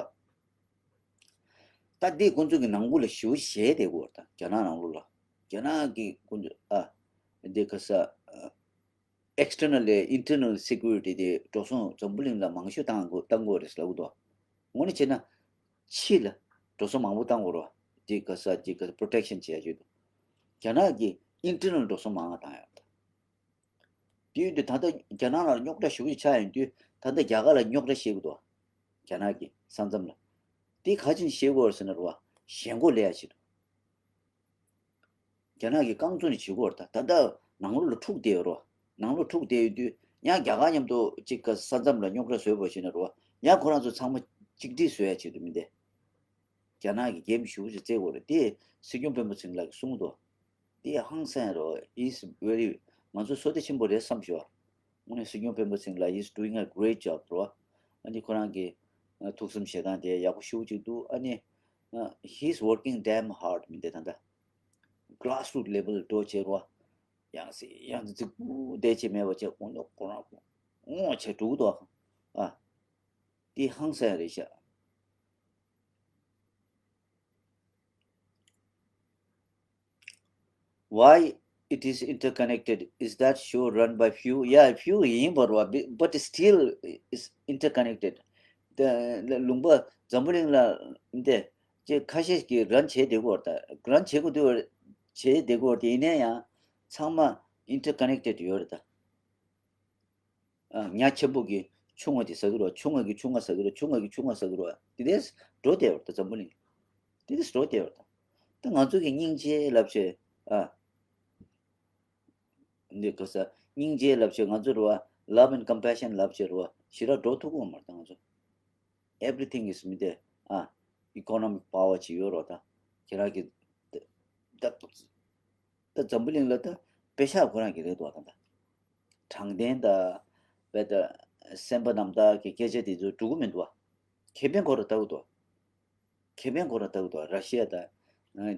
བ། ད་འདི་ཁོང་ཚོ་གི་ནང་ཁུལ་ལ་ཞེ་པོ་ཞེད་བསྡད་ཀྱི་ཡོད་རེད། ད་རྒྱ་ནག་ནང་ལོགས་ལ་རྒྱ་ནག་གི་ཁོང་ཚོ་ཨ་འདི་ག་ས་ཨ། external ལས་internal security དེ་འགྲོ་སོང་འཛམ་བུ་གླིང་ལ་མང་ཤོས་བཏང་དགོས་བཏང་དགོས་རེད་ཟེར་ལབ་ཀྱི་འདུག་དངོས་གནས་བྱས་ན་ཕྱི་ལ་འགྲོ་སོང་མང་པོ་བཏང་དགོས་རེད་བ། དེ་ག་ས་དེ་ག་ས་protection བྱེད་ཡ་ཡོད་འདུག་རྒྱ་ནག་གིས་internal འགྲོ་སོང་མང་བ་བཏང་ཡོད་རེད། དེ་ཡིན་དུས་ད་ལྟ་རྒྱ་ནག་ལ་རྙོག་དྲ་ཞེ་པོ་ཅིག་ཆགས་ཡོང་དུས་ད་ལྟ་རྒྱ་གར་ལ་རྙོག་དྲ་བཤད་ཀྱི་འདུག་རྒྱ་ནག་གི་ས་མཚམས་ལ། དེ་ག་ཅིན་བཤད་དགོས་རེད་ཟེར་ན་རེད་བ། ཞེན་ཁོག་སླེབས་ཡ་ཆེད་དུ། རྒྱ་ནག་གིས་རྐང་བཙུགས་ནས་བྱེད་ཀྱི་ཡོད་རེད་ད། ད་ལྟ་ནང་ལོགས་ལ་འཁྲུག་བསྡད་ཡོད་རེད་བ། ནང་ལོགས་འཁྲུག་བསྡད་ཡོད་དུས་ཡང་རྒྱ་གར་མཉམ་དུ་གཅིག་ག་ས་མཚམས་ལ་རྙོག་དྲ་བཟོས་པ་བྱས་ན་རེད་བ། ཡང་ཁོ་རང་ཚོ་ཚང་མ་གཅིག་སྒྲིལ་བཟོ་ཡ་ཆེད་དུ་མི་འདི། རྒྱ་ནག་གིས་གེམ་ཞེ་པོ་ཅིག་རྩེ་དགོས་རེད་དེ་སྲིད་སྐྱོང་སྤེན་པ་ཚེ་རིང་ལགས་ཀྱིས་གསུངས་འདུག་དེ་ཧང་སང་རེད། He's very ང་ཚོ་བསོད་བདེ་ཆེན་པོ་རེད་བསམ་ཞུ་བ། དངོས་གནས་སྲིད་སྐྱོང་སྤེན་པ་ཚེ་རིང་ལགས is doing a great job རེད་བ། ཨ་ནི་ཁོ་རང་གི་ཐུགས་བསམ་བཞེས་སྟངས་དེ་ཡག་པོ་ཞེ་པོ་ཅིག་འདུག་ཨ་ནི་he's working damn hard མི་འདི་ད་ལྟ་grassroot level འགྲོ་བྱེད་རེད་བ། ཡང་སེ་ཡང་རྫིག་པོ་བསྡད་བྱས་མེད་པ་བྱས་ཁོང་ཚོ་ཁོ་རང་ སྔོག་བྱས་འགྲོ་གི་འདུག་ཨ། འདི་ཧང་སང་རེད་ཤག Why it is interconnected? Is that show run by few? Yeah, few ཡིན་པ་རེད་བ། But still is interconnected. ད་ལུང་པ་འཛམ་བུ་གླིང་ལ་འདི་ཅེ་ཁ་ཤས་ཀྱིས་རན་བྱེད་བསྡད་ཀྱི་ཡོད་རེད་ད། རན་བྱེད་དགོས་འདུག་བྱེད་བསྡད་ཀྱི་ཡོད་རེད་དེ། ཡིན་ན་ཡང་ཚང་མ་interconnected ཡོད་རེད་ད། ཨ། ཉ་ཆེན་པོ་གི་ཆུང་བ་དེ་ཟ་གི་རེད། ཆུང་བ་གི་ཆུང་བ་ཟ་གི་རེད། ཆུང་བ་གི་ཆུང་བ་ཟ་གི་རེད། དེ་འདྲས་འགྲོ་བསྡད་ཡོད་རེད་ད་འཛམ་བུ་གླིང་། དེ་འདྲས་འགྲོ་བསྡད་ཡོད་རེད་ད། ད་ང་ཚོ་གི་སྙིང་རྗེ་ལབ་བྱས། ཨ། འདི་ག་ས་སྙིང་རྗེ་ལབ་བྱས་ང་ཚོ་རེད་བ། Love and compassion ལབ་བྱས་རེད་བ། ཞེ་དྲག་འགྲོ་ཐུབ་ཀྱི་ཡོད་མ་རེད་ད་ང་ཚོ། Everything is མི་དེ། ཨ། Economic power ཅིག་ཡོད་རེད་ད། ཁྱེད་རང་གི་ད་ད་ད་འཛམ་བུ་གླིང་ལ་ད་པེ་ཤག་ཁོ་རང་གི་རེད་འདུག་ད་ད། དྲང་བདེན་ད། དཔེ་ད་སེམས་པ་རྣམ་དག་གི་སྐད་ཆ་དེ་ཚོ་འགྲོ་གི་མི་འདུག་བ། ཁེ་ཕན་ཁོ་རང་ལྟ་གི་འདུག་བ། ཁེ་ཕན་ཁོ་རང་ལྟ་གི་འདུག་བ། ར་ཤི་ཡ་ད་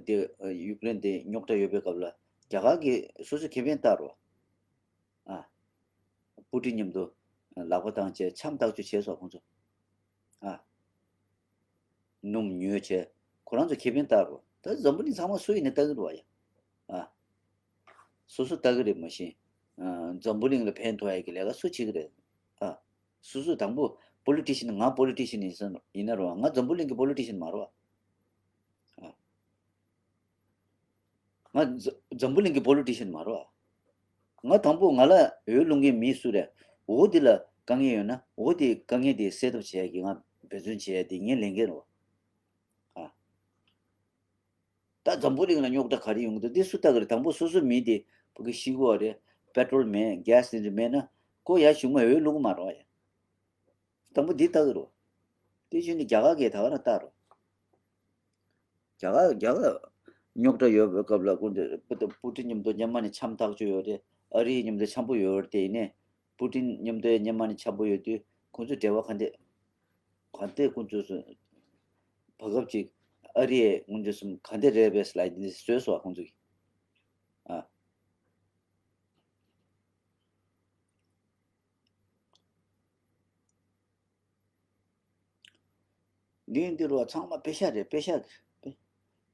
དེ་ཡུཀ་རེན་དེ་རྙོག་དྲ་ཡོད་པའི་སྐབས་ལ་རྒྱ་གར་གྱིས་སོ་སོའི་ཁེ་ཕན་ལྟ་རོགས། ཨ། པུ་ཏིན་མཉམ་དུ་ལག་པ་བཏང་བྱས་འཆམ་ཐག་གཅོད་བྱས་སོང་ཁོང་ཚོ། ཨ། སྣུམ་ཉོས་བྱས་ཁོ་རང་ཚོ་ཁེ་ཕན་བལྟ་རོགས། ད་འཛམ་བུ་གླིང་ཚང་མ་སུ་ཡིན་ནའི་བལྟ་གི་རེད་བ་ཡ། ཨ། སོ་སོ་བལྟ་གི་རེད་མ་གཞི། ཨ། འཛམ་བུ་གླིང་ལ་ཕན་ཐོགས་ཡ་གི་ལས་ཀ་སུ་བྱེད་ཀྱི་རེད། ཨ། སོ་སོ་དང་པོ་པོ་ལི་ཊི་ཤན། ང་པོ་ལི་ཊི་ཤན་ཡིན་ས་ཡིན་ན་རེད་བ། ང་འཛམ་བུ་གླིང་གི་པོ་ལི་ཊི་ཤན་མ་རེད་བ། ཨ། ང་འཛམ་འཛམ་བུ་གླིང་གི་པོ་ལི་ཊི་ཤན་མ་རེད་བ། ང་དང་པོ་ང་ལ་འོས་བླུག་མཁན་མི་སུ་རེད། འོ་དེ་ལ་དཀའ་ངལ་ཡོད་ན་འོ་དེ་དཀའ་ངལ་དེ་སེལ་ཐབས་བྱེད་ཡ་གི་ང་འབད་བརྩོན་བྱེད་ཡ་དེ་ངའི་ལས་འགན་རེད་བ། ཨ། ད་འཛམ་བུ་གླིང་ལ་རྙོག་དྲ་ག་རེ་ཡོང་གི་འདུག་འདི་སུ་ལྟ་གི་རེད། དང་པོ་སོ་སོ་མི་དེ་ཕ་གི་ཤི་གི་རེད། པེ་ཊྲོལ་མེད། གྷེ་སི་དེ་འདྲ་མེད་ན་ཁོ་ཡར་གཞུང་མ་འོས་བླུག་གི་མ་རེད་བ་ཡ། དང་པོ་འདི་ལྟ་གི་རེད་བ། དེ་བཞིན་དུ་རྒྱ་གར་གྱིས་ད་ག་རང་ལྟ་རོགས། རྒྱ་གར་རྒྱ་གར་རྙོག་དྲ་ཡོད་པའི་སྐབས་ལ་སྐུ་མདུན་པུ་ཏི་པུ་ཏིན་མཉམ་དུ་སྔོན་མ་ནས་འཆམ་ཐག་ཆོད་ཡོད་རེད། ཨ་རི་མཉམ་དུ་འཆམ་པོ་ཡོད་རེད། དེ་ཡིན་ནའི་པུ་ཏིན་མཉམ་དུ་སྔོན་མ་ནས་འཆམ་པོ་ཡོད་དུས་ཁོང་ཚོའི་འབྲེལ་བ་ག་འདྲས་ག་འདྲས་ཁོང་ཚོས་སུ་བར་སྐབས་ཅིག་ཨ་རི་ཡས་ཁོང་ཚོས་སུ་ག་འདྲས་རེད་པས་ལབ་དེ་བཟོས་སོང་བ་ཁོང་ཚོ་གིས། ཨ། འདི་ཡིན་དུས་རེད་བ། ཚང་མ་པེ་ཤ་རེད། པེ་ཤ་རེད།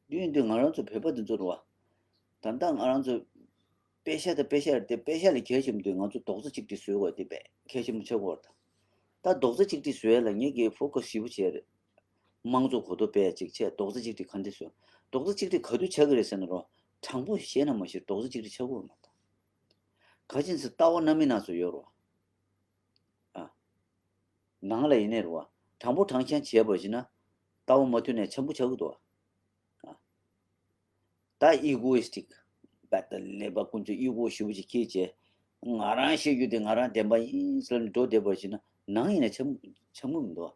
འདི་ཡིན་དུས་ང་རང་ཚོ་བོད་པ་འདི་ཚོ་རེད་བ། ད་ལྟ་ང་རང་ཚོ་པེ་ཤ་དང་པེ་ཤ་རེད་དེ། པེ་ཤ་ལས་གལ་ཆེན་པོ་དེ་ང་ཚོ་རྡོག་རྩ་གཅིག་སྒྲིལ་བཟོ་དགོས་དེ་དཔེ་གལ་ཆེན་པོ་ཆགས་ཀྱི་ཡོད་རེད་ད། ད་རྡོག་རྩ་གཅིག་སྒྲིལ་བཟོ་ཡ་ལ་ངེད་ཀྱིས་ཕོ་ཀ་སི་ཞེ་པོ་བྱས་རེད། དམངས་གཙོ་གོ་རྟོགས་སྤེལ་ཡ་གཅིག་བྱས། རྡོག་རྩ་གཅིག་སྒྲིལ་ག་འདྲས་བཟོ། རྡོག་རྩ་གཅིག་སྒྲིལ་ག་དུས་ཆགས་ཀྱི་རེད་ཟེར་ན་རོ། དྲང་པོ་བཤད་ན་མ་གཞི་རྡོག་རྩ་གཅིག་སྒྲིལ་ཆགས་ཀྱི་ཡོད་མ་རེད་ད། ག་ཅིན་ཟེར་ལྟ་བ་སྣ་མིན་སྣ་ཚོགས་ཡོད་རེད་བ། ཨ། ནང་ལ་ཡིན་ནའི་རེད་བ། དྲང་པོ་དྲང་རྐྱང་བྱས་པ་ཡིན་ན་ལྟ་བ་མ་མཐུན་ནས་འཆམ་པོ་ཆགས་ཀྱི་འདུག་བ། ཨ། ད་ཨི་གོ་ཡི་སི་ཊིག་བ་ད་ལས་པ་ཀུན་སྤྱོད་ཨི་གོ་ཞེ་པོ་ཅིག་སྐྱེས་བྱས། ང་རང་བཤད་རྒྱུ་དེ་ང་རང་བདེན་པ་ཡིན་ཟེར་ནས་འགྲོ་བསྡད་པ་ཡིན་ན་ནང་ཡིན་ནའི་འཆམ་འཆམ་གྱི་མི་འདུག་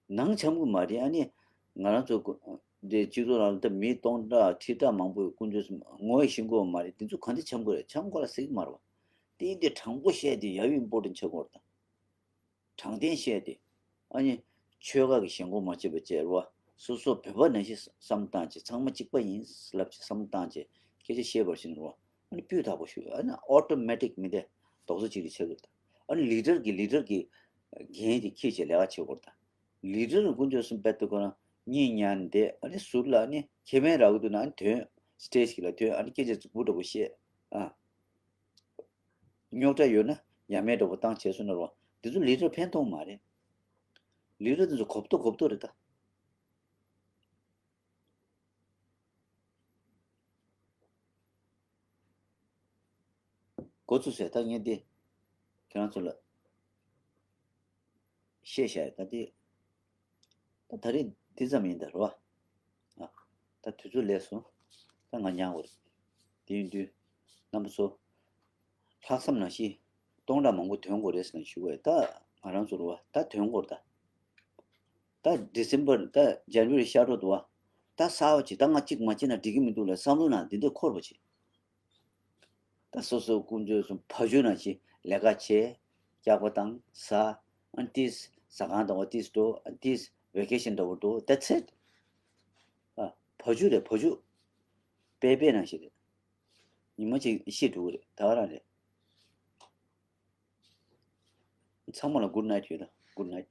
བ། ནང་འཆམ་གྱི་མ་རེད། ཨ་ནི་ང་རང་ཚོ་འདི་སྤྱི་ཚོགས་ནང་ལ་ད་མི་སྟོང་ཕྲག་ཁྲི་ཕྲག་མང་པོ་ཀུན་སྤྱོད་ངོ་ཤེས་ཀྱི་ཡོད་མ་རེད། དེ་ཚོ་ག་འདྲ་འཆམ་གྱི་རེད། འཆམ་ཁོ་ལ་སྲིད་ཀྱི་མ་རེད་བ། དེ་འདི་དྲང་པོ་བཤད་དེ་ཡ་ཡུ་ཨིམ་པོར་ཊེན་ཊི་ཆགས་ཀྱི་ཡོད་རེད་ད། དྲང་བདེན་བཤད་དེ། ཨ་ནི་ཆོལ་ཁ་གི་ཞེན་ཁོག་མ་བྱེད་པ་བྱས་རེད་བ། སོ་སོ་བོད་པ་ནང་བཞིན་བསམ་བཏང་བྱས། ཚང་མ་གཅིག་པ་ཡིན་ལབ་བྱས་བསམ་བཏང་བྱས་སྐད་ཆ་བཤད་པར་བྱས་ནས་རེད་བ། ཨ་ནི་སྤུས་དག་པོ་ཞུ། ཨ་ནི་ཨོ་ཊོ་མེ་ཊིག་མི་དེ་རྡོག་རྩ་གཅིག་སྒྲིལ་ཆགས་ཀྱི་རེད་ད། ཨ་ནི་ལི་ཌར་གྱི་ལི་ཌར་གྱི་འགན་དེ་འཁྱེར་བྱས་ལས་ཀ་བྱེད་དགོས་རེད་ད། ལི་ཌར་ཀུན་སྤྱོད་གསུམ་པད་དུ་ཁོ་རང་གཉིད་ཉལ་བསྡད། ཨ་ནི་ཟུར་ལ་ཨ་ནི་ཁེ་ཕན་རག་གི་འདུག་ན་ཨ་ནི་ཐོན། སི་ཊེ་ཇི་གི་ལ་ཐོན། ཨ་ནི་སྐད་ཆ་ཚིག་པོ་འདྲ་པོ་བཤད། ཨ། རྙོག་དྲ་ཡོད་ན་ཡ་མེད་འདྲ་པོ་བཏང་བྱས་སོང་ན་རོ། འདི་ཚོ་ལི་ཌར་ཕན་ཐོགས་མ་རེད། ལི་ཌར་འདི་ཚོ་གོ་བརྡ་གོ་བརྡ་རེད་ད། འགོ་ཚུགས་ཟེར་ད་ངས་འདི་ཁྱེད་རང་ཚོ་ལ་བཤད་བཞག་ཡོད། ད་འདི་ད་ད་རེས་འདི་ཙམ་ཡིན་ད་རོ། ཨ། ད་དུས་ཚོད་ལས་སོང་། ད་ང་ཉལ་དགོས་རེད། དེ་ཡིན་དུས་རྣམ་པ་ཚོ་ལྷག་བསམ་ནང་བཞིན་སྟོང་ཕྲག་མང་པོ་ཐོན་དགོས་རེད་ཟེར་ནས་ཞུ་བས། ད་ང་རང་ཚོ་རོ་བ་ད་ཐོན་དགོས་རེད་ད། ད་ཌི་སེམ་བར་ད་ཇན་ཝ་རི་ཤར་འགྲོ་འདུག་བ། ད་གསར་པ་ཅིག་ད་ང་གཅིག་མ་བྱས་ན་འགྲིག་གི་མི་འདུག་ལ་བསམ་བློ་ནང་འདི་འདྲ་འཁོར་བ་ཅིག་ད་སོ་སོ་ཀུན་སྤྱོད་སུ་ཕ་ཇུ་ནང་བཞིན་ལས་ཀ་བྱེད། སྐྱག་པ་བཏང་ཟ། ཨ་ནི་ཏིས་ཟ་ཁང་དང་བ་ཏིས་འགྲོ། ཨ་ནི་ཏིས་ཝེ་ཀེ་ཤན་འདྲ་བོ་འགྲོ། That's it. ཨ། ཕ་ཇུ་རེད་ཕ་ཇུ། པེ་པེ་ནང་བཞིན་རེད། ཉི་མ་གཅིག་ཤི་འགྲོ་གི་རེད་ད་ག་རང་རེད། ཚང་མ་ལ་good night ཡོད་ད། Good night.